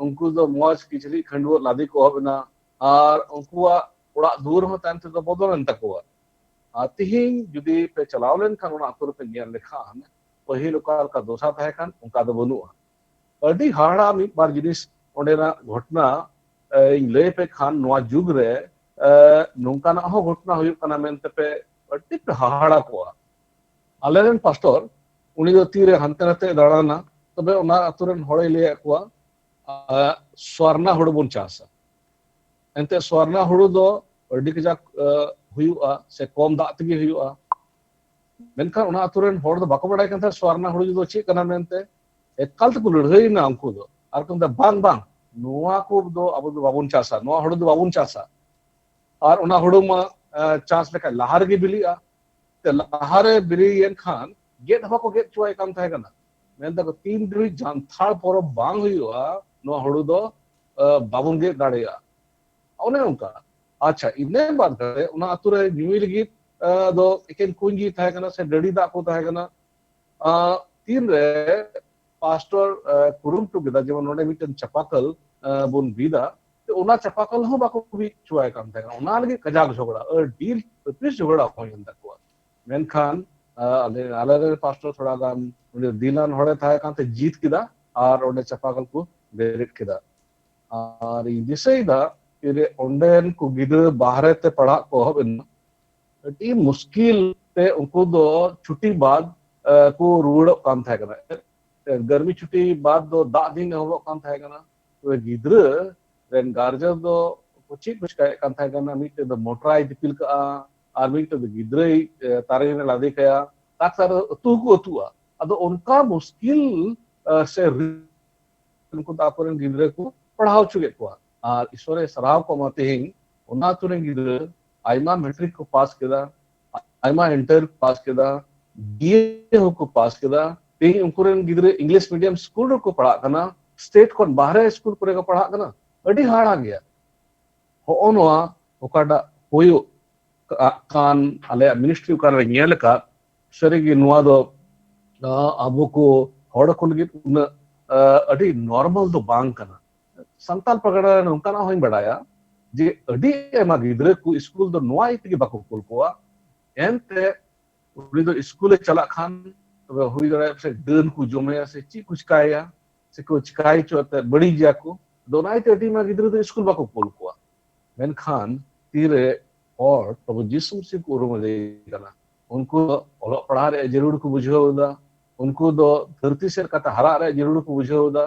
ᱩᱱᱠᱩ ᱫᱚ ᱢᱚᱡᱽ ᱠᱤᱪᱨᱤᱡ ᱠᱷᱟᱹᱰᱩᱣᱟᱹᱜ ᱞᱟᱫᱮ ᱠᱚ ᱮᱦᱚᱵ ᱮᱱᱟ᱾ ᱟᱨ ᱩᱱᱠᱩᱣᱟᱜ ᱚᱲᱟᱜ ᱫᱩᱣᱟᱹᱨ ᱦᱚᱸ ᱛᱟᱭᱚᱢ ᱛᱮᱫᱚ ᱵᱚᱫᱚᱞ ᱮᱱ ᱛᱟᱠᱚᱣᱟ᱾ ᱟᱨ ᱛᱤᱦᱤᱧ ᱡᱩᱫᱤ ᱯᱮ ᱪᱟᱞᱟᱣ ᱞᱮᱱᱠᱷᱟᱱ ᱚᱱᱟ ᱟᱹᱛᱩ ᱨᱮᱯᱮ ᱧᱮᱞ ᱞᱮᱠᱷᱟᱱ ᱯᱟᱹᱦᱤᱞ ᱚᱠᱟ ᱞᱮᱠᱟ ᱫᱚᱥᱟ ᱛᱟᱦᱮᱸ ᱠᱟᱱ ᱚᱱᱠᱟ ᱫᱚ ᱵᱟᱹᱱᱩᱜᱼᱟ᱾ ᱟᱹᱰᱤ ᱦᱟᱦᱟᱲᱟ ᱢᱤᱫ ᱵᱟᱨ ᱡᱤᱱᱤᱥ ᱚᱸᱰᱮᱱᱟᱜ ᱜᱷᱚᱴᱚᱱᱟ ᱤᱧ ᱞᱟᱹᱭ ᱯᱮ ᱠᱷᱟᱱ, ᱱᱚᱣᱟ ᱡᱩᱜᱽ ᱨᱮ ᱱᱚᱝᱠᱟᱱᱟᱜ ᱦᱚᱸ ᱜᱷᱚᱴᱚᱱᱟ ᱦᱩᱭᱩᱜ ᱠᱟᱱᱟ ᱢᱮᱱᱛᱮ ᱯᱮ ᱟᱹᱰᱤ ᱯᱮ ᱦᱟᱦᱟᱲᱟ ᱠᱚᱜᱼᱟ᱾ ᱟᱞᱮᱨᱮᱱ ᱯᱟᱥᱴᱚᱨ ᱩᱱᱤ ᱫᱚ ᱛᱤᱨᱮ ᱦᱟᱱᱛᱮ ᱱᱟᱛᱮ ᱫᱟᱬᱟᱱᱟ, ᱛᱚᱵᱮ ᱚᱱᱟ ᱟᱹᱛᱩ ᱨᱮᱱ ᱦᱚᱲᱮ ᱞᱟᱹᱭᱟᱫ ᱠᱚᱣᱟ, ᱥᱚᱨᱱᱟ ᱦᱩᱲᱩ ᱵᱚᱱ ᱪᱟᱥᱟ᱾ ᱮᱱᱛᱮ ᱥᱚᱨᱱᱟ ᱦᱩᱲᱩ ᱫᱚ ᱟᱹᱰᱤ ᱠᱟᱡᱟᱠ ᱦᱩᱭᱩᱜᱼᱟ ᱥᱮ ᱠᱚᱢ ᱫᱟᱜ ᱛᱮᱜᱮ ᱦᱩᱭᱩᱜᱼᱟ᱾ ᱢᱮᱱᱠᱷᱟᱱ ᱚᱱᱟ ᱟᱹᱛᱩ ᱨᱮᱱ ᱦᱚᱲ ᱫᱚ ᱵᱟᱠᱚ ᱵᱟᱲᱟᱭ ᱠᱟᱱ ᱛᱟᱦᱮᱸᱫ ᱥᱚᱨᱱᱟ ᱦᱩᱲᱩ ᱫᱚ ᱪᱮᱫ ᱠᱟᱱᱟ ᱢᱮᱱᱛᱮ᱾ ᱮᱠᱟᱞ ᱛᱮᱠᱚ ᱞᱟᱹᱲᱦᱟᱹᱭᱮᱱᱟ ᱩᱱᱠᱩ ᱫᱚ᱾ ᱟᱨ ᱠᱚ ᱢᱮᱱᱫᱟ, "ᱵᱟᱝ, ᱵᱟᱝ, ᱱᱚᱣᱟ ᱠᱚ ᱫᱚ ᱟᱵᱚ ᱫᱚ ᱵᱟᱵᱚᱱ ᱪᱟᱥᱟ, ᱱᱚᱣᱟ ᱦᱩᱲᱩ ᱫᱚ ᱵᱟᱵᱚᱱ ᱪᱟᱥᱟ᱾ ᱟᱨ ᱚᱱᱟ ᱦᱩᱲᱩ ᱢᱟ ᱪᱟᱥ ᱞᱮᱠᱷᱟᱱ ᱞᱟᱦᱟ ᱨᱮᱜᱮ ᱵᱤᱞᱤᱜᱼᱟ, ᱛᱮ ᱞᱟᱦᱟᱨᱮ ᱵᱤᱞᱤᱭᱮᱱ ᱠᱷᱟᱱ ᱜᱮᱫ ᱦᱚᱸ ᱵᱟᱠᱚ ᱜᱮᱫ ᱦᱚᱪᱚᱣᱟᱭ ᱠᱟᱱ ᱛᱟᱦᱮᱸ ᱠᱟᱱᱟ᱾ ᱢᱮᱱᱫᱟᱠᱚ, ᱛᱤᱱ ᱫᱷᱟᱹᱵᱤᱡ ᱡᱟᱱᱛᱷᱟᱲ ᱯᱚᱨᱚᱵᱽ ᱵᱟᱝ ᱦᱩᱭᱩᱜᱼᱟ, ᱱᱚᱣᱟ ᱦᱩᱲᱩ ᱫᱚ ᱵᱟᱵᱚᱱ ᱜᱮᱫ ᱫᱟᱲᱮᱭᱟᱜᱼᱟ᱾" ᱚᱱᱮ ᱚᱱᱠᱟ᱾ ᱟᱪᱪᱷᱟ, ᱤᱱᱟᱹ ᱵᱟᱫ ᱠᱟᱛᱮ ᱚᱱᱟ ᱟᱹᱛᱩ ᱨᱮ ᱧᱩᱭ ᱞᱟᱹᱜᱤᱫ ᱫᱚ ᱮᱠᱮᱱ ᱠᱩᱧ ᱜᱮ ᱛᱟᱦᱮᱸ ᱠᱟᱱᱟ ᱥᱮ ᱰᱟᱹᱰᱤ ᱫᱟᱜ ᱠᱚ ᱛᱟᱦᱮᱸ ᱠᱟᱱᱟ᱾ ᱛᱤᱱᱨᱮ ᱯᱟᱥᱴᱚᱨ ᱠᱩᱨᱩᱢᱩᱴᱩ ᱠᱮᱫᱟ, ᱡᱮᱢᱚᱱ ᱱᱚᱰᱮ ᱢᱤᱫᱴᱮᱱ ᱪᱟᱯᱟᱠᱚᱞ ᱵᱚᱱ ᱵᱤᱫᱟ, ᱚᱱᱟ ᱪᱟᱯᱟᱠᱚᱞ ᱦᱚᱸ ᱵᱟᱠᱚ ᱵᱤᱫ ᱦᱚᱪᱚᱣᱟᱭ ᱠᱟᱱ ᱛᱟᱦᱮᱸ ᱠᱟᱱᱟ᱾ ᱚᱱᱟ ᱞᱟᱹᱜᱤᱫ ᱠᱟᱡᱟᱠ ᱡᱷᱚᱜᱽᱲᱟ, ᱟᱹᱰᱤ ᱟᱹᱯᱤᱥ ᱡᱷᱚᱜᱽᱲᱟ ᱦᱩᱭᱮᱱ ᱛᱟᱠᱚᱣᱟ᱾ ᱢᱮᱱᱠᱷᱟᱱ ᱟᱞᱮ, ᱟᱞᱮᱨᱮᱱ ᱯᱟᱥᱴᱚᱨ ᱛᱷᱚᱲᱟ ᱜᱟᱱ ᱩᱱᱤ ᱫᱤᱞᱟᱱ ᱦᱚᱲᱮ ᱛᱟᱦᱮᱸ ᱠᱟᱱᱛᱮ ᱡᱤᱛ ᱠᱮᱫᱟ ᱟᱨ ᱚᱸᱰᱮ ᱪᱟᱯᱟᱠᱚᱞ ᱠᱚ ᱵᱮᱨᱮᱫ ᱠᱮᱫᱟ᱾ ᱟᱨ ᱤᱧ ᱫᱤᱥᱟᱹᱭᱮᱫᱟ ᱡᱮ ᱚᱸᱰᱮᱱ ᱠᱚ ᱜᱤᱫᱽᱨᱟᱹ ᱵᱟᱦᱨᱮ ᱛᱮ ᱯᱟᱲᱦᱟᱜ ᱠᱚ ᱮᱦᱚᱵ ᱮᱱᱟ, ᱟᱹᱰᱤ ᱢᱩᱥᱠᱤᱞ ᱛᱮ ᱩᱱᱠᱩ ᱫᱚ ᱪᱷᱩᱴᱤ ᱵᱟᱫ ᱮ, ᱠᱚ ᱨᱩᱣᱟᱹᱲᱚᱜ ᱠᱟᱱ ᱛᱟᱦᱮᱸ ᱠᱟᱱᱟ᱾ ᱮ, ᱜᱟᱨᱢᱤ ᱪᱷᱩᱴᱤ ᱵᱟᱫ ᱫᱚ ᱫᱟᱜ ᱫᱤᱱ ᱮᱦᱚᱵᱚᱜ ᱠᱟᱱ ᱛᱟᱦᱮᱸ ᱠᱟᱱᱟ᱾ ᱛᱚᱵᱮ ᱜᱤᱫᱽᱨᱟᱹ ᱨᱮᱱ ᱜᱟᱨᱡᱮᱱ ᱫᱚ ᱪᱮᱫ ᱠᱚ ᱪᱤᱠᱟᱭᱮᱫ ᱠᱟᱱ ᱛᱟᱦᱮᱸ ᱠᱟᱱᱟ? ᱢᱤᱫᱴᱮᱱ ᱫᱚ ᱢᱚᱴᱨᱟᱭ ᱫᱤᱯᱤᱞ ᱠᱟᱜᱼᱟ, ᱟᱨ ᱢᱤᱫᱴᱮᱱ ᱫᱚ ᱜᱤᱫᱽᱨᱟᱹᱭ, ᱮ, ᱛᱟᱨᱮᱱ ᱨᱮ ᱞᱟᱫᱮ ᱠᱟᱭᱟ, ᱛᱟᱠ ᱛᱟᱨ ᱟᱹᱛᱩ ᱦᱚᱸᱠᱚ ᱟᱹᱛᱩᱜᱼᱟ᱾ ᱟᱫᱚ ᱚᱱᱠᱟ ᱢᱩᱥᱠᱤᱞ, ᱮ, ᱥᱮ ᱨᱤ-, ᱩᱱᱠᱩ ᱫᱚ ᱟᱠᱚᱨᱮᱱ ᱜᱤᱫᱽᱨᱟᱹ ᱠᱚ ᱯᱟᱲᱦᱟᱣ ᱦᱚᱪᱚ ᱠᱮᱫ ᱠᱚᱣᱟ᱾ ᱟᱨ ᱤᱥᱚᱨᱮ ᱥᱟᱨᱦᱟᱣ ᱠᱚ ᱮᱢᱟ, ᱛᱮᱦᱮᱧ ᱚᱱᱟ ᱟᱹᱛᱩ ᱨᱮᱱ ᱜᱤᱫᱽᱨᱟᱹ ᱟᱭᱢᱟ ᱢᱮᱴᱨᱤᱠ ᱠᱚ ᱯᱟᱥ ᱠᱮᱫᱟ, ᱟᱭᱢᱟ ᱤᱱᱴᱟᱨ ᱠᱚ ᱯᱟᱥ ᱠᱮᱫᱟ, ᱵᱤ ᱮ ᱦᱚᱸᱠᱚ ᱯᱟᱥ ᱠᱮᱫᱟ᱾ ᱛᱮᱦᱮᱧ ᱩᱱᱠᱩ ᱨᱮᱱ ᱜᱤᱫᱽᱨᱟᱹ ᱤᱝᱞᱤᱥ ᱢᱤᱰᱤᱭᱟᱢ ᱥᱠᱩᱞ ᱨᱮᱠᱚ ᱯᱟᱲᱦᱟᱜ ᱠᱟᱱᱟ, ᱥᱴᱮᱴ ᱠᱷᱚᱱ ᱵᱟᱦᱨᱮ ᱥᱠᱩᱞ ᱠᱚᱨᱮ ᱠᱚ ᱯᱟᱲᱦᱟᱜ ᱠᱟᱱᱟ᱾ ᱟᱹᱰᱤ ᱦᱟᱦᱟᱲᱟ ᱜᱮᱭᱟ᱾ ᱦᱚᱸᱜᱼᱚ ᱱᱚᱣᱟ ᱚᱠᱟᱴᱟᱜ ᱦᱩᱭᱩᱜ ᱠᱟᱜ ᱠᱟᱱ, ᱟᱞᱮᱭᱟᱜ ᱢᱤᱱᱤᱥᱴᱨᱤ ᱚᱠᱟᱨᱮ ᱧᱮᱞ ᱟᱠᱟᱫ, ᱥᱟᱹᱨᱤᱜᱮ ᱱᱚᱣᱟ ᱫᱚ, ᱟ, ᱟᱵᱚ ᱠᱚ ᱦᱚᱲ ᱠᱚ ᱞᱟᱹᱜᱤᱫ ᱩᱱᱟᱹᱜ, ᱟ, ᱟᱹᱰᱤ ᱱᱚᱨᱢᱟᱞ ᱫᱚ ᱵᱟᱝ ᱠᱟᱱᱟ᱾ ᱥᱟᱱᱛᱟᱲ ᱯᱟᱨᱜᱟᱱᱟ ᱨᱮ ᱱᱚᱝᱠᱟᱱᱟᱜ ᱦᱚᱸᱧ ᱵᱟᱰᱟᱭᱟ ᱡᱮ ᱟᱹᱰᱤ ᱟᱭᱢᱟ ᱜᱤᱫᱽᱨᱟᱹ ᱠᱚ ᱥᱠᱩᱞ ᱫᱚ ᱱᱚᱣᱟ ᱤᱭᱟᱹ ᱛᱮᱜᱮ ᱵᱟᱠᱚ ᱠᱩᱞ ᱠᱚᱣᱟ᱾ ᱮᱱᱛᱮ ᱩᱱᱤ ᱫᱚ ᱥᱠᱩᱞᱮ ᱪᱟᱞᱟᱜ ᱠᱷᱟᱱ ᱛᱚᱵᱮ ᱦᱩᱭ ᱫᱟᱲᱮᱭᱟᱜᱼᱟ ᱯᱟᱥᱮᱡ ᱰᱟᱹᱱ ᱠᱚ ᱡᱚᱢᱮᱭᱟ ᱥᱮ ᱪᱮᱫ ᱠᱚ ᱪᱤᱠᱟᱭᱟ, ᱥᱮ ᱠᱚ ᱪᱤᱠᱟᱭ ᱪᱚ ᱮᱱᱛᱮ ᱵᱟᱹᱲᱤᱡ ᱜᱮᱭᱟ ᱠᱚ᱾ ᱟᱫᱚ ᱚᱱᱟ ᱤᱭᱟᱹᱛᱮ ᱟᱹᱰᱤ ᱟᱭᱢᱟ ᱜᱤᱫᱽᱨᱟᱹ ᱫᱚ ᱥᱠᱩᱞ ᱵᱟᱠᱚ ᱠᱩᱞ ᱠᱚᱣᱟ᱾ ᱢᱮᱱᱠᱷᱟᱱ ᱛᱤᱨᱮ ᱦᱚᱲ ᱯᱨᱚᱵᱷᱩ ᱡᱤᱥᱩ ᱢᱟᱹᱥᱤ ᱠᱚ ᱩᱨᱩᱢ ᱟᱫᱮ ᱠᱟᱱᱟ, ᱩᱱᱠᱩ ᱫᱚ ᱚᱞᱚᱜ ᱯᱟᱲᱦᱟᱜ ᱨᱮᱭᱟᱜ ᱡᱟᱹᱨᱩᱲ ᱠᱚ ᱵᱩᱡᱷᱟᱹᱣ ᱮᱫᱟ, ᱩᱱᱠᱩ ᱫᱚ ᱫᱷᱟᱹᱨᱛᱤ ᱥᱮᱫ ᱠᱟᱛᱮ ᱦᱟᱨᱟᱜ ᱨᱮᱭᱟᱜ ᱡᱟᱹᱨᱩᱲ ᱠᱚ ᱵᱩᱡᱷᱟᱹᱣ ᱮᱫᱟ᱾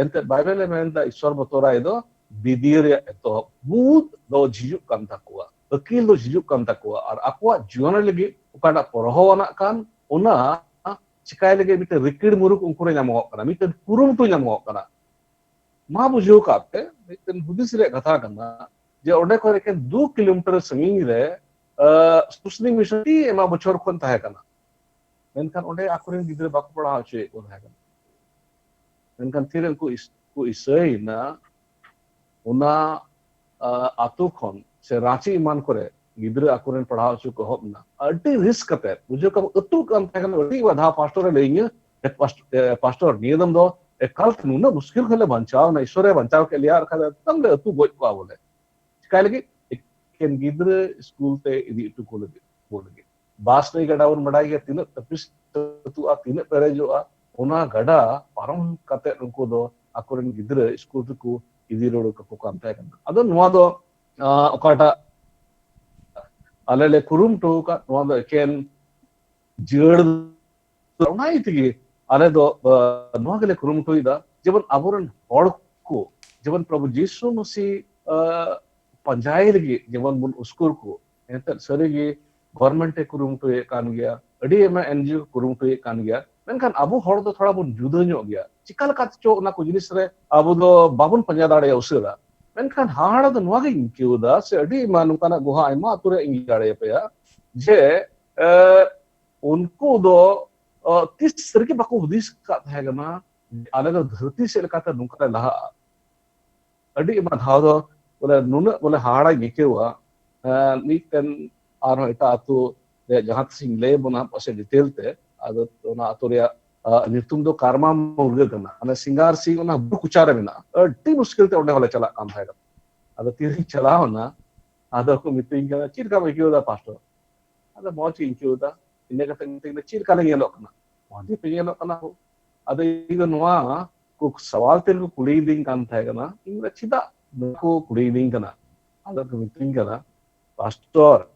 ᱮᱱᱛᱮᱫ ᱵᱟᱭᱵᱮᱞ ᱮ ᱢᱮᱱ ᱮᱫᱟ, ᱤᱥᱥᱚᱨ ᱵᱚᱛᱚᱨᱟᱭ ᱫᱚ ᱵᱤᱫᱤᱭᱟᱹ ᱨᱮᱭᱟᱜ ᱮᱛᱚᱦᱚᱵ᱾ ᱵᱩᱫ ᱫᱚ ᱡᱷᱤᱡᱩᱜ ᱠᱟᱱ ᱛᱟᱠᱚᱣᱟ, ᱟᱹᱠᱤᱞ ᱫᱚ ᱡᱷᱤᱡᱩᱜ ᱠᱟᱱ ᱛᱟᱠᱚᱣᱟ, ᱟᱨ ᱟᱠᱚᱣᱟᱜ ᱡᱤᱭᱚᱱ ᱨᱮ ᱞᱟᱹᱜᱤᱫ ᱚᱠᱟᱴᱟᱜ ᱯᱚᱨᱦᱚᱣᱟᱱᱟᱜ ᱠᱟᱱ, ᱚᱱᱟ ᱪᱤᱠᱟᱭ ᱞᱟᱹᱜᱤᱫ ᱢᱤᱫᱴᱮᱱ ᱨᱤᱠᱤᱲ ᱢᱩᱨᱩᱠ ᱩᱱᱠᱩ ᱨᱮ ᱧᱟᱢᱚᱜ ᱠᱟᱱᱟ, ᱢᱤᱫᱴᱮᱱ ᱠᱩᱨᱩᱢᱩᱴᱩ ᱧᱟᱢᱚᱜ ᱠᱟᱱᱟ᱾ ᱢᱟ ᱵᱩᱡᱷᱟᱹᱣ ᱠᱟᱜ ᱯᱮ, ᱢᱤᱫᱴᱮᱱ ᱦᱩᱫᱤᱥ ᱨᱮᱭᱟᱜ ᱠᱟᱛᱷᱟ ᱠᱟᱱᱟ ᱡᱮ ᱚᱸᱰᱮ ᱠᱷᱚᱱ ᱮᱠᱮᱱ ᱫᱩ ᱠᱤᱞᱳᱢᱤᱴᱟᱨ ᱥᱟᱺᱜᱤᱧ ᱨᱮ, ᱟ, ᱥᱩᱥᱱᱤ ᱢᱤᱥᱚᱱ ᱟᱹᱰᱤ ᱟᱭᱢᱟ ᱵᱚᱪᱷᱚᱨ ᱠᱷᱚᱱ ᱛᱟᱦᱮᱸ ᱠᱟᱱᱟ, ᱢᱮᱱᱠᱷᱟᱱ ᱚᱸᱰᱮ ᱟᱠᱚᱨᱮᱱ ᱜᱤᱫᱽᱨᱟᱹ ᱵᱟᱠᱚ ᱯᱟᱲᱦᱟᱣ ᱦᱚᱪᱚᱭᱮᱫ ᱠᱚ ᱛᱟᱦᱮᱸ ᱠᱟᱱᱟ᱾ ᱢᱮᱱᱠᱷᱟᱱ ᱛᱤᱨᱮ ᱩᱱᱠᱩ ᱤᱥ-, ᱠᱚ ᱤᱥᱟᱹᱭᱮᱱᱟ, ᱚᱱᱟ, ᱟ, ᱟᱛᱳ ᱠᱷᱚᱱ ᱥᱮ ᱨᱟᱸᱪᱤ ᱮᱢᱟᱱ ᱠᱚᱨᱮ ᱜᱤᱫᱽᱨᱟᱹ ᱟᱠᱚᱨᱮᱱ ᱯᱟᱲᱦᱟᱣ ᱦᱚᱪᱚ ᱠᱚ ᱮᱦᱚᱵ ᱮᱱᱟ᱾ ᱟᱹᱰᱤ ᱨᱤᱥᱠ ᱠᱟᱛᱮ, ᱵᱩᱡᱷᱟᱹᱣ ᱠᱟᱜ ᱢᱮ, ᱟᱹᱛᱩ ᱠᱟᱱ ᱛᱟᱦᱮᱸ ᱠᱟᱱᱟ, ᱟᱹᱰᱤ ᱵᱟᱫᱷᱟᱣ ᱯᱟᱥᱴᱚᱨ ᱮ ᱞᱟᱹᱭᱟᱹᱧᱟᱹ, "ᱮ ᱯᱟᱥ-, ᱮ ᱯᱟᱥᱴᱚᱨ, ᱱᱤᱭᱟᱹ ᱫᱚᱢ ᱫᱚ ᱮᱠᱟᱞ ᱛᱮ ᱱᱩᱱᱟᱹᱜ ᱢᱩᱥᱠᱤᱞ ᱠᱷᱚᱱ ᱞᱮ ᱵᱟᱧᱪᱟᱣ ᱮᱱᱟ, ᱤᱥᱚᱨ ᱮ ᱵᱟᱧᱪᱟᱣ ᱠᱮᱫ ᱞᱮᱭᱟ, ᱟᱨ ᱠᱷᱟᱡ ᱫᱚ ᱮᱠᱫᱚᱢ ᱞᱮ ᱟᱹᱛᱩ ᱜᱚᱡ ᱠᱚᱜᱼᱟ ᱵᱚᱞᱮ᱾" ᱪᱤᱠᱟᱭ ᱞᱟᱹᱜᱤᱫ? ᱮᱠᱮᱱ ᱜᱤᱫᱽᱨᱟᱹ ᱥᱠᱩᱞ ᱛᱮ ᱤᱫᱤ ᱦᱚᱴᱚ ᱠᱚ ᱞᱟᱹᱜᱤᱫ, ᱠᱚ ᱞᱟᱹᱜᱤᱫ᱾ ᱵᱟᱥ ᱱᱟᱹᱭ ᱜᱟᱰᱟ ᱵᱚᱱ ᱵᱟᱰᱟᱭ ᱜᱮᱭᱟ, ᱛᱤᱱᱟᱹᱜ ᱛᱟᱹᱯᱤᱥ ᱟᱹᱛᱩᱜᱼᱟ, ᱛᱤᱱᱟᱹᱜ ᱯᱮᱨᱮᱡᱚᱜᱼᱟ, ᱚᱱᱟ ᱜᱟᱰᱟ ᱯᱟᱨᱚᱢ ᱠᱟᱛᱮ ᱩᱱᱠᱩ ᱫᱚ ᱟᱠᱚᱨᱮᱱ ᱜᱤᱫᱽᱨᱟᱹ ᱥᱠᱩᱞ ᱨᱮᱠᱚ ᱤᱫᱤ ᱨᱩᱣᱟᱹᱲ ᱠᱟᱠᱚ ᱠᱟᱱ ᱛᱟᱦᱮᱸ ᱠᱟᱱᱟ᱾ ᱟᱫᱚ ᱱᱚᱣᱟ ᱫᱚ ᱟᱸ, ᱚᱠᱟᱴᱟᱜ ᱟᱞᱮ ᱞᱮ ᱠᱩᱨᱩᱢᱩᱴᱩ ᱟᱠᱟᱫ, ᱱᱚᱣᱟ ᱫᱚ ᱮᱠᱮᱱ ᱡᱤᱭᱟᱹᱲ, ᱚᱱᱟ ᱤᱭᱟᱹ ᱛᱮᱜᱮ ᱟᱞᱮ ᱫᱚ ᱟᱸ, ᱱᱚᱣᱟ ᱜᱮᱞᱮ ᱠᱩᱨᱩᱢᱩᱴᱩᱭᱮᱫᱟ, ᱡᱮᱢᱚᱱ ᱟᱵᱚᱨᱮᱱ ᱦᱚᱲ ᱠᱚ, ᱡᱮᱢᱚᱱ ᱯᱨᱚᱵᱷᱩ ᱡᱤᱥᱩ ᱢᱟᱹᱥᱤ ᱟᱸ, ᱯᱟᱸᱡᱟᱭ ᱞᱟᱹᱜᱤᱫ ᱡᱮᱢᱚᱱ ᱵᱚᱱ ᱩᱥᱠᱩᱨ ᱠᱚ, ᱮᱱᱛᱮᱫ ᱥᱟᱹᱨᱤᱜᱮ ᱜᱚᱨᱢᱮᱱᱴ ᱮ ᱠᱩᱨᱩᱢᱩᱴᱩᱭᱮᱫ ᱠᱟᱱ ᱜᱮᱭᱟ, ᱟᱹᱰᱤ ᱟᱭᱢᱟ ᱮᱱᱡᱤᱳ ᱠᱚ ᱠᱩᱨᱩᱢᱩᱴᱩᱭᱮᱫ ᱠᱟᱱ ᱜᱮᱭᱟ, ᱢᱮᱱᱠᱷᱟᱱ ᱟᱵᱚ ᱦᱚᱲ ᱫᱚ ᱛᱷᱚᱲᱟ ᱵᱚᱱ ᱡᱩᱫᱟᱹ ᱧᱚᱜ ᱜᱮᱭᱟ᱾ ᱪᱤᱠᱟ ᱞᱮᱠᱟᱛᱮ ᱪᱚ ᱚᱱᱟ ᱠᱚ ᱡᱤᱱᱤᱥ ᱨᱮ ᱟᱵᱚ ᱫᱚ ᱵᱟᱵᱚᱱ ᱯᱟᱸᱡᱟ ᱫᱟᱲᱮᱭᱟᱜᱼᱟ ᱩᱥᱟᱹᱨᱟ᱾ ᱢᱮᱱᱠᱷᱟᱱ ᱦᱟᱦᱟᱲᱟ ᱫᱚ ᱱᱚᱣᱟ ᱜᱤᱧ ᱟᱹᱭᱠᱟᱹᱣ ᱮᱫᱟ, ᱥᱮ ᱟᱹᱰᱤ ᱟᱭᱢᱟ ᱱᱚᱝᱠᱟᱱᱟᱜ ᱜᱚᱦᱟ ᱟᱭᱢᱟ ᱟᱛᱳ ᱨᱮ ᱤᱧ ᱞᱟᱹᱭ ᱫᱟᱲᱮᱭᱟᱯᱮᱭᱟ ᱡᱮ, ᱮ, ᱩᱱᱠᱩ ᱫᱚ, ᱚ, ᱛᱤᱥ ᱨᱮᱜᱮ ᱵᱟᱠᱚ ᱦᱩᱫᱤᱥ ᱟᱠᱟᱫ ᱛᱟᱦᱮᱸ ᱠᱟᱱᱟ ᱡᱮ ᱟᱞᱮ ᱫᱚ ᱫᱷᱟᱹᱨᱛᱤ ᱪᱮᱫ ᱞᱮᱠᱟᱛᱮ ᱱᱚᱝᱠᱟ ᱞᱮ ᱞᱟᱦᱟᱜᱼᱟ᱾ ᱟᱹᱰᱤ ᱟᱭᱢᱟ ᱫᱷᱟᱣ ᱫᱚ ᱵᱚᱞᱮ ᱱᱩᱱᱟᱹᱜ ᱵᱚᱞᱮ ᱦᱟᱦᱟᱲᱟᱧ ᱟᱹᱭᱠᱟᱹᱣᱟ᱾ ᱮᱸ, ᱢᱤᱫᱴᱮᱱ ᱟᱨᱦᱚᱸ ᱮᱴᱟᱜ ᱟᱹᱛᱩ ᱨᱮᱭᱟᱜ ᱡᱟᱦᱟᱸ ᱛᱤᱥᱤᱧ ᱞᱟᱹᱭ ᱟᱵᱚᱱᱟ ᱯᱟᱥᱮᱡ ᱰᱤᱴᱮᱞ ᱛᱮ, ᱟᱫᱚ ᱚᱱᱟ ᱟᱹᱛᱩ ᱨᱮᱭᱟᱜ, ᱟᱸ, ᱧᱩᱛᱩᱢ ᱫᱚ ᱠᱟᱨᱢᱟ ᱢᱩᱨᱜᱟᱹ ᱠᱟᱱᱟ᱾ ᱚᱱᱟ ᱥᱤᱝᱜᱟᱨ ᱥᱤᱝ ᱚᱱᱟ ᱵᱩᱨᱩ ᱠᱚᱪᱟ ᱨᱮ ᱢᱮᱱᱟᱜᱼᱟ᱾ ᱟᱹᱰᱤ ᱢᱩᱥᱠᱤᱞ ᱛᱮ ᱚᱸᱰᱮ ᱦᱚᱸᱞᱮ ᱪᱟᱞᱟᱜ ᱠᱟᱱ ᱛᱟᱦᱮᱸ ᱠᱟᱱᱟ᱾ ᱟᱫᱚ ᱛᱤᱨᱤᱧ ᱪᱟᱞᱟᱣ ᱮᱱᱟ, ᱟᱫᱚ ᱠᱚ ᱢᱤᱛᱟᱹᱧ ᱠᱟᱱᱟ, "ᱪᱮᱫ ᱞᱮᱠᱟᱢ ᱟᱹᱭᱠᱟᱹᱣ ᱮᱫᱟ ᱯᱟᱥᱴᱚᱨ?" ᱟᱫᱚ ᱢᱚᱡᱽ ᱜᱤᱧ ᱟᱹᱭᱠᱟᱹᱣ ᱮᱫᱟ᱾ ᱤᱱᱟᱹ ᱠᱟᱛᱮ ᱢᱤᱛᱟᱹᱧ ᱠᱟᱱᱟ, "ᱪᱮᱫ ᱞᱮᱠᱟ ᱞᱮ ᱧᱮᱞᱚᱜ ᱠᱟᱱᱟ?" "ᱢᱚᱡᱽ ᱜᱮᱯᱮ ᱧᱮᱞᱚᱜ ᱠᱟᱱᱟ ᱦᱳ᱾" ᱟᱫᱚ ᱤᱧ ᱫᱚ ᱱᱚᱣᱟ ᱠᱚ ᱥᱟᱣᱟᱞ ᱛᱮ ᱠᱚ ᱠᱩᱞᱤᱭᱤᱫᱤᱧ ᱠᱟᱱ ᱛᱟᱦᱮᱸ ᱠᱟᱱᱟ, ᱤᱧ ᱫᱚ ᱪᱮᱫᱟᱜ ᱱᱚᱣᱟ ᱠᱚ ᱠᱩᱞᱤᱭᱤᱫᱤᱧ ᱠᱟᱱᱟ? ᱟᱫᱚ ᱠᱚ ᱢᱤᱛᱟᱹᱧ ᱠᱟᱱᱟ, "ᱯᱟᱥᱴᱚᱨ,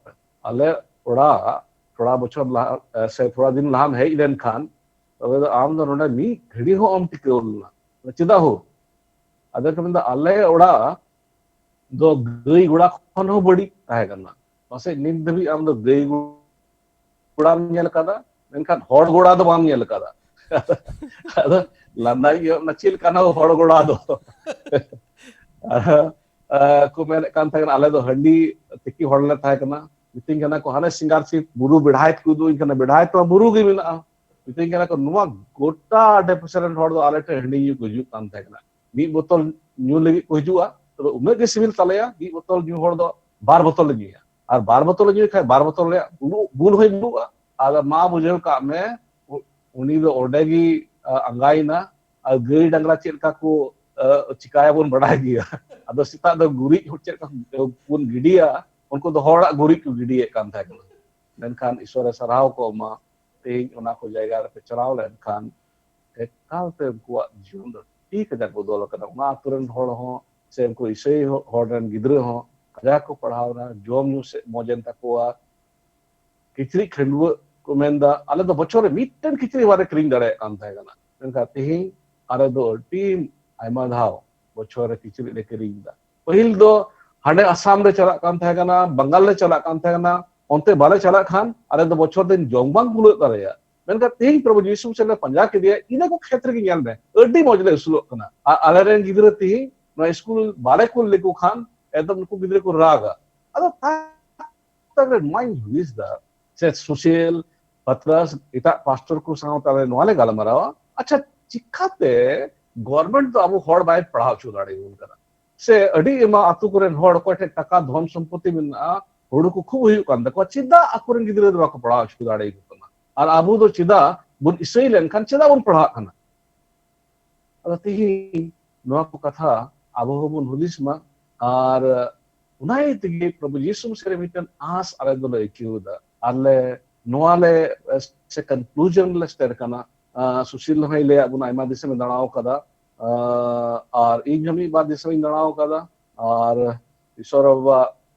ᱟᱞᱮ ᱚᱲᱟᱜ ᱛᱷᱚᱲᱟ ᱵᱚᱪᱷᱚᱨ ᱞᱟᱦᱟ, ᱮ, ᱥᱮ ᱛᱷᱚᱲᱟ ᱫᱤᱱ ᱞᱟᱦᱟᱢ ᱦᱮᱡ ᱞᱮᱱᱠᱷᱟᱱ, ᱛᱚᱵᱮ ᱫᱚ ᱟᱢ ᱫᱚ ᱱᱚᱰᱮ ᱢᱤᱫ ᱜᱷᱟᱹᱲᱤ ᱦᱚᱸ ᱚᱢ ᱴᱤᱠᱟᱹᱣ ᱞᱮᱱᱟ᱾ ᱪᱮᱫᱟᱜ ᱦᱳ?" ᱟᱫᱚ ᱠᱚ ᱢᱮᱱᱫᱟ, "ᱟᱞᱮ ᱚᱲᱟᱜ ᱫᱚ ᱜᱟᱹᱭ ᱜᱚᱲᱟ ᱠᱷᱚᱱ ᱦᱚᱸ ᱵᱟᱹᱲᱤᱡ ᱛᱟᱦᱮᱸ ᱠᱟᱱᱟ᱾ ᱯᱟᱥᱮᱡ ᱱᱤᱛ ᱫᱷᱟᱹᱵᱤᱡ ᱟᱢ ᱫᱚ ᱜᱟᱹᱭ ᱜᱚᱲᱟᱢ ᱧᱮᱞ ᱠᱟᱫᱟ, ᱢᱮᱱᱠᱷᱟᱱ ᱦᱚᱲ ᱜᱚᱲᱟ ᱫᱚ ᱵᱟᱢ ᱧᱮᱞ ᱠᱟᱫᱟ᱾" ᱟᱫᱚ ᱞᱟᱸᱫᱟ ᱜᱮ ᱚᱱᱟ ᱪᱮᱫ ᱞᱮᱠᱟᱱᱟ ᱦᱚᱲ ᱜᱚᱲᱟ ᱫᱚ? ᱟᱫᱚ, ᱟᱸ, ᱠᱚ ᱢᱮᱱᱮᱫ ᱠᱟᱱ ᱛᱟᱦᱮᱸ ᱠᱟᱱᱟ, "ᱟᱞᱮ ᱫᱚ ᱦᱟᱺᱰᱤ ᱛᱤᱠᱤ ᱦᱚᱲ ᱞᱮ ᱛᱟᱦᱮᱸ ᱠᱟᱱᱟ᱾" ᱢᱤᱛᱟᱹᱧ ᱠᱟᱱᱟ ᱠᱚ, "ᱦᱟᱱᱮ ᱥᱤᱝᱜᱟᱨ ᱥᱤ ᱵᱩᱨᱩ ᱵᱮᱲᱦᱟᱭ ᱛᱮᱠᱚ ᱩᱫᱩᱜ ᱟᱹᱧ ᱠᱟᱱᱟ, ᱵᱮᱲᱦᱟᱭ ᱛᱮᱢᱟ ᱵᱩᱨᱩ ᱜᱮ ᱢᱮᱱᱟᱜᱼᱟ᱾" ᱢᱤᱛᱟᱹᱧ ᱠᱟᱱᱟ ᱠᱚ, "ᱱᱚᱣᱟ ᱜᱚᱴᱟ ᱟᱰᱮ ᱯᱟᱥᱮ ᱨᱮᱱ ᱦᱚᱲ ᱫᱚ ᱟᱞᱮ ᱴᱷᱮᱱ ᱦᱟᱺᱰᱤ ᱧᱩ ᱠᱚ ᱦᱤᱡᱩᱜ ᱠᱟᱱ ᱛᱟᱦᱮᱸ ᱠᱟᱱᱟ᱾ ᱢᱤᱫ ᱵᱳᱛᱚᱞ ᱧᱩ ᱞᱟᱹᱜᱤᱫ ᱠᱚ ᱦᱤᱡᱩᱜᱼᱟ, ᱛᱚᱵᱮ ᱩᱱᱟᱹᱜ ᱜᱮ ᱥᱤᱵᱤᱞ ᱛᱟᱞᱮᱭᱟ, ᱢᱤᱫ ᱵᱳᱛᱚᱞ ᱧᱩ ᱦᱚᱲ ᱫᱚ ᱵᱟᱨ ᱵᱳᱛᱚᱞ ᱞᱮ ᱧᱩᱭᱟ, ᱟᱨ ᱵᱟᱨ ᱵᱳᱛᱚᱞ ᱞᱮ ᱧᱩᱭ ᱠᱷᱟᱱ ᱵᱟᱨ ᱵᱳᱛᱚᱞ ᱨᱮᱭᱟᱜ ᱵᱩᱞᱩ-, ᱵᱩᱞ ᱦᱚᱸᱭ ᱵᱩᱞᱩᱜᱼᱟ᱾" ᱟᱫᱚ ᱢᱟ ᱵᱩᱡᱷᱟᱹᱣ ᱠᱟᱜ ᱢᱮ, ᱩ-, ᱩᱱᱤ ᱫᱚ ᱚᱸᱰᱮ ᱜᱮ, ᱟ, ᱟᱸᱜᱟᱭᱮᱱᱟ᱾ ᱟᱨ ᱜᱟᱹᱭ ᱰᱟᱝᱨᱟ ᱪᱮᱫ ᱞᱮᱠᱟ ᱠᱚ, ᱟ, ᱪᱤᱠᱟᱭᱟᱵᱚᱱ ᱵᱟᱰᱟᱭ ᱜᱮᱭᱟ᱾ ᱟᱫᱚ ᱥᱮᱛᱟᱜ ᱫᱚ ᱜᱩᱨᱤᱡ ᱪᱮᱫ ᱞᱮᱠᱟ ᱵᱚᱱ ᱜᱤᱰᱤᱭᱟ, ᱩᱱᱠᱩ ᱫᱚ ᱦᱚᱲᱟᱜ ᱜᱩᱨᱤᱡ ᱠᱚ ᱜᱤᱰᱤᱭᱮᱫ ᱠᱟᱱ ᱛᱟᱦᱮᱸ ᱠᱟᱱᱟ᱾ ᱢᱮᱱᱠᱷᱟᱱ ᱤᱥᱚᱨᱮ ᱥᱟᱨᱦᱟᱣ ᱠᱚ ᱮᱢᱟ, ᱛᱮᱦᱮᱧ ᱚᱱᱟ ᱠᱚ ᱡᱟᱭᱜᱟ ᱨᱮᱯᱮ ᱪᱟᱞᱟᱣ ᱞᱮᱱᱠᱷᱟᱱ ᱮᱠᱟᱞ ᱛᱮ ᱩᱱᱠᱩᱣᱟᱜ ᱡᱤᱭᱚᱱ ᱫᱚ ᱟᱹᱰᱤ ᱠᱟᱡᱟᱠ ᱵᱚᱫᱚᱞ ᱟᱠᱟᱱᱟ᱾ ᱚᱱᱟ ᱟᱛᱳ ᱨᱮᱱ ᱦᱚᱲ ᱦᱚᱸ ᱥᱮ ᱩᱱᱠᱩ ᱤᱥᱟᱹᱭ ᱦᱚᱲ ᱨᱮᱱ ᱜᱤᱫᱽᱨᱟᱹ ᱦᱚᱸ ᱠᱟᱡᱟᱠ ᱠᱚ ᱯᱟᱲᱦᱟᱣ ᱮᱱᱟ, ᱡᱚᱢ ᱧᱩ ᱥᱮᱫ ᱢᱚᱡᱽ ᱮᱱ ᱛᱟᱠᱚᱣᱟ, ᱠᱤᱪᱨᱤᱡ ᱠᱷᱟᱹᱰᱣᱟᱹᱜ ᱠᱚ ᱢᱮᱱᱫᱟ, ᱟᱞᱮ ᱫᱚ ᱵᱚᱪᱷᱚᱨ ᱨᱮ ᱢᱤᱫᱴᱮᱱ ᱠᱤᱪᱨᱤᱡ ᱵᱟᱞᱮ ᱠᱤᱨᱤᱧ ᱫᱟᱲᱮᱭᱟᱜ ᱠᱟᱱ ᱛᱟᱦᱮᱸ ᱠᱟᱱᱟ, ᱢᱮᱱᱠᱷᱟᱱ ᱛᱮᱦᱮᱧ ᱟᱞᱮ ᱫᱚ ᱟᱹᱰᱤ ᱟᱭᱢᱟ ᱫᱷᱟᱣ ᱵᱚᱪᱷᱚᱨ ᱨᱮ ᱠᱤᱪᱨᱤᱡ ᱞᱮ ᱠᱤᱨᱤᱧ ᱮᱫᱟ᱾ ᱯᱟᱹᱦᱤᱞ ᱫᱚ ᱦᱟᱸᱰᱮ ᱟᱥᱟᱢ ᱞᱮ ᱪᱟᱞᱟᱜ ᱠᱟᱱ ᱛᱟᱦᱮᱸ ᱠᱟᱱᱟ, ᱵᱟᱝᱜᱟᱞ ᱞᱮ ᱪᱟᱞᱟᱜ ᱠᱟᱱ ᱛᱟᱦᱮᱸ ᱠᱟᱱᱟ, ᱚᱱᱛᱮ ᱵᱟᱞᱮ ᱪᱟᱞᱟᱜ ᱠᱷᱟᱱ ᱟᱞᱮ ᱫᱚ ᱵᱚᱪᱷᱚᱨ ᱫᱤᱱ ᱡᱚᱢ ᱵᱟᱝ ᱠᱩᱞᱟᱹᱜ ᱛᱟᱞᱮᱭᱟ᱾ ᱢᱮᱱᱠᱷᱟᱱ ᱛᱮᱦᱮᱧ ᱯᱨᱚᱵᱷᱩ ᱡᱤᱥᱩ ᱥᱮᱫ ᱞᱮ ᱯᱟᱸᱡᱟ ᱠᱮᱫᱮᱭᱟ, ᱤᱱᱟᱹ ᱠᱚ ᱠᱷᱮᱛ ᱨᱮᱜᱮ ᱧᱮᱞ ᱢᱮ, ᱟᱹᱰᱤ ᱢᱚᱡᱽ ᱞᱮ ᱟᱹᱥᱩᱞᱚᱜ ᱠᱟᱱᱟ᱾ ᱟᱨ ᱟᱞᱮᱨᱮᱱ ᱜᱤᱫᱽᱨᱟᱹ ᱛᱮᱦᱮᱧ ᱱᱚᱣᱟ ᱥᱠᱩᱞ ᱵᱟᱞᱮ ᱠᱩᱞ ᱞᱮᱠᱚ ᱠᱷᱟᱱ ᱮᱠᱫᱚᱢ ᱱᱩᱠᱩ ᱜᱤᱫᱽᱨᱟᱹ ᱠᱚ ᱨᱟᱜᱟ᱾ ᱟᱫᱚ ᱛᱟᱠ ᱨᱮ ᱱᱚᱣᱟᱧ ᱦᱩᱫᱤᱥ ᱫᱟ, ᱥᱮ ᱥᱩᱥᱤᱞ ᱯᱟᱛᱨᱟᱥ ᱮᱴᱟᱜ ᱯᱟᱥᱴᱚᱨ ᱠᱚ ᱥᱟᱶᱛᱮ ᱟᱞᱮ ᱱᱚᱣᱟ ᱞᱮ ᱜᱟᱞᱢᱟᱨᱟᱣᱟ, ᱟᱪᱪᱷᱟ, ᱪᱤᱠᱟᱛᱮ ᱜᱚᱨᱢᱮᱱᱴ ᱫᱚ ᱟᱵᱚ ᱦᱚᱲ ᱵᱟᱭ ᱯᱟᱲᱦᱟᱣ ᱦᱚᱪᱚ ᱫᱟᱲᱮᱭᱟᱵᱚᱱ ᱠᱟᱱᱟ? ᱥᱮ ᱟᱹᱰᱤ ᱟᱭᱢᱟ ᱟᱛᱳ ᱠᱚᱨᱮᱱ ᱦᱚᱲ ᱚᱠᱚᱭ ᱴᱷᱮᱱ ᱴᱟᱠᱟ ᱫᱷᱚᱱ ᱥᱚᱢᱯᱚᱛᱤ ᱢᱮᱱᱟᱜᱼᱟ, ᱦᱩᱲᱩ ᱠᱚ ᱠᱷᱩᱵ ᱦᱩᱭᱩᱜ ᱠᱟᱱ ᱛᱟᱠᱚᱣᱟ, ᱪᱮᱫᱟᱜ ᱟᱠᱚᱨᱮᱱ ᱜᱤᱫᱽᱨᱟᱹ ᱫᱚ ᱵᱟᱠᱚ ᱯᱟᱲᱦᱟᱣ ᱦᱚᱪᱚ ᱫᱟᱲᱮᱭᱟᱠᱚ ᱠᱟᱱᱟ? ᱟᱨ ᱟᱵᱚ ᱫᱚ ᱪᱮᱫᱟᱜ ᱵᱚᱱ ᱤᱥᱟᱹᱭ ᱞᱮᱱᱠᱷᱟᱱ ᱪᱮᱫᱟᱜ ᱵᱚᱱ ᱯᱟᱲᱦᱟᱜ ᱠᱟᱱᱟ? ᱟᱫᱚ ᱛᱤᱦᱤᱧ ᱱᱚᱣᱟ ᱠᱚ ᱠᱟᱛᱷᱟ ᱟᱵᱚ ᱦᱚᱸᱵᱚᱱ ᱦᱩᱫᱤᱥ ᱢᱟ᱾ ᱟᱨ ᱚᱱᱟ ᱤᱭᱟᱹ ᱛᱮᱜᱮ ᱯᱨᱚᱵᱷᱩ ᱡᱤᱥᱩ ᱢᱤᱥᱤ ᱨᱮ ᱢᱤᱫᱴᱮᱱ ᱟᱸᱥ ᱟᱞᱮ ᱫᱚᱞᱮ ᱟᱹᱭᱠᱟᱹᱣ ᱮᱫᱟ᱾ ᱟᱨ ᱞᱮ ᱱᱚᱣᱟ ᱞᱮ ᱥᱮ ᱠᱚᱱᱠᱞᱩᱡᱚᱱ ᱞᱮ ᱥᱮᱴᱮᱨ ᱠᱟᱱᱟ᱾ ᱟᱸ, ᱥᱩᱥᱤᱞ ᱦᱚᱸᱭ ᱞᱟᱹᱭᱟᱫ ᱵᱚᱱᱟ, ᱟᱭᱢᱟ ᱫᱤᱥᱚᱢᱮ ᱫᱟᱬᱟ ᱟᱠᱟᱫᱟ᱾ ᱟᱸ, ᱟᱨ ᱤᱧ ᱦᱚᱸ ᱢᱤᱫ ᱵᱟᱨ ᱫᱤᱥᱚᱢᱤᱧ ᱫᱟᱬᱟ ᱟᱠᱟᱫᱟ᱾ ᱟᱨ ᱤᱥᱚᱨ ᱵᱟᱵᱟ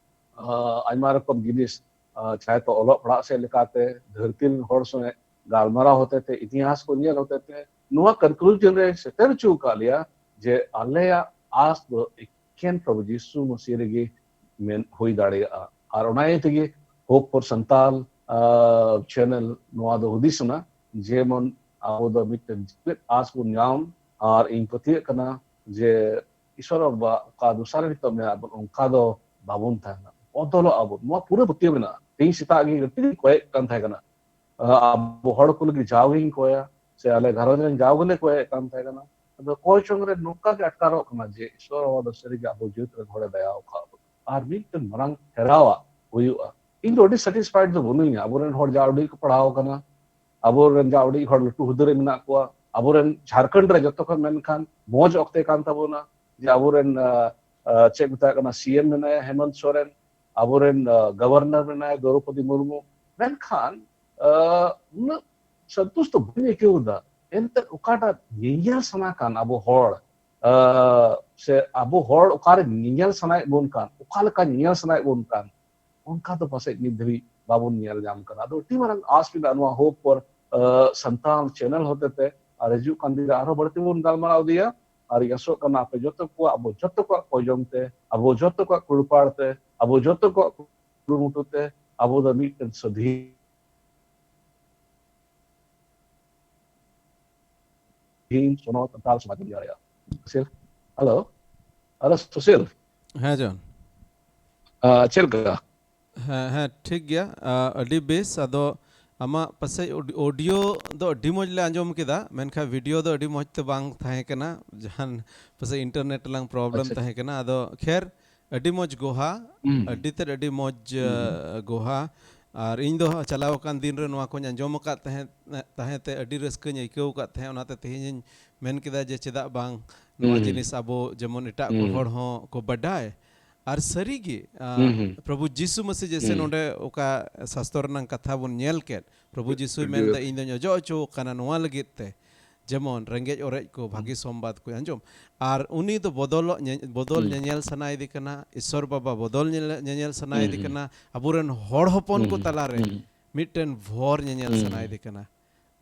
ᱟᱸ, ᱟᱭᱢᱟ ᱨᱚᱠᱚᱢ ᱡᱤᱱᱤᱥ, ᱟᱸ, ᱪᱟᱦᱮ ᱛᱚ ᱚᱞᱚᱜ ᱯᱟᱲᱦᱟᱜ ᱥᱮᱫ ᱞᱮᱠᱟᱛᱮ, ᱫᱷᱟᱹᱨᱛᱤ ᱨᱮᱱ ᱦᱚᱲ ᱥᱚᱸᱜᱮ ᱜᱟᱞᱢᱟᱨᱟᱣ ᱦᱚᱛᱮᱛᱮ, ᱤᱛᱤᱦᱟᱥ ᱠᱚ ᱧᱮᱞ ᱦᱚᱛᱮᱛᱮ, ᱱᱚᱣᱟ ᱠᱚᱱᱠᱞᱩᱡᱚᱱ ᱨᱮ ᱥᱮᱴᱮᱨ ᱦᱚᱪᱚ ᱟᱠᱟᱫ ᱞᱮᱭᱟ ᱡᱮ ᱟᱞᱮᱭᱟᱜ ᱟᱸᱥ ᱫᱚ ᱮᱠᱮᱱ ᱯᱨᱚᱵᱷᱩ ᱡᱤᱥᱩ ᱢᱟᱹᱥᱤ ᱨᱮᱜᱮ ᱢᱮᱱ ᱦᱩᱭ ᱫᱟᱲᱮᱭᱟᱜᱼᱟ᱾ ᱟᱨ ᱚᱱᱟ ᱤᱭᱟᱹ ᱛᱮᱜᱮ Hope for Santal, ᱟᱸ, ᱪᱮᱱᱮᱞ ᱱᱚᱣᱟ ᱫᱚ ᱦᱩᱫᱤᱥ ᱮᱱᱟ, ᱡᱮᱢᱚᱱ ᱟᱵᱚ ᱫᱚ ᱢᱤᱫᱴᱮᱱ ᱡᱤᱣᱮᱫ ᱟᱸᱥ ᱵᱚᱱ ᱧᱟᱢ᱾ ᱟᱨ ᱤᱧ ᱯᱟᱹᱛᱭᱟᱹᱜ ᱠᱟᱱᱟ ᱡᱮ ᱤᱥᱚᱨ ᱵᱟᱵᱟ ᱚᱠᱟ ᱫᱚᱥᱟᱨ ᱱᱤᱛᱚᱜ ᱢᱮᱱᱟᱜ ᱵᱚᱱ, ᱚᱱᱠᱟ ᱫᱚ ᱵᱟᱵᱚᱱ ᱛᱟᱦᱮᱱᱟ, ᱵᱚᱫᱚᱞᱚᱜ ᱟᱵᱚᱱ᱾ ᱱᱚᱣᱟ ᱯᱩᱨᱟᱹ ᱯᱟᱹᱛᱭᱟᱹᱣ ᱢᱮᱱᱟᱜᱼᱟ᱾ ᱛᱮᱦᱮᱧ ᱥᱮᱛᱟᱜ ᱜᱮ ᱜᱟᱛᱮ ᱜᱤᱧ ᱠᱚᱭᱮᱫ ᱠᱟᱱ ᱛᱟᱦᱮᱸ ᱠᱟᱱᱟ, ᱟᱵᱚ ᱦᱚᱲ ᱠᱚ ᱞᱟᱹᱜᱤᱫ ᱡᱟᱣ ᱜᱮᱧ ᱠᱚᱭᱟ, ᱥᱮ ᱟᱞᱮ ᱜᱷᱟᱨᱚᱸᱡᱽ ᱨᱮᱱ ᱡᱟᱣ ᱜᱮᱞᱮ ᱠᱚᱭᱮᱫ ᱠᱟᱱ ᱛᱟᱦᱮᱸ ᱠᱟᱱᱟ᱾ ᱟᱫᱚ ᱠᱚᱭ ᱪᱚᱝ ᱨᱮ ᱱᱚᱝᱠᱟ ᱜᱮ ᱟᱴᱠᱟᱨᱚᱜ ᱠᱟᱱᱟ ᱡᱮ ᱤᱥᱚᱨ ᱵᱟᱵᱟ ᱫᱚ ᱥᱟᱹᱨᱤᱜᱮ ᱟᱵᱚ ᱡᱟᱹᱛ ᱨᱮᱱ ᱦᱚᱲᱮ ᱫᱟᱭᱟ ᱟᱠᱟᱫ ᱵᱚᱱᱟ᱾ ᱟᱨ ᱢᱤᱫᱴᱮᱱ ᱢᱟᱨᱟᱝ ᱯᱷᱮᱨᱟᱣᱟᱜ ᱦᱩᱭᱩᱜᱼᱟ᱾ ᱤᱧ ᱫᱚ ᱟᱹᱰᱤ ᱥᱟᱴᱤᱥᱯᱷᱟᱭᱰ ᱫᱚ ᱵᱟᱹᱱᱩᱧᱟ᱾ ᱟᱵᱚᱨᱮᱱ ᱦᱚᱲ ᱡᱟ ᱩᱰᱤᱡ ᱠᱚ ᱯᱟᱲᱦᱟᱣ ᱟᱠᱟᱱᱟ, ᱟᱵᱚᱨᱮᱱ ᱡᱟ ᱩᱰᱤᱡ ᱦᱚᱲ ᱞᱟᱹᱴᱩ ᱦᱩᱫᱟᱹ ᱨᱮ ᱢᱮᱱᱟᱜ ᱠᱚᱣᱟ, ᱟᱵᱚᱨᱮᱱ ᱡᱷᱟᱲᱠᱷᱚᱸᱰ ᱨᱮ ᱡᱚᱛᱚ ᱠᱷᱚᱱ ᱢᱮᱱᱠᱷᱟᱱ ᱢᱚᱡᱽ ᱚᱠᱛᱮ ᱠᱟᱱ ᱛᱟᱵᱚᱱᱟ, ᱡᱮ ᱟᱵᱚᱨᱮᱱ, ᱟᱸ, ᱟᱸ, ᱪᱮᱫ ᱢᱮᱛᱟᱜ ᱠᱟᱱᱟ, ᱥᱤ ᱮᱢ ᱢᱮᱱᱟᱭᱟ ᱦᱮᱢᱚᱱᱛ ᱥᱚᱨᱮᱱ, ᱟᱵᱚᱨᱮᱱ, ᱟᱸ, ᱜᱚᱵᱷᱚᱨᱱᱚᱨ ᱢᱮᱱᱟᱭᱟ ᱫᱨᱚᱣᱯᱚᱫᱤ ᱢᱩᱨᱢᱩ᱾ ᱢᱮᱱᱠᱷᱟᱱ, ᱟᱸ, ᱩᱱᱟᱹᱜ ᱥᱚᱱᱛᱩᱥᱴ ᱫᱚ ᱵᱟᱹᱧ ᱟᱹᱭᱠᱟᱹᱣ ᱮᱫᱟ᱾ ᱮᱱᱛᱮ ᱚᱠᱟᱴᱟᱜ ᱧᱮᱧᱮᱞ ᱥᱟᱱᱟ ᱠᱟᱱ ᱟᱵᱚ ᱦᱚᱲ, ᱥᱮ ᱟᱵᱚ ᱦᱚᱲ ᱚᱠᱟᱨᱮ ᱧᱮᱧᱮᱞ ᱥᱟᱱᱟᱭᱮᱫ ᱵᱚᱱ ᱠᱟᱱ, ᱚᱠᱟ ᱞᱮᱠᱟ ᱧᱮᱧᱮᱞ ᱥᱟᱱᱟᱭᱮᱫ ᱵᱚᱱ ᱠᱟᱱ, ᱚᱱᱠᱟ ᱫᱚ ᱯᱟᱥᱮᱡ ᱱᱤᱛ ᱫᱷᱟᱹᱵᱤᱡ ᱵᱟᱵᱚᱱ ᱧᱮᱞ ᱧᱟᱢ ᱠᱟᱱᱟ᱾ ᱟᱫᱚ ᱟᱹᱰᱤ ᱢᱟᱨᱟᱝ ᱟᱥ ᱢᱮᱱᱟᱜᱼᱟ ᱱᱚᱣᱟ ᱦᱳᱯ ᱯᱷᱚᱨ ᱥᱟᱱᱛᱟᱞ ᱪᱮᱱᱮᱞ ᱦᱚᱛᱮᱛᱮ, ᱟᱨ ᱦᱤᱡᱩᱜ ᱠᱟᱱ ᱫᱤᱱ ᱨᱮ ᱟᱨᱦᱚᱸ ᱵᱟᱹᱲᱛᱤ ᱵᱚᱱ ᱜᱟᱞᱢᱟᱨᱟᱣ ᱤᱫᱤᱭᱟ᱾ ᱟᱨ ᱤᱧ ᱟᱥᱚᱜ ᱠᱟᱱᱟ ᱟᱯᱮ ᱡᱚᱛᱚ ᱠᱚᱣᱟᱜ, ᱟᱵᱚ ᱡᱚᱛᱚ ᱠᱚᱣᱟᱜ ᱠᱚᱡᱚᱢ ᱛᱮ, ᱟᱵᱚ ᱡᱚᱛᱚ ᱠᱚᱣᱟᱜ ᱠᱩᱲᱯᱟᱲ ᱛᱮ, ᱟᱵᱚ ᱡᱚᱛᱚ ᱠᱚᱣᱟᱜ ᱠᱩᱨᱩᱢᱩᱴᱩ ᱛᱮ ᱟᱵᱚ ᱫᱚ ᱢᱤᱫᱴᱮᱱ ᱥᱟᱹᱫᱷᱤᱱ ᱥᱚᱱᱚᱛ ᱥᱟᱱᱛᱟᱲ ᱥᱚᱢᱟᱡᱽ ᱵᱚᱱ ᱫᱟᱲᱮᱭᱟᱜᱼᱟ᱾ ᱥᱩᱥᱤᱞ, ᱦᱮᱞᱳ, ᱦᱮᱞᱳ ᱥᱩᱥᱤᱞ, ᱦᱮᱸ ᱡᱚᱱ᱾ ᱪᱮᱫ ᱞᱮᱠᱟ? ᱦᱮᱸ, ᱦᱮᱸ, ᱴᱷᱤᱠ ᱜᱮᱭᱟ᱾ ᱟᱹᱰᱤ ᱵᱮᱥ᱾ ᱟᱫᱚ ᱟᱢᱟᱜ ᱯᱟᱥᱮᱡ ᱚᱰᱤᱭᱳ ᱫᱚ ᱟᱹᱰᱤ ᱢᱚᱡᱽ ᱞᱮ ᱟᱸᱡᱚᱢ ᱠᱮᱫᱟ, ᱢᱮᱱᱠᱷᱟᱱ ᱵᱷᱤᱰᱤᱭᱳ ᱫᱚ ᱟᱹᱰᱤ ᱢᱚᱡᱽ ᱛᱮ ᱵᱟᱝ ᱛᱟᱦᱮᱸ ᱠᱟᱱᱟ᱾ ᱡᱟᱦᱟᱱ ᱯᱟᱥᱮᱡ ᱤᱱᱴᱟᱨᱱᱮᱴ ᱨᱮᱞᱟᱝ ᱯᱨᱚᱵᱞᱮᱢ ᱟᱪᱪᱷᱟ᱾ ᱛᱟᱦᱮᱸ ᱠᱟᱱᱟ᱾ ᱟᱫᱚ ᱠᱷᱮᱨ, ᱟᱹᱰᱤ ᱢᱚᱡᱽ ᱜᱚᱦᱟ, ᱦᱩᱸ, ᱦᱩᱸ᱾ ᱟᱹᱰᱤ ᱛᱮᱫ ᱟᱹᱰᱤ ᱢᱚᱡᱽ, ᱦᱩᱸ, ᱦᱩᱸ᱾ ᱟᱹ, ᱜᱚᱦᱟ᱾ ᱟᱨ ᱤᱧ ᱫᱚ ᱪᱟᱞᱟᱣ ᱟᱠᱟᱱ ᱫᱤᱱ ᱨᱮ ᱱᱚᱣᱟ ᱠᱚᱧ ᱟᱸᱡᱚᱢ ᱟᱠᱟᱫ ᱛᱟᱦᱮᱸ, ᱛᱟᱦᱮᱸ ᱛᱮ ᱟᱹᱰᱤ ᱨᱟᱹᱥᱠᱟᱹᱧ ᱟᱹᱭᱠᱟᱹᱣ ᱟᱠᱟᱫ ᱛᱟᱦᱮᱸᱫ᱾ ᱚᱱᱟᱛᱮ ᱛᱮᱦᱮᱧᱤᱧ ᱢᱮᱱ ᱠᱮᱫᱟ ᱡᱮ ᱪᱮᱫᱟᱜ ᱵᱟᱝ ᱱᱚᱣᱟ ᱦᱩᱸ, ᱦᱩᱸ᱾ ᱡᱤᱱᱤᱥ ᱟᱵᱚ ᱡᱮᱢᱚᱱ ᱮᱴᱟᱜ ᱠᱚ ᱦᱩᱸ᱾ ᱦᱚᱲ ᱦᱚᱸ ᱠᱚ ᱵᱟᱰᱟᱭ᱾ ᱟᱨ ᱥᱟᱹᱨᱤ ᱜᱮ, ᱟᱸ, ᱦᱩᱸ, ᱦᱩᱸ᱾ ᱯᱨᱚᱵᱷᱩ ᱡᱤᱥᱩ ᱢᱟᱹᱥᱤ ᱡᱮᱥᱮ ᱦᱩᱸ᱾ ᱱᱚᱰᱮ ᱚᱠᱟ ᱥᱟᱥᱛᱚᱨ ᱨᱮᱱᱟᱝ ᱠᱟᱛᱷᱟ ᱵᱚᱱ ᱧᱮᱞ ᱠᱮᱫ, ᱯᱨᱚᱵᱷᱩ ᱡᱤᱥᱩᱭ ᱢᱮᱱᱫᱟ, "ᱤᱧ ᱫᱚᱧ ᱚᱡᱚᱜ ᱦᱚᱪᱚ ᱟᱠᱟᱱᱟ ᱱᱚᱣᱟ ᱞᱟᱹᱜᱤᱫ ᱛᱮ, ᱡᱮᱢᱚᱱ ᱨᱮᱸᱜᱮᱡ ᱚᱨᱮᱡ ᱠᱚ ᱵᱷᱟᱹᱜᱤ ᱥᱚᱢᱵᱟᱫ ᱠᱚ ᱟᱸᱡᱚᱢ᱾" ᱟᱨ ᱩᱱᱤ ᱫᱚ ᱵᱚᱫᱚᱞᱚᱜ ᱧᱮ-, ᱵᱚᱫᱚᱞ ᱦᱩᱸ᱾ ᱧᱮᱧᱮᱞ ᱥᱟᱱᱟᱭᱮᱫᱮ ᱠᱟᱱᱟ, ᱤᱥᱥᱚᱨ ᱵᱟᱵᱟ ᱵᱚᱫᱚᱞ ᱧᱮᱞ, ᱧᱮᱧᱮᱞ ᱦᱩᱸ, ᱥᱟᱱᱟᱭᱮᱫᱮ ᱦᱩᱸ᱾ ᱠᱟᱱᱟ, ᱟᱵᱚᱨᱮᱱ ᱦᱚᱲ ᱦᱚᱯᱚᱱ ᱦᱩᱸ, ᱠᱚ ᱦᱩᱸ᱾ ᱛᱟᱞᱟᱨᱮ ᱦᱩᱸ᱾ ᱢᱤᱫᱴᱮᱱ ᱵᱷᱚᱨ ᱧᱮᱧᱮᱞ ᱦᱩᱸ᱾ ᱥᱟᱱᱟᱭᱮᱫᱮ ᱠᱟᱱᱟ᱾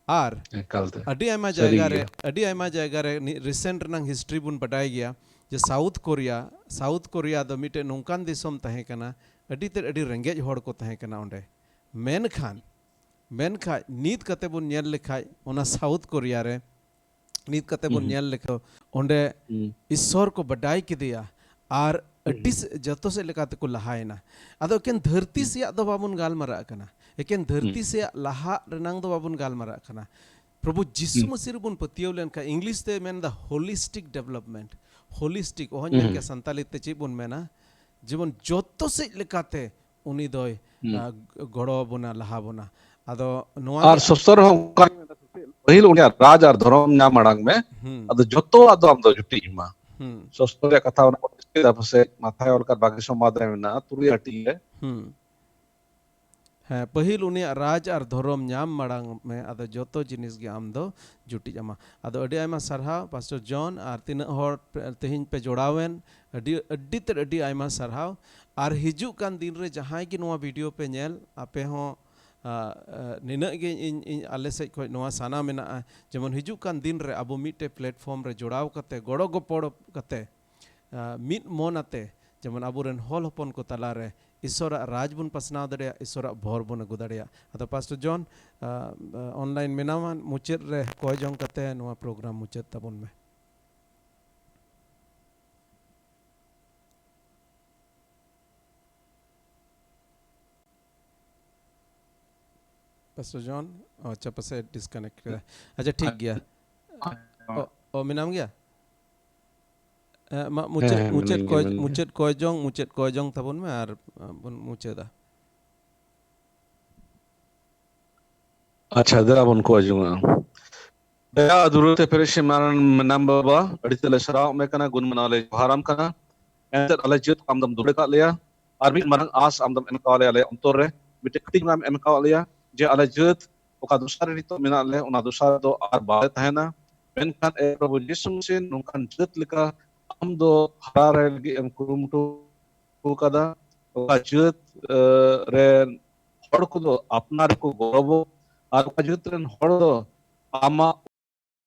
ᱟᱨ ᱮᱠᱟᱞᱛᱮ᱾ ᱟᱹᱰᱤ ᱟᱭᱢᱟ ᱥᱟᱹᱨᱤ ᱡᱟᱭᱜᱟ ᱨᱮ, ᱜᱮᱭᱟ᱾ ᱟᱹᱰᱤ ᱟᱭᱢᱟ ᱡᱟᱭᱜᱟ ᱨᱮ ᱱᱤ-, ᱨᱤᱥᱮᱱᱴ ᱨᱮᱱᱟᱝ ᱦᱤᱥᱴᱨᱤ ᱵᱚᱱ ᱵᱟᱰᱟᱭ ᱜᱮᱭᱟ ᱡᱮ ᱥᱟᱣᱩᱛᱷ ᱠᱳᱨᱤᱭᱟ, ᱥᱟᱣᱩᱛᱷ ᱠᱳᱨᱤᱭᱟ ᱫᱚ ᱢᱤᱫᱴᱮᱱ ᱱᱚᱝᱠᱟᱱ ᱫᱤᱥᱚᱢ ᱛᱟᱦᱮᱸ ᱠᱟᱱᱟ, ᱟᱹᱰᱤ ᱛᱮᱫ ᱟᱹᱰᱤ ᱨᱮᱸᱜᱮᱡ ᱦᱚᱲ ᱠᱚ ᱛᱟᱦᱮᱸ ᱠᱟᱱᱟ ᱚᱸᱰᱮ᱾ ᱢᱮᱱᱠᱷᱟᱱ, ᱢᱮᱱᱠᱷᱟᱱ ᱱᱤᱛ ᱠᱟᱛᱮ ᱵᱚᱱ ᱧᱮᱞ ᱞᱮᱠᱷᱟᱡ ᱚᱱᱟ ᱥᱟᱣᱩᱛᱷ ᱠᱳᱨᱤᱭᱟ ᱨᱮ ᱱᱤᱛ ᱠᱟᱛᱮ ᱵᱚᱱ ᱦᱩᱸ, ᱧᱮᱞ ᱞᱮᱠᱷᱟᱱ ᱚᱸᱰᱮ ᱦᱩᱸ᱾ ᱤᱥᱥᱚᱨ ᱠᱚ ᱵᱟᱰᱟᱭ ᱠᱮᱫᱮᱭᱟ ᱟᱨ ᱦᱩᱸ᱾ ᱟᱹᱰᱤ ᱥᱮ-, ᱡᱚᱛᱚ ᱥᱮᱫ ᱞᱮᱠᱟ ᱛᱮᱠᱚ ᱞᱟᱦᱟᱭᱮᱱᱟ᱾ ᱟᱫᱚ ᱮᱠᱮᱱ ᱫᱷᱟᱹᱨᱛᱤ ᱦᱩᱸ᱾ ᱥᱮᱭᱟᱜ ᱫᱚ ᱵᱟᱵᱚᱱ ᱜᱟᱞᱢᱟᱨᱟᱜ ᱠᱟᱱᱟ, ᱮᱠᱮᱱ ᱫᱷᱟᱹᱨᱛᱤ ᱦᱩᱸ᱾ ᱥᱮᱭᱟᱜ ᱞᱟᱦᱟᱜ ᱨᱮᱱᱟᱝ ᱫᱚ ᱵᱟᱵᱚᱱ ᱜᱟᱞᱢᱟᱨᱟᱜ ᱠᱟᱱᱟ᱾ ᱯᱨᱚᱵᱷᱩ ᱡᱤᱥᱩ ᱦᱩᱸ᱾ ᱢᱟᱹᱥᱤ ᱨᱮᱵᱚᱱ ᱯᱟᱹᱛᱭᱟᱹᱣ ᱞᱮᱱᱠᱷᱟᱱ, ᱤᱝᱞᱤᱥ ᱛᱮ ᱢᱮᱱᱫᱟ ᱦᱳᱞᱤᱥᱴᱤᱠ ᱰᱮᱵᱷᱞᱚᱯᱢᱮᱱᱴ, ᱦᱳᱞᱤᱥᱴᱤᱠ ᱚᱦᱚᱧ ᱢᱮᱱ ᱦᱩᱸ᱾ ᱠᱮᱭᱟ ᱥᱟᱱᱛᱟᱞᱤ ᱛᱮ ᱪᱮᱫ ᱵᱚᱱ ᱢᱮᱱᱟ, ᱡᱮᱢᱚᱱ ᱡᱚᱛᱚ ᱥᱮᱫ ᱞᱮᱠᱟᱛᱮ ᱦᱩᱸ᱾ ᱟᱸ, ᱜᱚᱲᱚ ᱟᱵᱚᱱᱟ, ᱞᱟᱦᱟ ᱵᱚᱱᱟ᱾ ᱟᱫᱚ ᱱᱚᱣᱟ ᱟᱨ ᱜᱮ ᱥᱚᱥᱛᱚᱨ ᱦᱚᱸ ᱚᱱᱠᱟ ᱯᱟᱹᱦᱤᱞ ᱩᱱᱤᱭᱟᱜ ᱨᱟᱡᱽ ᱟᱨ ᱫᱷᱚᱨᱚᱢ ᱧᱟᱢ ᱢᱟᱲᱟᱝ ᱢᱮ, ᱦᱩᱸ᱾ ᱟᱫᱚ ᱡᱚᱛᱚᱣᱟᱜ ᱫᱚ ᱟᱢ ᱫᱚ ᱡᱩᱴᱤᱡ ᱮᱢᱟ᱾ ᱦᱩᱸ᱾ ᱥᱚᱥᱛᱚᱨ ᱨᱮᱭᱟᱜ ᱠᱟᱛᱷᱟ ᱚᱱᱟ ᱠᱚ ᱪᱮᱫᱟ ᱯᱟᱥᱮᱡ ᱢᱟᱛᱷᱟᱭ ᱚᱞ ᱠᱟᱫ ᱵᱟᱠᱤ ᱥᱚᱢᱵᱟᱫ ᱨᱮ ᱢᱮᱱᱟᱜᱼᱟ, ᱛᱩᱨᱩᱭ ᱟᱴᱤ ᱨᱮ᱾ ᱦᱩᱸ᱾ ᱦᱮᱸ, ᱯᱟᱹᱦᱤᱞ ᱩᱱᱤᱭᱟᱜ ᱨᱟᱡᱽ ᱟᱨ ᱫᱷᱚᱨᱚᱢ ᱧᱟᱢ ᱢᱟᱲᱟᱝ ᱢᱮ, ᱟᱫᱚ ᱡᱚᱛᱚ ᱡᱤᱱᱤᱥ ᱜᱮ ᱟᱢ ᱫᱚ ᱡᱩᱴᱤᱡ ᱟᱢᱟ᱾ ᱟᱫᱚ ᱟᱹᱰᱤ ᱟᱭᱢᱟ ᱥᱟᱨᱦᱟᱣ ᱯᱟᱥᱴᱚᱨ ᱡᱚᱱ, ᱟᱨ ᱛᱤᱱᱟᱹᱜ ᱦᱚᱲ ᱯᱮ, ᱛᱮᱦᱮᱧ ᱯᱮ ᱡᱚᱲᱟᱣᱮᱱ, ᱟᱹᱰᱤ, ᱟᱹᱰᱤ ᱛᱮᱫ ᱟᱹᱰᱤ ᱟᱭᱢᱟ ᱥᱟᱨᱦᱟᱣ᱾ ᱟᱨ ᱦᱤᱡᱩᱜ ᱠᱟᱱ ᱫᱤᱱ ᱨᱮ ᱡᱟᱦᱟᱸᱭ ᱜᱮ ᱱᱚᱣᱟ ᱵᱷᱤᱰᱤᱭᱳ ᱯᱮ ᱧᱮᱞ, ᱟᱯᱮ ᱦᱚᱸ, ᱟ, ᱟ, ᱱᱤᱱᱟᱹᱜ ᱜᱮ ᱤᱧ, ᱤᱧ ᱟᱞᱮ ᱥᱮᱫ ᱠᱷᱚᱱ ᱱᱚᱣᱟ ᱥᱟᱱᱟ ᱢᱮᱱᱟᱜᱼᱟ, ᱡᱮᱢᱚᱱ ᱦᱤᱡᱩᱜ ᱠᱟᱱ ᱫᱤᱱ ᱨᱮ ᱟᱵᱚ ᱢᱤᱫᱴᱮᱡ ᱯᱞᱮᱴᱯᱷᱚᱨᱢ ᱨᱮ ᱡᱚᱲᱟᱣ ᱠᱟᱛᱮ, ᱜᱚᱲᱚ ᱜᱚᱯᱚᱲᱚ ᱠᱟᱛᱮ, ᱟ, ᱢᱤᱫ ᱢᱚᱱ ᱟᱛᱮ, ᱡᱮᱢᱚᱱ ᱟᱵᱚᱨᱮᱱ ᱦᱚᱲ ᱦᱚᱯᱚᱱ ᱠᱚ ᱛᱟᱞᱟᱨᱮ ᱤᱥᱚᱨᱟᱜ ᱨᱟᱡᱽ ᱵᱚᱱ ᱯᱟᱥᱱᱟᱣ ᱫᱟᱲᱮᱭᱟᱜ, ᱤᱥᱚᱨᱟᱜ ᱵᱷᱚᱨ ᱵᱚᱱ ᱟᱹᱜᱩ ᱫᱟᱲᱮᱭᱟᱜ᱾ ᱟᱫᱚ ᱯᱟᱥᱴᱚᱨ ᱡᱚᱱ, ᱟ, ᱟ, ᱚᱱᱞᱟᱭᱤᱱ ᱢᱮᱱᱟᱢᱟ, ᱢᱩᱪᱟᱹᱫ ᱨᱮ ᱠᱚᱭ ᱡᱚᱝ ᱠᱟᱛᱮ ᱱᱚᱣᱟ ᱯᱨᱳᱜᱨᱟᱢ ᱢᱩᱪᱟᱹᱫ ᱛᱟᱵᱚᱱ ᱢᱮ᱾ ᱯᱟᱥᱴᱚᱨ ᱡᱚᱱ, ᱚ, ᱟᱪᱪᱷᱟ, ᱯᱟᱥᱮᱡ ᱰᱤᱥᱠᱟᱱᱮᱠᱴ ᱠᱮᱫᱟ᱾ ᱟᱪᱪᱷᱟ, ᱴᱷᱤᱠ ᱜᱮᱭᱟ᱾ ᱚ, ᱚ, ᱢᱮᱱᱟᱢ ᱜᱮᱭᱟ? ᱦᱮᱸ, ᱢᱟ, ᱢᱩᱪᱟᱹᱫ, ᱦᱮᱸ, ᱦᱮᱸ, ᱢᱩᱪᱟᱹᱫ ᱢᱮᱱᱟᱹᱧ ᱠᱚᱭ, ᱜᱮ, ᱢᱮᱱᱟᱹᱧ ᱜᱮ᱾ ᱢᱩᱪᱟᱹᱫ ᱠᱚᱭ ᱡᱚᱝ, ᱢᱩᱪᱟᱹᱫ ᱠᱚᱭ ᱡᱚᱝ ᱛᱟᱵᱚᱱ ᱢᱮ, ᱟᱨ, ᱟ, ᱵᱚᱱ ᱢᱩᱪᱟᱹᱫᱟ᱾ ᱟᱪᱪᱷᱟ, ᱫᱮᱞᱟ ᱵᱚᱱ ᱠᱚᱭ ᱡᱚᱝᱟ᱾ ᱫᱟᱭᱟ ᱟᱨ ᱫᱩᱞᱟᱹᱲ ᱛᱮ ᱯᱮᱨᱮᱡ ᱥᱮ ᱢᱟᱨᱟᱝ ᱢᱮᱱᱟᱢ ᱵᱟᱵᱟ, ᱟᱹᱰᱤ ᱛᱮᱞᱮ ᱥᱟᱨᱦᱟᱣ ᱢᱮ ᱠᱟᱱᱟ, ᱜᱩᱱ ᱢᱟᱱᱟᱣ ᱞᱮ ᱡᱚᱦᱟᱨᱟᱢ ᱠᱟᱱᱟ᱾ ᱮᱱᱛᱮᱫ ᱟᱞᱮ ᱡᱟᱹᱛ ᱟᱢ ᱫᱚᱢ ᱫᱩᱞᱟᱹᱲ ᱟᱠᱟᱫ ᱞᱮᱭᱟ, ᱟᱨ ᱢᱤᱫ ᱢᱟᱨᱟᱝ ᱟᱸᱥ ᱟᱢ ᱫᱚᱢ ᱮᱢ ᱠᱟᱣᱟᱫ ᱞᱮᱭᱟ ᱟᱞᱮ ᱚᱱᱛᱚᱨ ᱨᱮ, ᱢᱤᱫᱴᱮᱡ ᱠᱟᱹᱴᱤᱡ ᱢᱟᱢ ᱮᱢ ᱠᱟᱣᱟᱫ ᱞᱮᱭᱟ, ᱡᱮ ᱟᱞᱮ ᱡᱟᱹᱛ ᱚᱠᱟ ᱫᱚᱥᱟ ᱨᱮ ᱱᱤᱛᱚᱜ ᱢᱮᱱᱟᱜ ᱞᱮ, ᱚᱱᱟ ᱫᱚᱥᱟ ᱨᱮᱫᱚ ᱟᱨ ᱵᱟᱞᱮ ᱛᱟᱦᱮᱱᱟ᱾ ᱢᱮᱱᱠᱷᱟᱱ ᱮ ᱯᱨᱚᱵᱷᱩ ᱡᱤᱥᱩ ᱢᱟᱥᱤ, ᱱᱚᱝᱠᱟᱱ ᱡᱟᱹᱛ ᱞᱮᱠᱟ ᱟᱢ ᱫᱚ ᱦᱟᱨᱟ ᱨᱮ ᱞᱟᱹᱜᱤᱫ ᱮᱢ ᱠᱩᱨᱩᱢᱩᱴᱩ ᱟᱠᱟᱫᱟ᱾ ᱚᱠᱟ ᱡᱟᱹᱛ, ᱮ, ᱨᱮᱱ ᱦᱚᱲ ᱠᱚᱫᱚ ᱟᱯᱱᱟᱨ ᱨᱮᱠᱚ ᱜᱚᱨᱚᱵᱚᱜ, ᱟᱨ ᱚᱠᱟ ᱡᱟᱹᱛ ᱨᱮᱱ ᱦᱚᱲ ᱫᱚ ᱟᱢᱟᱜ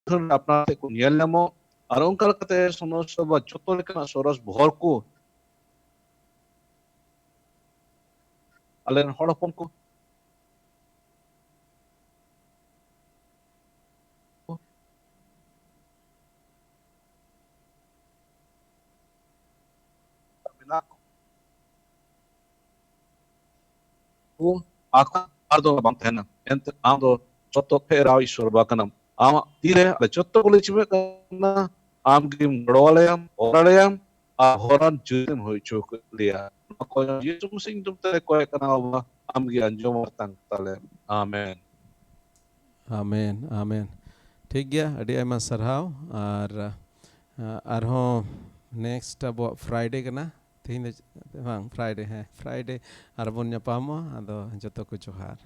ᱩᱫᱷᱟᱹᱨ ᱟᱯᱱᱟᱨ ᱛᱮ ᱠᱚ ᱧᱮᱞ ᱧᱟᱢᱚᱜ, ᱟᱨ ᱚᱱᱠᱟ ᱞᱮᱠᱟᱛᱮ ᱥᱚᱢᱚᱥᱛᱚ ᱵᱟ ᱡᱚᱛᱚ ᱞᱮᱠᱟᱱᱟᱜ ᱥᱚᱨᱚᱥ ᱵᱷᱚᱨ ᱠᱚ ᱟᱞᱮ ᱨᱮᱱ ᱦᱚᱲ ᱦᱚᱯᱚᱱ ᱠᱚ ᱢᱮᱱᱟᱜ ᱠᱚ᱾ ᱟᱠᱚ ᱟᱨ ᱫᱚ ᱵᱟᱝ ᱛᱟᱦᱮᱱᱟ᱾ ᱮᱱᱛᱮ ᱟᱢ ᱫᱚ ᱡᱚᱛᱚ ᱯᱷᱮᱨᱟᱣ ᱤᱥᱚᱨ ᱵᱟ ᱠᱟᱱᱟᱢ᱾ ᱟᱢᱟᱜ ᱛᱤᱨᱮ ᱟᱞᱮ ᱡᱚᱛᱚ ᱠᱚᱞᱮ ᱪᱤᱢᱟᱹᱜ ᱠᱟᱱᱟ, ᱟᱢ ᱜᱮᱢ ᱜᱚᱲᱚ ᱟᱞᱮᱭᱟᱢ, ᱚᱨ ᱟᱞᱮᱭᱟᱢ, ᱟᱨ ᱦᱚᱨᱟᱱ ᱡᱩᱫᱤᱢ ᱦᱩᱭ ᱦᱚᱪᱚ ᱞᱮᱭᱟ᱾ ᱱᱚᱣᱟ ᱠᱚ ᱡᱤᱥᱩ ᱢᱟᱥᱤ ᱧᱩᱛᱩᱢ ᱛᱮ ᱠᱚᱭᱮᱜ ᱠᱟᱱᱟ ᱵᱟᱵᱟ, ᱟᱢ ᱜᱮ ᱟᱸᱡᱚᱢ ᱟᱛᱟᱝ ᱛᱟᱞᱮ᱾ ᱟᱢᱮᱱ᱾ ᱟᱢᱮᱱ, ᱟᱢᱮᱱ᱾ ᱴᱷᱤᱠ ᱜᱮᱭᱟ, ᱟᱹᱰᱤ ᱟᱭᱢᱟ ᱥᱟᱨᱦᱟᱣ᱾ ᱟᱨ, ᱟ, ᱟᱨᱦᱚᱸ ᱱᱮᱠᱥᱴ ᱟᱵᱚᱣᱟᱜ ᱯᱷᱨᱟᱭᱰᱮ ᱠᱟᱱᱟ, ᱛᱮᱦᱮᱧ ᱫᱚ ᱵᱟᱝ, Friday, ᱦᱮᱸ, Friday ᱟᱨᱵᱚᱱ ᱧᱟᱯᱟᱢᱚᱜᱼᱟ᱾ ᱟᱫᱚ ᱡᱚᱛᱚ ᱠᱚ ᱡᱚᱦᱟᱨ᱾